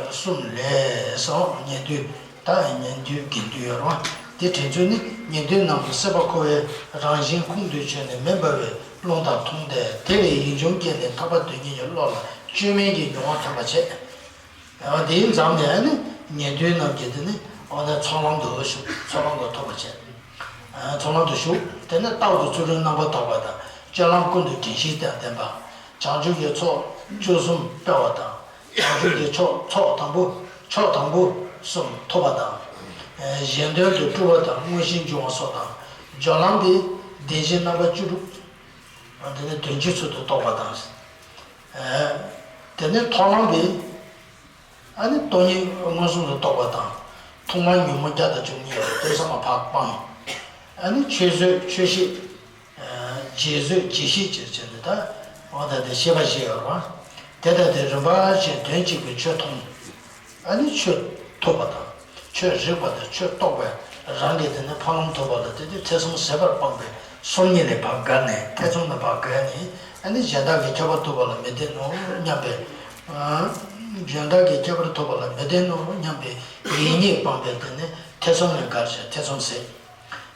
གསུམ་ལས་སོ། ཉན་ཐོས། ད་ཉན་ཐོས་དགེ་འདུན་ཡོད་རེད་པ། དེ་འགྲེལ་ཚུལ་ནི། ཉན་ཐོས་རྣམས་ཀྱིས་སྲེད་པ་འཁོར་བའི་རང་བཞིན་ཁོང་དུ་ཆུད་ནས་མེ་འབར་བའི་རླུང་ལྟར་མཐོང་སྟེ། དེ་ལས་ཡིད་འབྱུང་སྐྱེས་ནས་ཐར་པ་དོན་གཉེར་གྱི་བློ་ལ་བཅོས་མིན་གྱི་མྱོང་བ་ཐོབ་པར་བྱེད། འོ་དེའི་མཚམས་ནས་ནི་ཉན་ཐོས་རྣམས་ཀྱིས་དེ་ནི་འོ་ན་ཚོགས་ལམ་དུ་ཞུགས། ཚོགས་ལམ་དུ་ཐོབ་པར་བྱེད། ཚོགས་ལམ་དུ་ཞུགས། དེ་ནི་རྟག་ཏུ་ཚུལ་ཁྲིམས་རྣམ་པར་དག་པ་དང་། སྤྱོད་ལམ་ཀུན་ཏུ་དྲན་ཤེས་དང་ལྡན་པ། བྱང་ཆུབ་ཀྱི་ཕྱོགས་བཅུ་གསུམ་སྤེལ་བ་དང་། བྱང་ཆུབ་ཀྱི་ཕྱོགས་ཚོགས་དང་པོ། ཕྱོགས་དང་པོ་གསུམ་ཐོབ་པ་དང་། གཞན་དོན་དུ་སྤྲུལ་པ་དང་མངོན་ཤེས་འབྱུང་བ་སོགས་དང་། སྦྱོར་ལམ་དེ་བདེན་བཞིའི་རྣམ་པ་བཅུ་དྲུག། དེ་ནི་དོན་སྤྱིའི་ཚུལ་དུ་རྟོགས་པ་དང་། དེ་ནས་མཐོང་ལམ་དེ། ཨ་ནི་སྟོང་ཉིད་མངོན་སུམ་དུ་རྟོགས་པ་དང་། ཐོག་མར་ཉོན་མོངས་བརྒྱ་དང་བཅུ་གཉིས་ཡོད་པ་དེ་ཚང་མ་ཕར་སྤངས། ཨ་ནི་ཆོས་བཟོད་ཆོས་ཤེས། རྗེས་བཟོད་རྗེས་ཤེས་ཅེས་བྱས་ནས། ད་འོ་ད་དེ་ཤེས་པ་བཞི་ཡོད་རེད་པ། དེ་ལྟ་སྟེ་རིམ་པ་བཞིན་དོན་གཅིག་པའི་ཆོས་མཐོང་། ཨ་ནི་ཆོས་ཐོབ་པ་དང་། ཆོས་རིག་པ་དང་ཆོས་རྟོགས་པའི་རང་གི་དེ་ནི་འཕགས་ལམ་ཐོབ་པ་ལ་དེ་དུས་ཐེ་ཚོམ་ཟད་པར་སྤངས་པའི་སོམ་ཉི་ལས་ཕར་བརྒལ་ནས། ཐེ་ཚོམ་ལས་ཕར་བརྒལ་ནས། ཨ་ནི་གཞན་དག་གི་ཁྱད་པར་ཐོབ་པ་ལ་མི་བརྟེན་ནོ་སྙམ་པའི། གཞན་དག་གི་ཁྱད་པར་ཐོབ་པ་ལ་མི་བརྟེན་ནོ་སྙམ་པའི་ཡིད་གཉིས་སྤངས་པའི་དེ་ནི་ཐེ་ཚོམ་ལས་བརྒལ་ཞིང་ཐེ་ཚོམ་ཟད།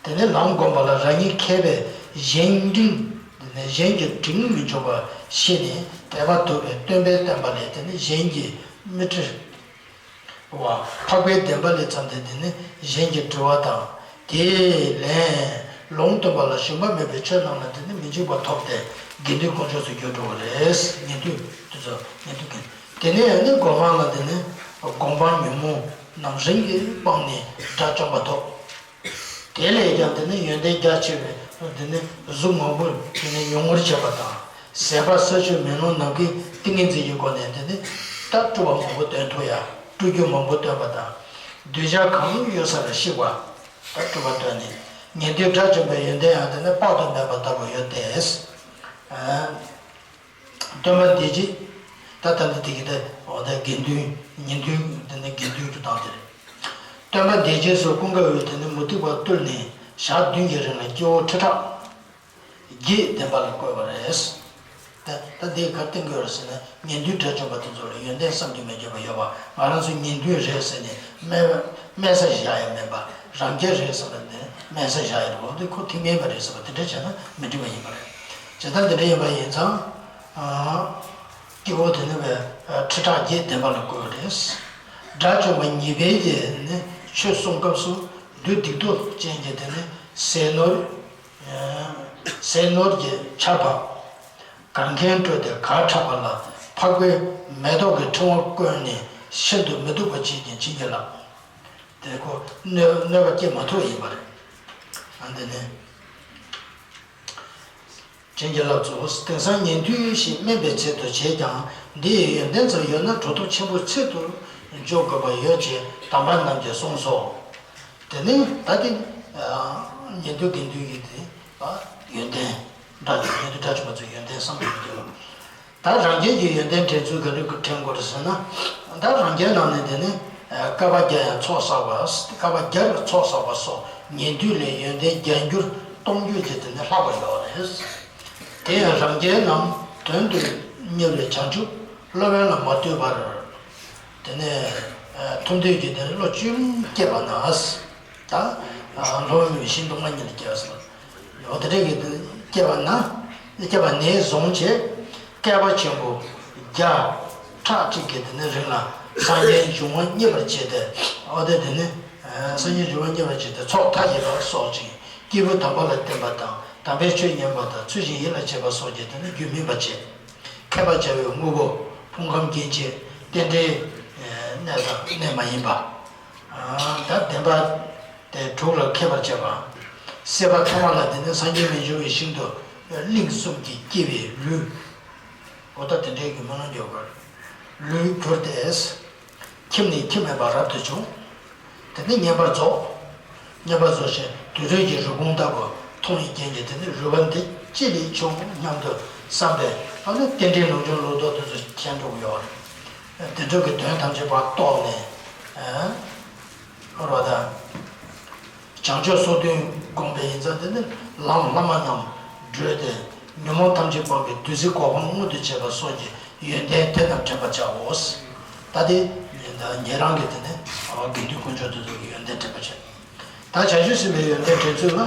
དེ་ནི་ལམ་བསྒོམས་པ་ལ་རང་ཉིད་མཁས་པས་གཞན་འབྲིང་། དེ་ནི་གཞན་གྱི་འབྲིང་མི་འཇོག་པར་ཤེས་ནས། དད་པ་ཐོབ་པའི་སྟོན་པའི་བསྟན་པ་ལས་དེ་ནི་གཞན་གྱི་མི་ཁྲི་བ། འཕགས་པའི་བདེན་པ་ལས་བརྩམས་ཏེ་དེ་ནི་གཞན་གྱི་དྲི་བ་དང་། དེ་ལས་ལུང་སྟོན་པ་ལ་ཞུམ་པ་མེད་པའི་ཆོས་རྣམས་ལ་དེ་ནི་མི་འཇིགས་པ་ཐོབ་སྟེ་དགེ་འདུན་དཀོན་མཆོག་ཏུ་གྱུར་འགྲོ་བ་རེད། ཉན་ཐོས་དེ་ཚོ་ཉན་ཐོས་ཀྱི། དེ་ནས་ཡང་ནི་སྒོམ་སྤང་ལ་དེ་ནི་སྒོམ་སྤང་ཉོན་མོངས་རྣམས་རིམ་གྱིས་སྤངས་ནས་དགྲ་བཅོམ་པ་ཐོབ། དེ་ལས་ཀྱང་དེ་ནི་ཡོན་ཏན་རྒྱ་ཆེ་བའི་དེ་ནི་གཟུགས་མང་པོ་དེ་ནི་མྱོང་བར་བྱེད་པ་དང་། ཟད་པ་ས་ཆུ་མེ་རླུང་ནམ་མཁའི་ཏིང་ངེ་འཛིན་གྱི་སྒོ་ནས་དེ་ནི་ད་སྤྲུལ་པ་མང་པོ་སྟོན་ཐུབ་ཡ། སྤྲུལ་རྒྱུ་མང་པོ་སྟོན་པ་དང་། གདུལ་བྱ་གང་ཡོད་ས་ལ་གཤེགས་པ་ད་སྤྲུལ་པ་སྟོན་ནས། ཉན་ཐོས་དགྲ་བཅོམ་པའི་ཡོན་ཏན་ཡང་དེ་ནི་དཔག་ཏུ་མེད་པ་ལྟ་བུ་ཡོད་དེ། སྟོན་པ་འདི་ཅི། ད་ལྟ་འདི་དེ་གི་དེ་འོ་ད་དགེ་འདུན་ཉན་ཐོས་དེ་ནི་དགེ་འདུན་གྱི་སྟངས་དེ་རེད། སྟོན་པ་འདས་རྗེས་སུ་ཀུན་དགའ་བོས་དེ་ནི་མུ་སྟེགས་པ་བཏུལ་ནས་ཞག་བདུན་གྱི་རིང་ལ་སྐྱེ་བོ་ཁྲི་ཕྲག་བརྒྱད་བདེན་པ་ལ་བཀོད་པ་རེད། ད་ད་འདི་ག་བསྟན་དགོས་རེད་ཟེར་ན་ཉན་ཐོས་དགྲ་བཅོམ་པ་དེ་ཚོ་ལ་ཡོན་ཏན་བསམ་གྱིས་མི་ཁྱབ་པ་ཡོད་པ། ང་རང་ཚོ་ཉན་ཐོས་རེད་ཟེར་ནས་སྨད་སྨད་ས་བཞག་ཡ་མེད་པ། རང་རྒྱལ་རེད་ཟེར་ན་དེ་སྨད་ས་བཞག་ཡ་རེད། འོ་དེ་ཁོ་ཐིག་མེད་པ་རེད་ཟེར་བ་དེ་འདྲ་བྱས་ན་མི་འགྲིག་པ་ཡིན་པ་རེད། བྱས་ཙང་དེ་འདྲ་ཡིན་པ་ཡིན་ཙང་། སྐྱེ་བོ་དེ་ནི་བའི་ཁྲི་ཕྲག་བརྒྱད་བདེན་པ་ལ་བཀོད་པ་རེད། དགྲ་བཅོམ་པ་ཉིད་དཔལ་གྱིས་ནི་ཆོས་གསུང་སྐབས་སུ་བདུད་སྡིག་ཏོ་ཅན་གྱི་དེ་ནི་ཟས་ནོར། ཟས་ནོར་གྱི་ཆར་ཕབ། གར་མཁན་སྤྲུལ་ཏེ་གར་འཁྲབ་པ་ལ་འཕགས་པས་མེ་ཏོག་གི་ཕྲེང་བ་བསྐོན་ནས་ཤིན་ཏུ་མི་སྡུག་པ་བྱེད་ཅིང་བྱིན་གྱིས་བརླབས། དེ་ཁོ་གནོད་གནོད་པ་སྐྱེལ་མ་ཐུབ་ཡིན་པ་རེད། ཨ་འདི་ནི། བྱིན་གྱིས་བརླབས་སོ། དེང་སང་ཉན་ཐོས་ཞེས་སྨད་པའི་ཚུལ་དུ་བྱས་ཀྱང་འདི་ཡི་ཡོན་ཏན་ཙམ་ཡོད་ན་གྲུབ་ཐོབ་ཆེན་པོའི་ཚུལ་དུ་འཇོག་དགོས་པ་ཡོད་ཅེས་དམ་པ་རྣམས་ཀྱིས་གསུངས་སོ། དེ་ནི་ད་དེ་ཉན་ཐོས་དགེ་འདུན་གྱི་དེ་ཡོན་ཏན་འདྲ་ཉན་ཐོས་དགྲ་བཅོམ་པ་ཚོའི་ཡོན་ཏན་བསམ་གྱིས་མི་ཁྱབ་པ། ད་རང་རྒྱལ་གྱི་ཡོན་ཏན་དྲན་ཚུལ་ག་རེ་དྲན་དགོས་རེད་ཟེར་ན། ད་རང་རྒྱལ་ནང་ནས་དེ་ནི་བསྐལ་པ་བརྒྱ་ཡང་ཚོགས་བསགས་པ། བསྐལ་པ་བརྒྱར་ཚོགས་བསགས་པ་སོགས་ཉན་ཐོས་ལས་ཡོན་ཏན་བརྒྱ་འགྱུར་སྟོང་འགྱུར་གྱིས་དེ་ནི་ལྷག་པ་ཡོད་རེད། དེ་ཡང་རང་རྒྱལ་རྣམས་དོན་དུ་གཉེར་བའི་བྱང་ཆུབ་སློབ་དཔོན་ལ་མ་ལྟོས་པར། དེ་ནས་ཐུབ་འདོད་ཀྱི་དེ་ནི་བློ་བཅོས་མིན་སྐྱེས་པ་ན། ད་སློབ་དཔོན་ཞིང་སྟོང་པ་ཉིད་ལ་སྐྱེས་པ་སོགས། འོ་དེ་འདྲ་གི་སྐྱེས་པ་ན། སྐྱེས་པ་ནས་བཟུང་བྱས་བསྐལ་པ་ཆེན་པོ་བརྒྱ་ཕྲག་གཅིག་གི་དེ་ནི་རིང་ལ་སངས་རྒྱས་འབྱུང་བ་མཉེས་པར་བྱས་ཏེ། འོ་དེ་དེ་ནི་སངས་རྒྱས་འབྱུང་བ་མཉེས་པར་བྱས་ཏེ་ཚོགས་མཐའ་ཡས་པ་སོགས་ཅིང་། སྐྱེས་བུ་དམ་པ་ལ་བསྟེན་པ་དང་། དམ་པའི་ཆོས་ཉན་པ་དང་། ཚུལ་བཞིན་ཡིད་ལ་བྱེད་པ་སོགས་ཀྱི་དེ་ནི་རྒྱུད་སྨིན་པར་བྱེད། མཁས་པར་བྱ་བའི་དངོས་པོ་ཕུང་ཁམས་སྐྱེ་མཆེད་རྟེན་འབྲེལ་གནས་དང་གནས་མ་ཡིན་པ། ད་བདེན་པ་དེ་དྲུག་ལ་མཁས་པར་བྱེད་པ། སྲེད་པ་ཐ་མ་ལ་དེ་ནི་སངས་རྒྱས་མི་འབྱུང་བའི་ཞིང་དུ་གླིང་གསུམ་གྱི་སྐྱེ་བའི་ལུས། འོ་ད་དེ་འདྲའི་གི་སྨོན་ལམ་རྒྱག་པར་ལུས་གྱུར་ཏེ། ཁྱིམ་ནས་ཁྱིམ་མེད་པར་རབ་ཏུ་བྱུང་། དེ་ནི་བསྙེན་པར་རྫོགས། བསྙེན་པར་རྫོགས་ཤིང་དུད་འགྲོའི་གི་རུས་ཁུངས་ལྟ་བུ་མཐོང་བའི་རྐྱེན་གྱིས་དེ་ནི་རུས་པ་འདི་ཅི་ལས་བྱུང་སྙམ་དུ་བསམ་པས། ཨ་ནི་རྟེན་འབྲེལ་ལུགས་འབྱུང་ལུགས་ལྡོག་དེ་ཚོ་མཁྱེན་འགྲོ་གི་ཡོད་རེད། དེ་འགྲོ་གི་དོན་ཐམས་ཅད་པར་རྟོགས་ནས། ཨ་རོ་ད། བྱང་ཆུབ་སོ་བདུན་བསྒོམས་པ་ཡིན་ཙང་དེ་ནི་ལམ་བླ་མ་རྣམས་བགྲོད་དེ་ཉོན་མོངས་ཐམས་ཅད་སྤངས་པའི་བདུད་རྩིའི་གོ་འཕང་མངོན་དུ་བྱེད་པ་སོགས་ཀྱི་ཡོན་ཏན་དེ་རྣམས་དྲན་པར་བྱའོ། ད་དེ་ཉན་རང་གི་དེ་ནི་དགེ་འདུན་དཀོན་མཆོག་དེ་ཚོ་གི་ཡོན་ཏན་དྲན་པར་བྱ། ད་བྱང་ཆུབ་སེམས་དཔའི་ཡོན་ཏན་དྲན་ཚུལ་ལ།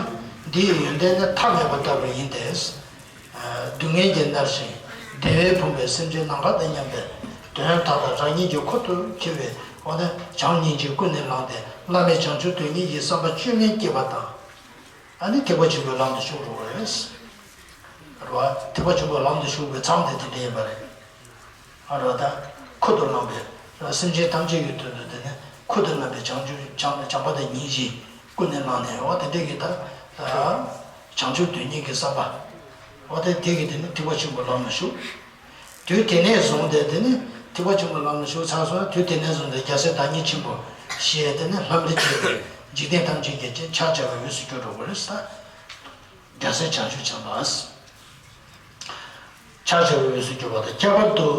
འདི་ཡི་ཡོན་ཏན་ནི་མཐའ་མེད་པ་ལྟ་བུ་ཡིན་ཏེ། སྡུག་བསྔལ་གྱིས་མནར་ཞིང་བདེ་བས་ཕོངས་པའི་སེམས་ཅན་ནམ་མཁའ་དང་མཉམ་པའི་དོན་མཐའ་དག་རང་ཉིད་ཀྱི་ཁུར་དུ་འཁྱེར་བའི་འོ་ན་བྱམས་སྙིང་རྗེ་ཀུན་ནས་བསླངས་ཏེ་བླ་མེད་བྱང་ཆུབ་དོན་གཉེར་གྱི་བསམ་པ་བཅོས་མིན་བསྐྱེད་པ་དང་། ཨ་ནི་ཐེག་པ་ཆེན་པོའི་ལམ་དུ་ཞུགས་འགྲོ་བ་རེད། རེད་བ། ཐེག་པ་ཆེན་པོའི་ལམ་དུ་ཞུགས་པའི་མཚམས་དེ་དེ་འདྲ་ཡིན་པ་རེད། ཨ་རོ་ད། ཁུར་དུ་བླངས་པའི། སེམས་ཅན་ཐམས་ཅད་ཀྱི་དོན་དུ་དེ་ནི་ཁུར་དུ་བླངས་པའི་བྱང་ཆུབ་བྱམས་བྱམས་པ་དང་སྙིང་རྗེ་ཀུན་ནས་བསླངས་ནས་འོ་དེ་འདྲ་གི་ད། བྱང་ཆུབ་དོན་གཉེར་གྱི་བསམ་པ། འོ་དེ་དེ་གི་དེ་ནི་ཐེག་པ་ཆེན་པོའི་ལམ་ལ་ཞུགས། དུས་དེ་ནས་བཟུང་སྟེ་དེ་ནི་ཐེག་པ་ཆེན་པོའི་ལམ་ལ་ཞུགས་ཚར་སོང་ན། དུས་དེ་ནས་བཟུང་སྟེ་རྒྱལ་སྲས་བདག་ཉིད་ཆེན་པོ་ཞེས་དེ་ནི་ལྷ་མིར་བཅས་པའི་འཇིག་རྟེན་ཐམས་ཅད་ཀྱི་ཕྱག་བྱ་བའི་འོས་སུ་གྱུར་འགྲོ་བ་རེད་ཟེར། རྒྱལ་སྲས་བྱང་ཆུབ་སེམས་དཔའ། ཕྱག་བྱ་བའི་འོས་སུ་གྱུར་པ་དང་། ཁྱད་པར་དུ།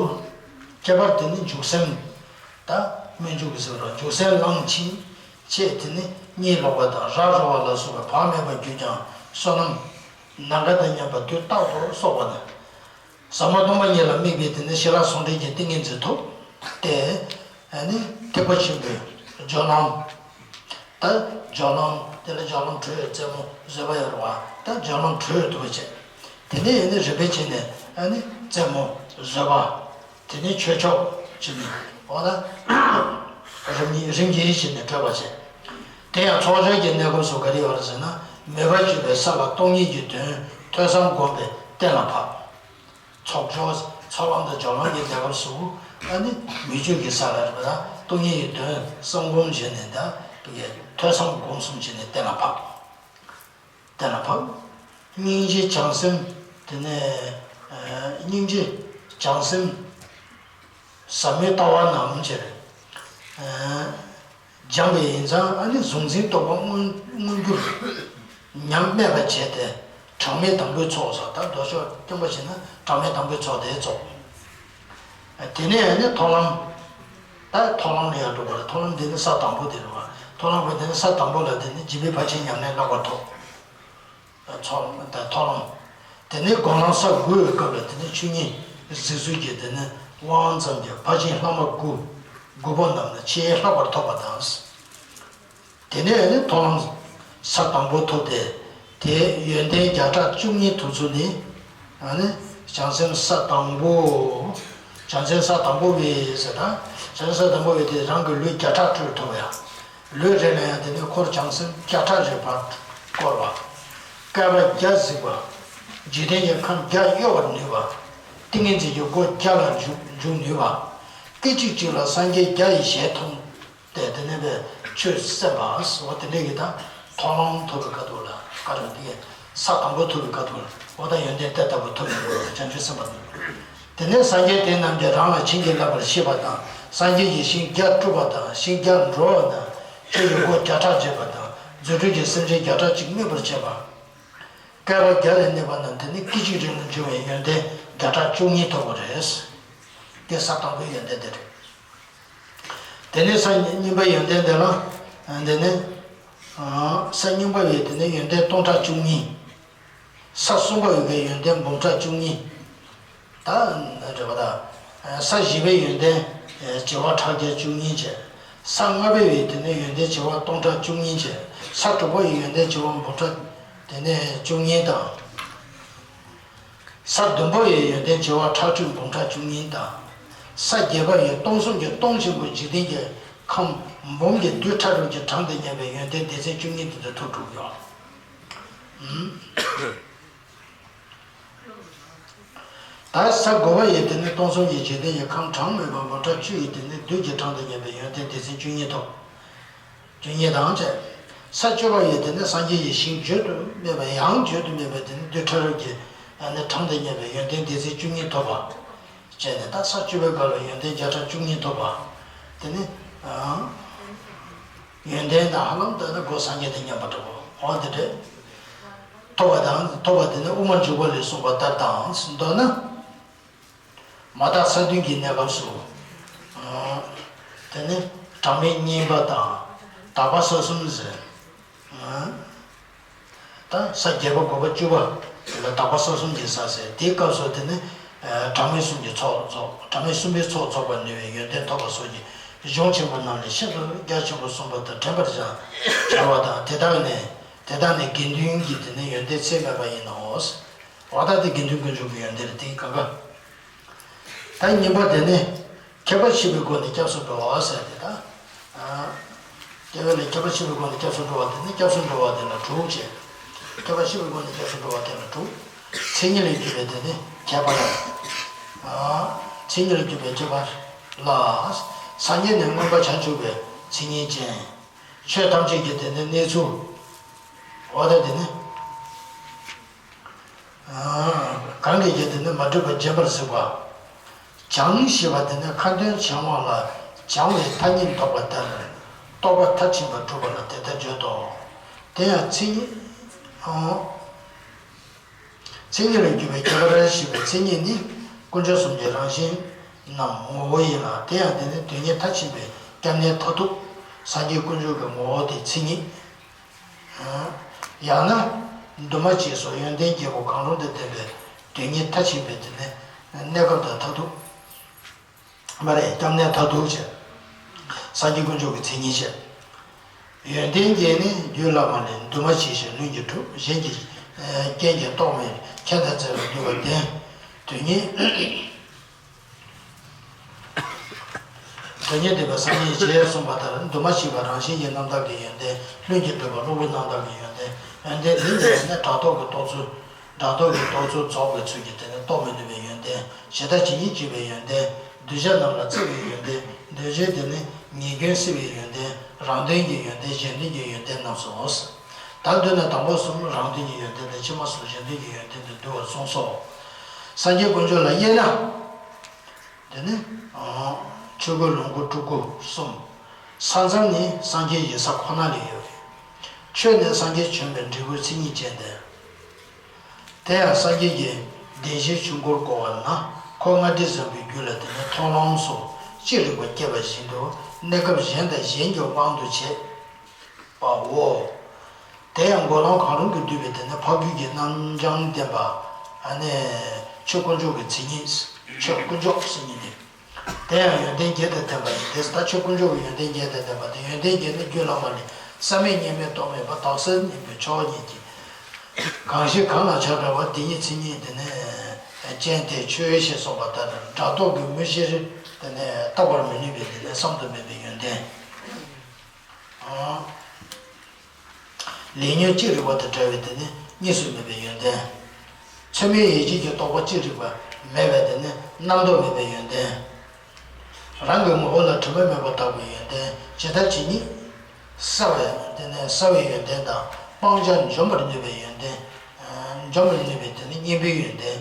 ཁྱད་པར་དེ་ནི་འཇུག་སེམས། ད་སྨོན་འཇུག་གི་ཟེར་བ་རེད། འཇུག་སེམས་བླངས་ཕྱིན་ཆད་དེ་ནི་གཉིད་ལོག་པ་དང་ར་རོ་བ་ལ་སོགས་པའི་བག་མེད་པར་གྱུར་ཀྱང་བསོད་ནམས་ནམ་མཁའ་དང་མཉམ་པ་དུས་རྟག་ཏུ་གསོག་པ་དང་། ཟབ་མོ་སྟོང་པ་ཉིད་ལ་དམིགས་པའི་དེ་ནི་ཞི་ལྷག་ཟུང་འབྲེལ་གྱི་ཏིང་ངེ་འཛིན་ཐོབ་སྟེ། ཨ་ནི་ཐེག་པ་ཆེན་པོའི་སྦྱོར་ལམ། ད་སྦྱོར་ལམ་དེ་ལ་སྦྱོར་ལམ་དྲོད་རྩེ་མོ་བཟོད་པ་ཡོད་རེད་བ། ད་སྦྱོར་ལམ་དྲོད་འདུ་བ་བྱས། དེ་ནས་ཨ་ནི་རིམ་པས་བྱས་ནས་ཨ་ནི་རྩེ་མོ་བཟོད་པ། དེ་ནས་ཆོས་མཆོག་བྱས་ནས་འོ་ད་རིམ་གྱིས་རིམ་གྱིས་བྱས་ནས་བགྲོད་པ་བྱས། དེ་ཡང་ཚོགས་སྦྱོར་གྱི་གནས་སྐབས་སུ་ག་རེ་ཡོད་རེད་ཟེར་ན། མོས་པ་བཅོས་པའི་ས་ལ་སྟོང་ཉིད་ཀྱི་དོན་ཐོས་བསམ་སྒོམ་པས་གཏན་ལ་ཕབ། ཚོགས་སྦྱོར་ཚོགས་ལམ་དང་སྦྱོར་ལམ་གྱི་གནས་སྐབས་སུ་ཨ་ནི་མོས་སྤྱོད་ཀྱི་ས་ལ་རེད་པ། ད་སྟོང་ཉིད་ཀྱི་དོན་བསམ་སྒོམ་བྱས་ནས། ད་ཐོས་བསམ་སྒོམ་གསུམ་བྱས་ནས་གཏན་ལ་ཕབ། གཏན་ལ་ཕབ། སྙིང་རྗེ་བྱང་སེམས། དེ་ནས་སྙིང་རྗེ་བྱང་སེམས་ཟབ་མོའི་ལྟ་བ་རྣམས་བྱས། སྦྱངས་པ་ཡིན་ཙང་ཨ་ནི་གཟུང་འཛིན་རྟོག་པ་མངོན་མངོན་གྱུར་ཉམས་སྨད་པར་བྱས་ཏེ། གྲངས་མེད་དང་པོའི་ཚོགས་སོ། ད་མདོ་ཕྱོགས་སྟོན་པ་བྱས་ན་གྲངས་མེད་དང་པོའི་ཚོགས་དེའི་ཚོགས། དེ་ནས་ནི་མཐོང་ལམ། ད་མཐོང་ལམ་ལ་ཡར་འགྲོ་བ་རེད། མཐོང་ལམ་དེ་ནི་ས་དང་པོ་དེ་རེད་བ། མཐོང་ལམ་པ་དེ་ནི་ས་དང་པོ་ལ་དེ་ནི་འཇིགས་པའི་ཕར་ཕྱིན་ཉམས་ལེན་བསླབ་པ་ཐོབ། ཚོགས་དང་མཐོང་ལམ། དེ་ནས་སྒོམ་ལམ་ས་དགུའི་སྐབས་ལ་དེ་ནས་ཆོས་ཉིད་གཟིགས་ཚུལ་གྱི་དེ་ནས་དབང་ཙམ་གྱིས་ཕར་ཕྱིན་ལྷག་མ་དགུ། དགུ་པོ་རྣམས་ནི་ཆེས་ལྷག་པར་ཐོབ་པ་དང་། དེ་ནས་ནི་མཐོང་ལམ་ས་དང་པོ་ཐོབ་སྟེ། དེ་ཡོན་ཏན་བརྒྱ་ཕྲག་བཅུ་གཉིས་ཐོབ་ཚུལ་ནི། ཨ་ནི་བྱང་སེམས་ས་དང་པོ། བྱང་སེམས་ས་དང་པོ་བས་ཟེར་ན། བྱང་སེམས་ས་དང་པོ་བས་དེ་རང་གི་ལུས་བརྒྱ་ཕྲག་སྤྲུལ་ཐུབ་ཡ། ལུས་རེ་ལ་ཡང་དེ་ནས་འཁོར་བྱང་སེམས་བརྒྱ་ཕྲག་རེ་བར་བསྐོར་བ། བསྐལ་པ་བརྒྱ་གཟིགས་པ། འཇིག་རྟེན་གྱི་ཁམས་བརྒྱ་གཡོ་བར་ནུས་པ། ཏིང་ངེ་འཛིན་གྱི་སྒོ་བརྒྱ་ལ་འཇུག་འཇུག་ནུས་པ། སྐད་ཅིག་གཅིག་ལ་སངས་རྒྱས་བརྒྱ་ཡི་ཞལ་མཐོང་། དེ་དེ་ནས་པའི་ཆོས་སེམས་པ་འོ་དེ་འདྲས་ཀྱི་ད་མཐོང་ལམ་ཐོབ་པའི་སྐབས་དུ་ལ་བཀའ་དྲིན་དེ་ས་དང་པོ་ཐོབ་པའི་སྐབས་དུ་ལ་འོ་ད་ཡོན་ཏན་དེ་ལྟ་བུ་ཐོབ་པའི་སྐབས་ལ་བྱང་ཆུབ་སེམས་དཔའ་དང་། དེ་ནས་སངས་རྒྱས་དེ་རྣམས་ཀྱིས་རང་ལ་བྱིན་གྱིས་བརླབས་པར་ཤེས་པ་དང་། སངས་རྒྱས་ཀྱིས་ཞིང་བརྒྱ་སྤྲུལ་པ་དང་ཞིང་བརྒྱ་འགྲོ་བ་དང་། ཆོས་ཀྱི་སྒོ་བརྒྱ་ཕྲག་འབྱེད་པ་དང་། རྫུ་འཕྲུལ་གྱིས་སེམས་ཅན་བརྒྱ་ཕྲག་གཅིག་སྨིན་པར་བྱེད་པ། བསྐལ་པ་བརྒྱ་ལ་གནས་པ་རྣམས་དེ་ནི་སྐད་ཅིག་རེ་ལ་འབྱུང་བའི་ཡོན་ཏན་བརྒྱ་ཕྲག་བཅུ་གཉིས་ཐོབ་པ་རེད། དེ་ས་དང་པོའི་ཡོན་ཏན་དེ་རེད། དེ་ནས་ས་གཉིས་པའི་ཡོན་ཏན་དེ་ལ། དེ་ནས། ས་གཉིས་པ་ཡི་དེ་ནས་ཡོན་ཏན་སྟོང་ཕྲག་བཅུ་གཉིས། ས་གསུམ་པ་ཡི་གི་ཡོན་ཏན་འབུམ་ཕྲག་བཅུ་གཉིས། ད་རེད་པ་ད། ས་བཞི་པའི་ཡོན་ཏན་བྱེ་བ་ཕྲག་བརྒྱ་བཅུ་གཉིས་བྱས། ས་ལྔ་པའི་ཡི་དེ་ནས་ཡོན་ཏན་བྱེ་བ་སྟོང་ཕྲག་བཅུ་གཉིས་བྱས། ས་དྲུག་པ་ཡི་ཡོན་ཏན་བྱེ་བ་འབུམ་ཕྲག་དེ་ནས་བཅུ་གཉིས་དང་། ས་བདུན་པོ་ཡི་ཡོན་ཏན་བྱེ་བ་ཕྲག་ཁྲིག་འབུམ་ཕྲག་བཅུ་གཉིས་དང་། ས་བརྒྱད་པ་ཡི་སྟོང་གསུམ་གྱི་སྟོང་ཆེན་པོ་འཇིག་རྟེན་གྱི་ཁམས་འབུམ་གྱི་རྡུལ་ཕྲ་རབ་ཀྱིས་གྲངས་ཏེ་མཉམ་པའི་ཡོན་ཏན་སྡེ་ཚན་བཅུ་གཉིས་དེ་ཚོ་ཐོབ་གྲུབ་ཡོད། ད་ས་དགུ་པ་ཡི་དེ་ནི་སྟོང་གསུམ་གྱི་འཇིག་རྟེན་གྱི་ཁམས་གྲངས་མེད་པ་འབུམ་ཕྲག་བཅུ་ཡི་དེ་ནི་རྡུལ་གྱིས་གྲངས་ཏེ་མཉམ་པའི་ཡོན་ཏན་སྡེ་ཚན་བཅུ་གཉིས་ཐོབ། བཅུ་གཉིས་དང་བཅས། ས་བཅུ་པ་ཡི་དེ་ནི་སངས་རྒྱས་ཀྱི་ཞིང་བརྗོད་དུ་མེད་པ་ཡང་བརྗོད་དུ་མེད་པའི་དེ་ནི་རྡུལ་ཕྲ་རབ་ཀྱིས་ནི་གྲངས་ཏེ་མཉམ་པའི་ཡོན་ཏན་སྡེ་ཚན་བཅུ་གཉིས་ཐོབ་པ། བཅས་ནས་ད་ས་བཅུ་པའི་སྐབས་ལ་ཡོན་ཏན་བརྒྱ་ཕྲག་བཅུ་གཉིས་ཐོབ་པ། དེ་ནི། ཡོན་ཏན་དང་ཧ་ལམ་ལྟར་ན་སྒོ་སངས་རྒྱས་དང་མཉམ་པ་འདྲ་བོ་འོ་དེ་འདྲས། ཐོབ་པ་དང་ཐོབ་པ་དེ་ནི་དབུ་མ་འཇུག་པ་ལས་གསུངས་པ་ལྟར་དང་མདོར་ན། མ་དག་ས་བདུན་གྱི་གནས་སྐབས་སུ། དེ་ནི་གྲངས་མེད་བསྙེན་པ་དང་དག་པ་ས་གསུམ་ཟེར། ད་ས་བརྒྱད་པ་དགུ་པ་བཅུ་པ་དེ་ལ་དག་པ་ས་གསུམ་གྱི་ས་ཟེར། དེའི་སྐབས་སུ་དེ་ནི་གྲངས་མེད་གསུམ་གྱི་ཚོགས་རྫོགས། གྲངས་མེད་གསུམ་པའི་ཚོགས་རྫོགས་པར་ནུས་པའི་ཡོན་ཏན་ཐོབ་པ་སོགས་ཀྱི་གཞུང་ཆེན་པོ་རྣམས་ལས་ཤིན་ཏུ་རྒྱ་ཆེན་པོ་གསུངས་པ་དང་དྲན་པར་བྱ་བ་དང་། དེ་དག་ནི་དེ་དག་ནི་དགེ་འདུན་གྱི་དེ་ནི་ཡོན་ཏན་ཚད་མེད་པ་ཡིན་ནོ། འོ་ད་དེ་དགེ་འདུན་དཀོན་མཆོག་གི་ཡོན་ཏན་རེད། དེ་གང་ག་ད་གཉིས་པ་དེ་ནི། ཁྱད་པར་ཕྱེ་བའི་སྒོ་ནས་སྐྱབས་སུ་འགྲོ་བ་ཟེར་ཏེ་ད། སྐྱེ་བོ་ལས་ཁྱད་པར་ཕྱེ་བའི་སྒོ་ནས་སྐྱབས་སུ་འགྲོ་བ་དེ་ནི་སྐྱབས་སུ་འགྲོ་བ་དེ་ལ་དྲུག་བྱས། ཁྱད་པར་ཕྱེ་བའི་སྒོ་ནས་སྐྱབས་སུ་འགྲོ་བ་དེ་ལ་དྲུག་མཚན་ཉིད་ལས་གྱུར་པའི་དེ་ནི་ཁྱད་པར། མཚན་ཉིད་ལས་གྱུར་པའི་ཁྱད་པར་ལ། སངས་རྒྱས་ནི་མངོན་པར་བྱང་ཆུབ་པའི་མཚན་ཉིད་ཅན། ཆོས་ཐམས་ཅད་ཀྱི་དེ་ནི་གནས་ཚུལ། འོ་ད་དེ་ནི། གང་གིས་ཀྱང་དེ་ནི་མ་གྲུབ་པ་བརྗེད་པར་གཟིགས་པ། བྱང་ཞེས་པ་དེ་ནི་ཁ་འདོན་བྱང་བ་ལ་བྱང་བའི་ཐ་སྙད་འདོགས་པ་ལྟར། རྟོགས་པ་མཐར་ཕྱིན་པ་གྲུབ་པ་ལ་དེ་ལྟར་བརྗོད་དོ། དེ་ཡང་མཚན་ཉིད། མཚན་ཉིད་ལས་གྱུར་པའི་ཁྱད་པར་ཞེས་པའི་མཚན་ཉིད་ནི་དཀོན་མཆོག་གསུམ་གྱི་རང་བཞིན་ནམ་ངོ་བོ་ཡིན་ལ། དེ་ཡང་དེ་ནི་དོན་གཉེར་མཐར་ཕྱིན་པའི་སྐྱབས་གནས་མཐར་ཐུག་སངས་རྒྱས་དཀོན་མཆོག་གི་ངོ་བོ་དེ་མཚན་ཉིད། ཡང་ན། འདུས་མ་བྱས་སོགས་ཡོན་ཏན་བརྒྱད་པོ་གང་རུང་དུ་ལྡན་པའི་དོན་གཉེར་མཐར་ཕྱིན་པའི་དེ་ནི་གནས་སྐབས་དང་མཐར་ཐུག་མ་རེད། སྐྱབས་གནས་མཐར་ཐུག་བྱས། སངས་རྒྱས་དཀོན་མཆོག་གི་མཚན་ཉིད་བྱས། ཡོན་ཏན་བརྒྱད་ནི་རྒྱུད་བླ་མ་ལས། འདུས་མ་བྱས་ཤིང་ལྷུན་གྱིས་གྲུབ། གཞན་གྱི་རྐྱེན་གྱིས་རྟོགས་མེད། མཁྱེན་དང་བརྩེ་བས་བསྡུས་པ་སྟེ། དོན་གཉེར། དོན་གཉེར་འདུས་པའི་སངས་རྒྱས་ཞེས་གསུངས་པ་ལྟར། འདུས་མ་བྱས་པ་རང་བཞིན་གྱིས་རྣམ་དག་གི་ཡོན་ཏན། ལྷུན་གྱིས་གྲུབ་པ་གློ་བུར་རྣམ་དག་གི་ཡོན་ཏན། ཡོན་ཏན་འདི་ནི་ནི་ཕྲག་དོག་གི་རྟོག་ཚུལ། ཕྲག་དོག་གི་རྟོག་ཚུལ་རྫོགས་པའི་ཚུལ་གྱིས་དེ་ནི་རྟོགས་མི་ནུས་པའི་ཡོན་ཏན། ཇི་ལྟ་ཇི་སྙེད་གྱུར་པའི་ཡོན་ཏན། གདུལ་བྱ་རྣམས་ལ་བརྩེ་བའི་ཡོན་ཏན། གདུལ་བྱའི་དེ་ནི་ཉེས་སྐྱོན་སེལ་བའི་ཡོན་ཏན། རང་དོན་གྱི་ཡོན་ཏན། གཞན་དོན་གྱི་ཡོན་ཏན་རྣམས་སོ། ད་མདོར་ན་དང་པོ་གསུམ་རང་དོན་གྱི་ཡོན་ཏན་དང་། ཕྱི་མ་གསུམ་གཞན་དོན་གྱི་ཡོན་ཏན་དུ་འདུ་བར་གསུངས་སོ། སངས་རྒྱས་དཀོན་མཆོག་ལ་དབྱེ་ན། དེ་ནི། ཆོས་སྐུ་ལོངས་སྐུ་སྤྲུལ་སྐུ་གསུམ། ས་མཚམས་ནི་སངས་རྒྱས་ཡིན་ས་ཁོ་ན་ལ་ཡོད་རེད། ཆོས་ནི་སངས་རྒྱས་བྱོན་པའི་འབྲས་བུའི་མཚན་ཉིད་ཅན་ཏེ། དེ་ཡང་སངས་རྒྱས་ཀྱི་བདེན་བཞིའི་ཆོས་འཁོར་བསྐོར་བ་ན། འཁོར་ལྔ་སྡེ་བཟང་པོའི་ རྒྱུད་ལ་དེ་ནི་མཐོང་ལམ་སོགས་ཅི་རིགས་པ་སྐྱེས་པ་བཞིན་དུ་གནས་སྐབས་གཞན་དང་གཞན་གྱི་དབང་དུ་བྱས་པའོ། དེ་ཡང་འགོག་ལམ་གང་རུང་གིས་བསྡུས་པའི་དེ་ནི་འཕགས་རྒྱུད་ཀྱི་རྣམ་བྱང་ལྡན་པ། ཨ་ནི་ཆོས་དཀོན་མཆོག་གི་མཚན་ཉིད། ཆོས་དཀོན་མཆོག་ཟེར་མཁན་དེ། དེ་ཡང་ཡོན་ཏན་བརྒྱད་དང་ལྡན་པ་ཡིན། དེ་ད་ཆོས་དཀོན་མཆོག་གི་ཡོན་ཏན་བརྒྱད་དང་ལྡན་པ་དེ་ཡོན་ཏན་བརྒྱད་ནི་རྒྱུད་བླ་མ་ལས། བསམ་མེད་མཉམ་མེད་རྟོག་མེད་པ། དག་ས་གཉིས་པའི་ཕྱོགས་གཉིས་ཀྱི། གང་ཞིག་གང་ལ་ཆགས་བྲལ་བ། དེ་ཉིད་མཚན་ཉིད་དེ་ནི་ཅན་དེ་ཆོས་ཞེས་གསུངས་པ་ལྟར། སྒྲ་རྟོག་གི་མུ་བཞིར་དེ་ནི་བརྟག་པར་མི་ནུས་པའི་དེ་ནི་བསམ་དུ་མེད་པའི་ཡོན་ཏན། ལས་ཉོན་ཅི་རིགས་པ་དང་བྲལ་བའི་དེ་ནི་གཉིས་སུ་མེད་པའི་ཡོན་ཏན། ཚད་མའི་ཡིད་བྱེད་ཀྱི་རྟོག་པ་ཅི་རིགས་པ་མེད་པའི་དེ་ནི་རྣམ་རྟོག་མེད་པའི་ཡོན་ཏན། རང་གི་ངོ་བོ་ལ་དྲི་མ་མེད་པར་དག་པའི་ཡོན་ཏན། ཇི་ལྟར་ཇི་སྙེད་བསལ་བའི་དེ་ནི་བསལ་བའི་ཡོན་ཏན་དང་། སྤང་བྱ་འཇོམས་པར་ནུས་པའི་ཡོན་ཏན། འཇོམས་པར་ནུས་པའི་དེ་ནི་གཉེན་པོའི་ཡོན་ཏན་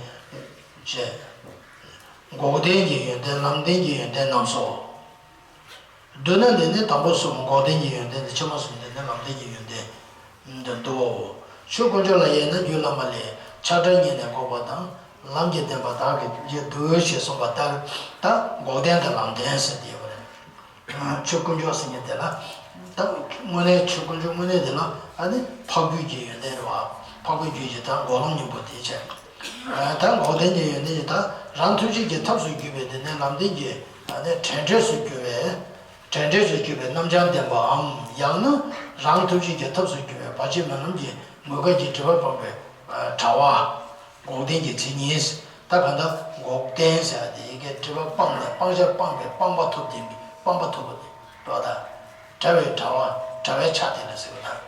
བཅས། འགོག་བདེན་གྱི་ཡོན་ཏན། ལམ་བདེན་གྱི་ཡོན་ཏན་རྣམས་སོ། བསྡུ་ན་འདི་ནི་དང་པོ་གསུམ་འགོག་བདེན་གྱི་ཡོན་ཏན་དང་། ཕྱི་མ་གསུམ་འདི་ནི་ལམ་བདེན་གྱི་ཡོན་ཏན་དུ་འདུའོ། ཆོས་དཀོན་མཆོག་ལ་དབྱེ་ན་རྒྱུད་བླ་མ་ལས། ཆགས་བྲལ་གཉིས་ནས་འགོག་པ་དང་། ལམ་གྱི་བདེན་པ་དག་གིས་འདུལ་ཞེས་གསུངས་པ་ལྟར། ད་འགོག་བདེན་དང་ལམ་བདེན་ཟེར་ཏེ་ཡོད་པ་རེད། ཆོས་དཀོན་མཆོག་ཟེར་མཁན་དེ་ལ། ད་དངོས་གནས་ཆོས་དཀོན་མཆོག་དངོས་གནས་དེ་ལ་ཨ་ནི་འཕགས་རྒྱུད་ཀྱི་ཡོན་ཏན་རེད་བ། འཕགས་པའི་རྒྱུད་ཀྱི་ད་འགོག་ལམ་གཉིས་པོ་དེ་བྱས། ད་འགོག་བདེན་གྱི་ཡོན་ཏན་གྱི་ད་རང་ཐུགས་རྗེ་གི་ཐབས་སུ་གྱུར་པའི་དེ་ནི་ལམ་བདེན་གྱི་ཨ་ནི་བྲལ་འབྲས་སུ་གྱུར་པའི། བྲལ་འབྲས་སུ་གྱུར་པའི་རྣམ་བྱང་ལྡན་པའམ། ཡང་ན་རང་ཐུགས་རྗེ་གི་ཐབས་སུ་གྱུར་པའི་བར་ཆད་མེད་ལམ་གྱི་དངོས་འགལ་གྱི་སྒྲིབ་པ་སྤངས་པའི་ཨ་དྲ་བ། འགོག་བདེན་གྱི་མཚན་ཉིད། ད་གང་ལྟར་འགོག་བདེན་ཟེར་བ་དེ་ཡི་གེ་སྒྲིབ་པ་སྤངས་ནས་སྤང་བྱ་སྤངས་པའི་སྤངས་པ་ཐོབ་བདེན་པའི་སྤངས་པ་ཐོབ་པ་དེ་འགྲོ་ད། བྲལ་བའི་དྲ་བ། དྲ་བའི་ཆ་དེ་ལ་ཟེར་བ་དང་།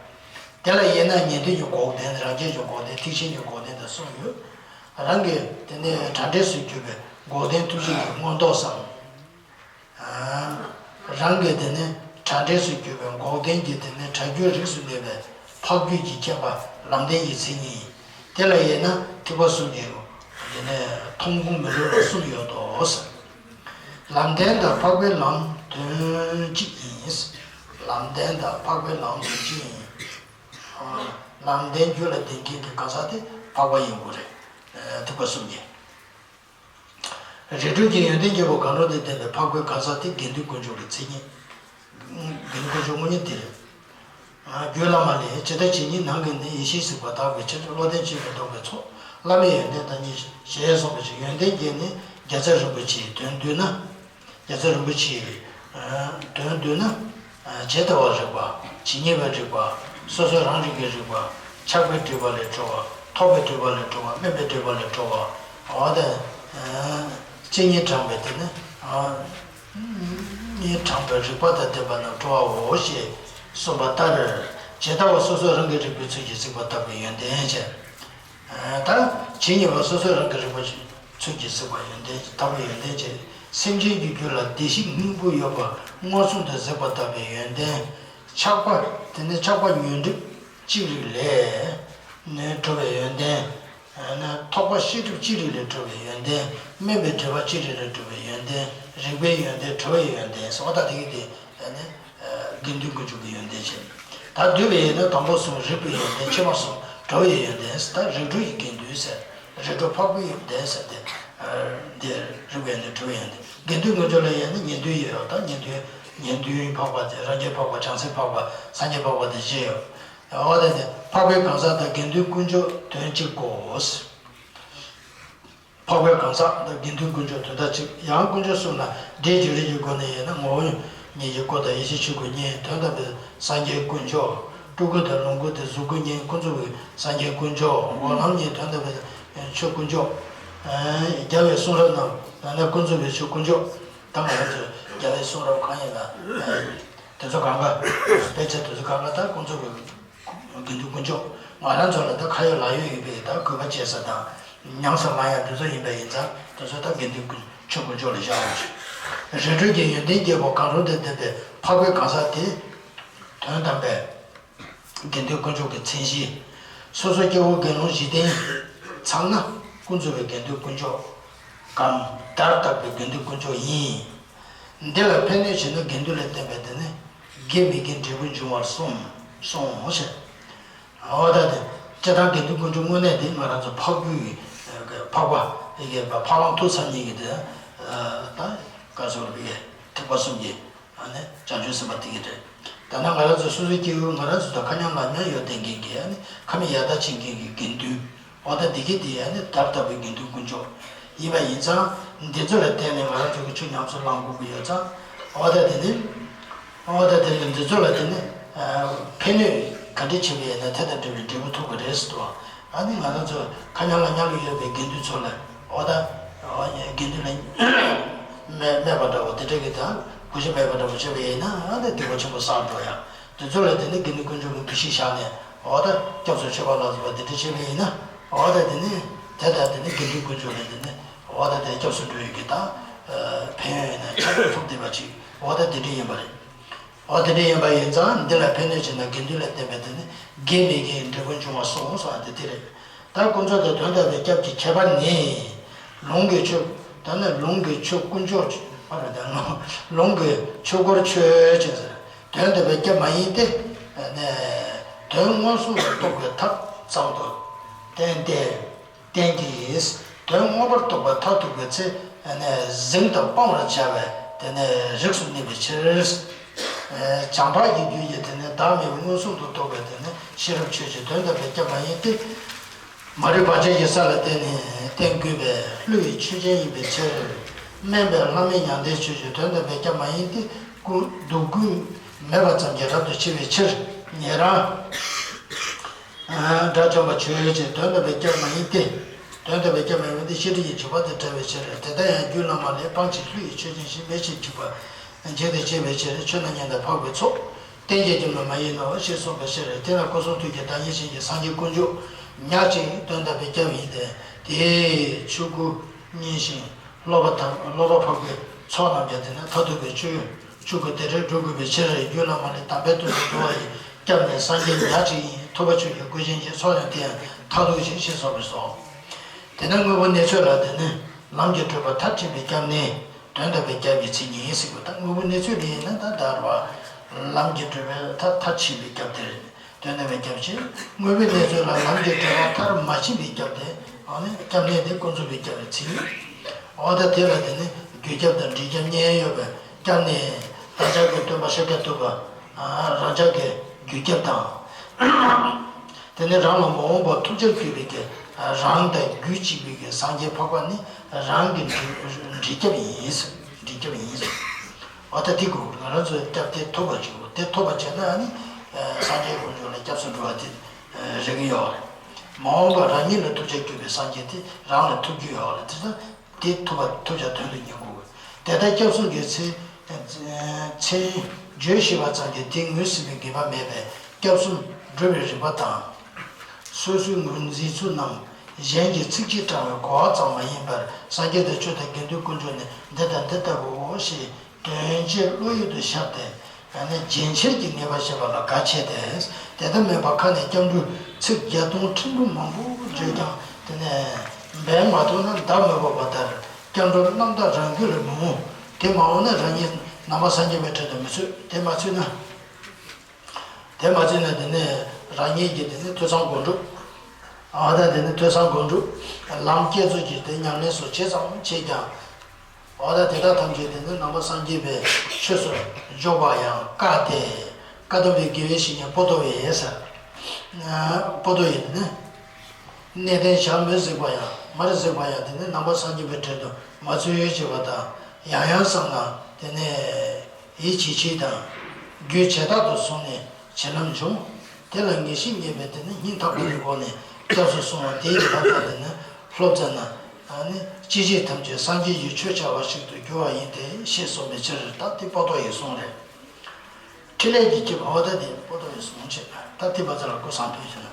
དེ་ལ་དབྱེ་ན་ཉན་ཐོས་ཀྱི་འགོག་བདེན། རང་རྒྱལ་གྱི་འགོག་བདེན། ཐེག་ཆེན་གྱི་འགོག་བདེན་དང་གསུམ་ཡོད། རང་གི་དེ་ནས་བྲལ་འབྲས་སུ་གྱུར་པའི་འགོག་བདེན་ཐུགས་རྗེ་གི་མངོན་རྟོགས་སམ། རང་གི་དེ་ནི་བྲལ་འབྲས་སུ་གྱུར་པའི་འགོག་བདེན་གྱི་དེ་ནི་བྲལ་རྒྱུ་རིགས་སུ་གནས་པའི་འཕགས་རྒྱུད་ཀྱི་ཁྱད་པར་ལམ་བདེན་གྱི་མཚན་ཉིད། དེ་ལ་དབྱེ་ན་ཐེག་པ་གསུམ་གྱི་དེ་ནི་མཐོང་སྒོམ་མི་སློབ་ལ་གསུམ་ཡོད་དོ། ལམ་བདེན་དང་འཕགས་པའི་ལམ་དོན་གཅིག་ཡིན། ལམ་བདེན་དང་འཕགས་པའི་ལམ་དོན་གཅིག་ཡིན། ལམ་བདེན་རྒྱུད་ལ་ལྡན་མཁན་གྱི་གང་ཟག་དེ་འཕགས་པ་ཡིན་དགོས་རེད། ཐེག་པ་གསུམ་གྱི། རིགས་གྲོལ་གྱི་ཡོན་ཏན་བརྒྱད་པོ་གང་རུང་དུ་ལྡན་པའི་འཕགས་པའི་གང་ཟག་དེ་དགེ་འདུན་དཀོན་མཆོག་གི་མཚན་ཉིད། དགེ་འདུན་དཀོན་མཆོག་དངོས་ཉིད་དེ་རེད། རྒྱུད་བླ་མ་ལས། ཇི་ལྟར་ཇི་སྙེད་ནང་གི་ནི། ཡེ་ཤེས་གཟིགས་པ་དག་པའི་ཕྱིར། བློ་ལྡན་ཕྱིར་མི་ལྡོག་པའི་ཚོགས། བླ་མེད་ཡོན་ཏན་དང་ཉིད་ཞེས་གསུངས་པའི་ཕྱིར། ཡོན་ཏན་བརྒྱད་ནི་རྒྱལ་ཚབ་རིན་པོ་ཆེའི་དོན་བསྡུ་ན། རྒྱལ་ཚབ་རིན་པོ་ཆེའི་དོན་བསྡུ་ན། ཇི་ལྟ་བར་རིགས་པ། ཇི་སྙེད་པར་རིགས་པ། སོ་སོ་རང་རིག་གི་རིགས་པ། ཆགས་པའི་སྒྲིབ་པ་ལས་གྲོལ་བ། ཐོགས་པའི་སྒྲིབ་པ་ལས་གྲོལ་བ། དམན་པའི་སྒྲིབ་པ་ལས་གྲོལ་བ། འོ་ད། སྤྱན་གཉིས་དྲངས་པའི་དེ་ནི། གཉིས་དྲངས་པའི་རིགས་པ་དང་ལྡན་པ་རྣམས་གྲོལ་བའོ་ཞེས་གསུངས་པ་ལྟར། ཇི་ལྟ་བ་སོ་སོ་རང་གི་རིག་པའི་ཚུལ་གྱིས་གཟིགས་པ་ལྟ་བུའི་ཡོན་ཏན་བྱས། ད་ཇི་སྙེད་པ་སོ་སོ་རང་གི་རིག་པའི་ཚུལ་གྱིས་གཟིགས་པ་ཡོན་ཏན་ལྟ་བུའི་ཡོན་ཏན་བྱས། སེམས་ཅན་གྱི་རྒྱུད་ལ་བདེ་གཤེགས་སྙིང་པོ་ཡོད་པ་མངོན་སུམ་དུ་གཟིགས་པ་ལྟ་བུའི་ཡོན་ཏན། ཆགས་པ་དེ་ནི་ཆགས་པ་ཉོན་སྒྲིབ་ཅི་རིགས་ལས་ནི་གྲོལ་བའི་ཡོན་ཏན། ཐོགས་པ་ཤེས་སྒྲིབ་ཅི་རིགས་ལས་གྲོལ་བའི་ཡོན་ཏན། དམན་པའི་སྒྲིབ་པ་ཅི་རིགས་ལས་གྲོལ་བའི་ཡོན་ཏན། རིག་པའི་ཡོན་ཏན། གྲོལ་བའི་ཡོན་ཏན་ཟེར་བ་ད་དེ་གི་དེ་ནི་དགེ་འདུན་དཀོན་མཆོག་གི་ཡོན་ཏན་བྱས། ད་བསྡུས་པའི་ཡོན་ཏན་དང་པོ་གསུམ་རིག་པའི་ཡོན་ཏན། ཕྱི་མ་གསུམ་གྲོལ་བའི་ཡོན་ཏན་ཟེར། ད་རིགས་གྲོལ་གྱི་དགེ་འདུན་ཟེར། རིགས་གྲོལ་འཕགས་པའི་ཡོན་ཏན་ཟེར་ཏེ། འདི་རིག་པའི་ཡོན་ཏན། གྲོལ་བའི་ཡོན་ཏན། དགེ་འདུན་དཀོན་མཆོག་ལ་ཡང་ནི་ཉན་ཐོས་ཡོད། ད་ཉན་ཐོས་ཉན་ཐོས་འཕགས་པ་དེ། རང་རྒྱལ་འཕགས་པ། བྱང་སེམས་འཕགས་པ། སངས་རྒྱས་འཕགས་པ་དེ་བཞི་ཡོད། འོ་དེ་ནི་འཕགས་པའི་གང་ཟག་དང་དགེ་འདུན་དཀོན་མཆོག་དོན་གཅིག་གོ། འཕགས་པའི་གང་ཟག་དང་དགེ་འདུན་དཀོན་མཆོག་དོན་དག་གཅིག། ཡང་དཀོན་མཆོག་གསུམ་ལ་འགྲེལ་བརྗོད་རིགས་ཀྱི་སྒོ་ནས་ཡིན་ན། ངོ་བོ་ཉིད་ཀྱི་སྐུ་དང་ཡེ་ཤེས་ཆོས་སྐུ་གཉིས། དོན་དམ་པའི་སངས་རྒྱས་དཀོན་མཆོག། སྤྲུལ་སྐུ་དང་ལོངས་སྐུ་དེ་གཟུགས་སྐུ་གཉིས་ཀུན་རྫོབ་ཀྱི་སངས་རྒྱས་དཀོན་མཆོག། འགོག་ལམ་གཉིས། དོན་དམ་པའི་ཆོས་དཀོན་མཆོག། རྒྱལ་བའི་གསུང་རབ་རྣམས་ཡང་ན་ཀུན་རྫོབ་པའི་ཆོས་དཀོན་མཆོག། ད་ང་རང་ཚོའི་རྒྱལ་བའི་གསུང་རབ་གང་ཡིན་ན། དེ་ཚོ་གང་ག་དཔེ་ཆ་དེ་ཚོ་གང་ག་ད་ཀུན་རྫོབ་ཀྱི་དགེ་འདུན་དཀོན་མཆོག། ང་རང་ཚོ་ལ་ད་ཁ་ཡོད་ལག་ཡོད་ཡིན་པའི་ད་གུས་པ་བྱེད་ས་དང་ཉམས་སུ་བླང་ཡ་དེ་ཚོ་ཡིན་པ་ཡིན་ཙང་། དེ་ཚོ་ད་དགེ་འདུན་དཀོན་ཆོས་དཀོན་མཆོག་ལ་བཞག་འོང་ཞིང་། རིགས་གྲོལ་གྱི་ཡོན་ཏན་བརྒྱད་པོ་གང་རུང་དུ་ལྡན་པའི་འཕགས་པའི་གང་ཟག་དེ། དོན་དམ་པའི་དགེ་འདུན་དཀོན་མཆོག་གི་མཚན་གཞི། སོ་སོ་སྐྱེ་བོ་དགེ་སློང་འཇིག་རྟེན་ཚང་མ་ཀུན་རྫོབ་པའི་དགེ་འདུན་དཀོན་མཆོག་གམ་བརྡར་བཏགས་པའི་དགེ་འདུན་དཀོན་མཆོག་ཡིན། འདི་ལ་ཕན་གནོད་བྱེད་ན་དགེ་འདུན་ལ་བརྟེན་པའི་དེ་ནི་དགེ་མི་དགེའི་འབྲས་བུ་འབྱུང་བར་གསུངས་གསུངས་ཞེས། འོ་ད་དེ་སྤྱིར་བཏང་དགེ་འདུན་དཀོན་མཆོག་དངོས་གནས་དེ་ང་རང་ཚོ་འཕགས་རྒྱུད་ཀྱི་འཕགས་པ་ཡི་གེ་འཕགས་ལམ་ཐོབ་ཚར་མཁན་གྱི་དེ་ ད་ག་ཟེར་བ་རེད། ཐེག་པ་གསུམ་གྱི་ཨ་ནི་བྱང་ཆུབ་སེམས་དཔའ་དེ་གི་རེད། ད་ནང་ང་རང་ཚོ་སོ་སོའི་སྐྱེ་བོ་ང་རང་ཚོ་དང་ཁ་མཉམ་ལག་མཉམ་ཡོད་བསྡད་མཁན་གྱི་ཨ་ནི་ཁ་མི་ཡ་ད་བྱེད་མཁན་གྱི་དགེ་འདུན། འོ་ད་འདི་གི་དེ་ཨ་ནི་དར་ལྟ་བུའི་དགེ་འདུན་དཀོན་མཆོག་ཡིན་པ་ཡིན་ཙང་། འདི་ཚོ་ལ་བརྟེན་ནས་ང་རང་ཚོ་གི་ཆོས་ཉམས་སུ་བླང་དགོས་ཀྱི་ཡོད་ཙང་། འོ་ད་དེ་ནི། འོ་ད་དེ་ནི་འདི་ཚོ་ལ་དེ་ནི་ཕན་ནུས་ག་འདྲ་བྱེད་པ་ཡིན་ན་དེ་དང་འབྲེལ་བའི་འབྲས་བུ་ཐོབ་ཀྱི་རེད་ཟེར་དུས། ཨ་ནི་ང་རང་ཚོ་ཁ་མཉམ་ལ་མཉམ་དུ་ཡོད་པའི་དགེ་འདུན་ཚོ་ལ། འོ་ད་དགེ་འདུན་ལ་སྨད་པ་འདྲ་བོ་དེ་འདྲ་གི་དང་གུས་ཞབས་མེད་པ་འདྲ་བོ་བྱེད་པ་ཡིན་ན། ཨ་ནི་སྡིག་པ་ཆེན་པོ་བསགས་འགྲོ་ཡ། དེ་ཚོ་ལ་དེ་ནི་དགེ་འདུན་དཀོན་མཆོག་གི་འདུ་ཤེས་བཞག་ནས། འོ་ད་སྐྱབས་སུ་མཆིའོ་ལབ་པ་དེ་འདྲ་བྱེད་པ་ཡིན་ན། འོ་ད་དེ་ནི་དེ་ལྟར་དེ་ནི་དགེ་འདུན་དཀོན་མཆོག་ལ་དེ་ནི་འོ་ད་དེ་སྐྱབས་སུ་འགྲོ་ཡི་གི་ད་ཕན་ཡོན་ཡིན་ན་ཆ་ཚང་ཐོབ་བསྡད་པ་ཅིག་འོ་ད་དེ་འདྲ་ཡིན་པ་རེད། འོ་དེ་འདྲ་ཡིན་པ་ཡིན་ཙང་། འདི་ལ་ཕན་གནོད་བྱེད་ན་དགེ་འདུན་ལ་བརྟེན་པའི་དེ་ནི་དགེ་མི་དགེའི་འབྲས་བུ་འབྱུང་བ་གསུངས་སོ། དེ་དེ་རེད། ད་ཀུན་རྫོབ་དང་དོན་དམ་པའི་སྐྱབས་ཀྱི་ཁྱད་པར་ནི། ལུང་གི་ཆོས། ད་ནི་ལུང་གི་ཆོས་དཀོན་མཆོག་ཨ་རེ། ད་ལུང་གི་ཆོས་སྐོར་ཆོས་ཅན་ཟེར། དོན་དམ་པའི་སྐྱབས་མ་ཡིན་ཏེ། དོན་མངོན་སུམ་དུ་རྟོགས་པའི་ཐབས་ཙམ་དུ་བསྟན་ཏེ། བསྟན་གྱི། དོན་མངོན་པར་རྟོགས་པ་མཐར་ཐུག་པའི་ཚེ། གཟིངས་དང་སྤང་བར་བྱ་བའི་དེ་ནས་རིགས་སུ་གནས་པའི་ཕྱིར། བྱང་འཕགས་ཀྱི་རྒྱུད་ཀྱི་དེ་ནས་བདག་མེད་པ་མངོན་སུམ་དུ་རྟོགས་པའི་དེ་ནས་ཤེས་རབ་ཆོས་ཀྱི་དོན་དམ་པའི་སྐྱབས་མ་ཡིན་ཏེ། མ་རིག་བག་ཆགས་ཀྱི་ས་ལ་བརྟེན་ནས་བསྟན་དགོས་པའི་བློའི་ཆོས་ཅན་ཡིན་པའི་ཕྱིར། དམན་པའི་ལྷ་མིན་མྱང་འདས་ཆོས་ཀྱི་དོན་དམ་པའི་སྐྱབས་མ་ཡིན་ཏེ། སྡུག་ཀུན་མེད་པ་ཙམ་གྱིས་རབ་ཏུ་ཕྱེ་བའི་ཕྱིར། ཉན་རང་དགྲ་བཅོམ་པ་ཆོས་ཅན། དོན་དམ་པའི་སྐྱབས་མ་ཡིན་ཏེ། དོན་དམ་པའི་སྐྱབས་མ་ཡིན་ཏེ། ཤེས་རིག་གི་འཇུག་པ་དེ་བྲལ་བའི་ཕྱིར། དེ་ལྟར་ཡང་རྒྱུད་བླ་མ་ལས། སྤང་བྱའི་བློ་ཡི་ཆོས་ཅན་ཞིག་མེད་ཅེས་འཇིགས་པ་འཇིགས་ཏེ་སྐྱེས་པའི་ཕྱིར། ཆོས་རྣམས་ཉན་དང་འཕགས་པའི་ཚོགས། རྟེན་ཅིང་འབྱུང་བ་མ་ཡིན་ནོ། ཞེས་གསུངས་པའི་ཕྱིར། དེ་ལ་སྐུ་གསུང་ཐུགས་ཀྱི་བདག་ཉིད་ཅན་གྱི་སངས་རྒྱས་དཀོན་མཆོག་ཉག་གཅིག་དོན་དམ་པའི་སྐྱབས་ཡིན་ཏེ། དེས་ཆོས་སྐུ་བརྙེས་ཤིང་སློབ་པ་དང་སློབ་པ་འཕགས་པའི་ཚོགས་རྣམས་ཀྱང་དེ་ནི་མཐར་ཐུག་པའི་ཆོས་ཆོས་སྐུ་དེ་འདྲར་འགྲོ་དགོས་པའི་ཕྱིར། རྒྱུད་བླ་མ་ལས། དམ་པའི་དོན་དུ་འགྲོ་བ་ཡི་སྐྱབས་ནི་སངས་རྒྱས་ཉག་གཅིག་ཡིན། ཐུབ་པ་ཆོས་ཀྱི་སྐུ་ཅན་གྱི་ཚོགས་ཡང་དེ་ཡང་མཐར་ཐུག་ཅིང་ཞེས་གསུངས་པས་སོ། དེ་ནས་དངོས་པོ་གནས་ཚུལ་ལ་དེ་ནི་ལམ་གྱི་བགྲོད་པ་མཐར་ཕྱིན་པའི་སྐྱབས་ནི་དོན་དམ་པའི་སྐྱབས་ཀྱི་མཚན་ཉིད་ཟེར་བ་དང་། དངོས་པོ་གནས་ཚུལ་ལ་ཡིན་ན་ད་ལྟ་བ་ལམ་གྱི་བགྲོད་པའི་མཐར་མཐར་ཕྱིན་པའི་སྐྱབས་དེ་རེད། དོན་དམ་པའི་སྐྱབས་ཀྱི། དངོས་པོའི་གནས་ཚུལ་ལ་ལམ་གྱི་བགྲོད་པ་མཐར་མ་ཕྱིན་པའི་སྐྱབས་དེ། ཨ་ནི་སྐྱབས་གནས་དེ་ཀུན་རྫོབ་པའི་སྐྱབས་ཀྱི་མཚན་ཉིད། འོ་ད་དེ་ལ་དེ་ནི་རྒྱུ་སྐྱབས་དང་འབྲས་སྐྱབས་གཉིས་ཡོད་པས། སྐྱབས་ནི་བདག་ཅག་གི་སྟོན་པ་ཤཱཀྱ་ཐུབ་པ་རང་ཅག་གི་རྒྱུ་སྐྱབས་དང་། དེ་ནི་རང་ལ་མ་འོངས་པར་ཐུགས་རྗེར་གུས་པའི་གི་རང་དང་རྒྱུད་གཅིག་པའི་གི་སངས་རྒྱས་འཕགས་པ་ནི་རང་གི་འབྲས་འབྲས་སྐྱབས་ཡིན། འབྲས་སྐྱབས་ཡིན། འོ་ད་དེ་དགོས། ང་རང་ཚོའི་སྐྱབས་དེ་ཐོབ་པ་བྱུང་བ་དེ་ཐོབ་པ་བྱས་ན་ནི་སངས་རྒྱས་དཀོན་མཆོག་ལ་སྐྱབས་སུ་འགྲོ་བ་དེ་རེག་གི་ཡོད་རེད། མ་འོངས་པར་རང་ཉིད་ལ་ཐུགས་རྗེར་གུས་པའི་སངས་རྒྱས་དེ་རང་ལ་ཐུག་རྒྱུ་ཡོད་རེད། དེ་ཚོ་དེ་ཐོབ་པ་ཐོབ་བྱ་དོན་དུ་གཉེར་དགོས། དེ་ལྟར་སྐྱབས་གསུམ་གྱི་མཚན་མཚན་བརྗོད་ཤེས་པ་ཙམ་གྱིས་དེ་ངོས་ཟིན་པའི་དགོས་པ་མེད་པས། སྐྱབས་གསུམ་སྒྲུབ་པའི་རིམ་པ་དང་། སོ་སོའི་ངོས་འཛིན་ཚུལ་རྣམས་གཞན་གྱིས་ཚིག་གཅིག་དྲངས་པའི་གོ་བ་ཙམ་མ་ཡིན་པར། སངས་རྒྱས་དང་ཆོས་དང་དགེ་འདུན་དཀོན་མཆོག་ནི་འདི་དང་འདི་ལྟ་བུའོ་ཞེས་དོན་བྱེད་བློ་ཡུལ་དུ་ཤར་ཏེ། ཨ་ནི་རྗེན་ཆེར་གྱི་ངེས་པ་བཞེས་པ་ལ་དགའ་ཆེ་སྟེ། དེ་ལྟར་མིན་པར་ཁ་ནས་སྐྱབས་འགྲོའི་ཚིག་བརྒྱ་སྟོང་ཁྲི་འབུམ་མང་པོ་བརྗོད་ཀྱང་། དེ་ནས་འབད་མ་ཐུབ་ན་མདའ་མི་ཕོག་པ་ལྟར། སྐྱབས་འགྲོ་རྣམ་དག་རང་རྒྱུད་ལ་མི་འོང་། དེ་མ་འོང་ན་རང་ཉིད་ནང་པ་སངས་རྒྱས་པའི་གྲལ་དུ་མི་ཚུད། དེ་མ་ཚུད་ན། དེ་མ་ཚུད་ན་དེ་ནས་རང་ཉིད་ཀྱི་དེ་ནས་ཐོས་བསམ་སྒོམ་སྒྲུབ། ཨ་ད་དེ་ནས་ཐོས་བསམ་སྒོམ་སྒྲུབ། ལམ་བསྐྱེད་རྫོགས་ཀྱི་དེ་ཉམས་ལེན་སོགས་ཇི་ཙམ་བྱས་ཀྱང་། ཨ་ད་དེ་དག་ཐམས་ཅད་དེ་ནས་ནང་པ་སངས་རྒྱས་པའི་ཆོས་སུ་འཇོག་པ་ཡང་དཀའ་སྟེ། བཀའ་གདམས་པའི་དགེ་བའི་བཤེས་གཉེན་པོ་ཏོ་ཡིས་ཟེར། པོ་ཏོ་ཡིས་དེ་ནས་གནས་བརྟན་ཞྭ་མོས་གཟིགས་པ་ཡང་མར་གཟིགས་པ་ཡང་དེ་ནས་ནང་པ་སངས་རྒྱས་པའི་གྲལ་དུ་མ་ཚུད་ཡོད་ཅེས་པ་དང་། ཡང་ཡང་བསམ་ན་དེ་ནས། ཡིད་ཆེས་ཆེས་དང་། རྒྱུད་བྱེ་བྲག་ཏུ་སོང་ནས་བྱིན་རླབས་འབྱུང་། དེ་ལ་ངེས་ཤེས་རྙེད་པས་དེ་ནི་སྙིང་ཐག་པ་ནས་དགོངས་ནས་སྐྱབས་སུ་སོང་བ་དེའི་བར་དག་དེ་ནི་སློབ་ཚར་ན། ཨ་ནི་སྐྱེ་མཆེད་ཐམས་ཅད་སངས་རྒྱས་ཀྱི་ཆོས་བྱ་བ་ཞིག་ཏུ་འགྱུར་བ་ཡིན་ཏེ་ཞེས་གསུངས་པའི་ཕྱིར། ད་དེ་པོ་ཏོ་ཡིས་གསུངས་རེད། འཕྲིན་ལས་ཀྱི་སྐྱེས་བུ་འོ་ད་དེ་པོ་ཏོ་ཡིས་གསུངས་བྱས། ད་དེ་བ་ཚ་ལ་སྐུ་བསང་ཕུལ་བྱས་ན།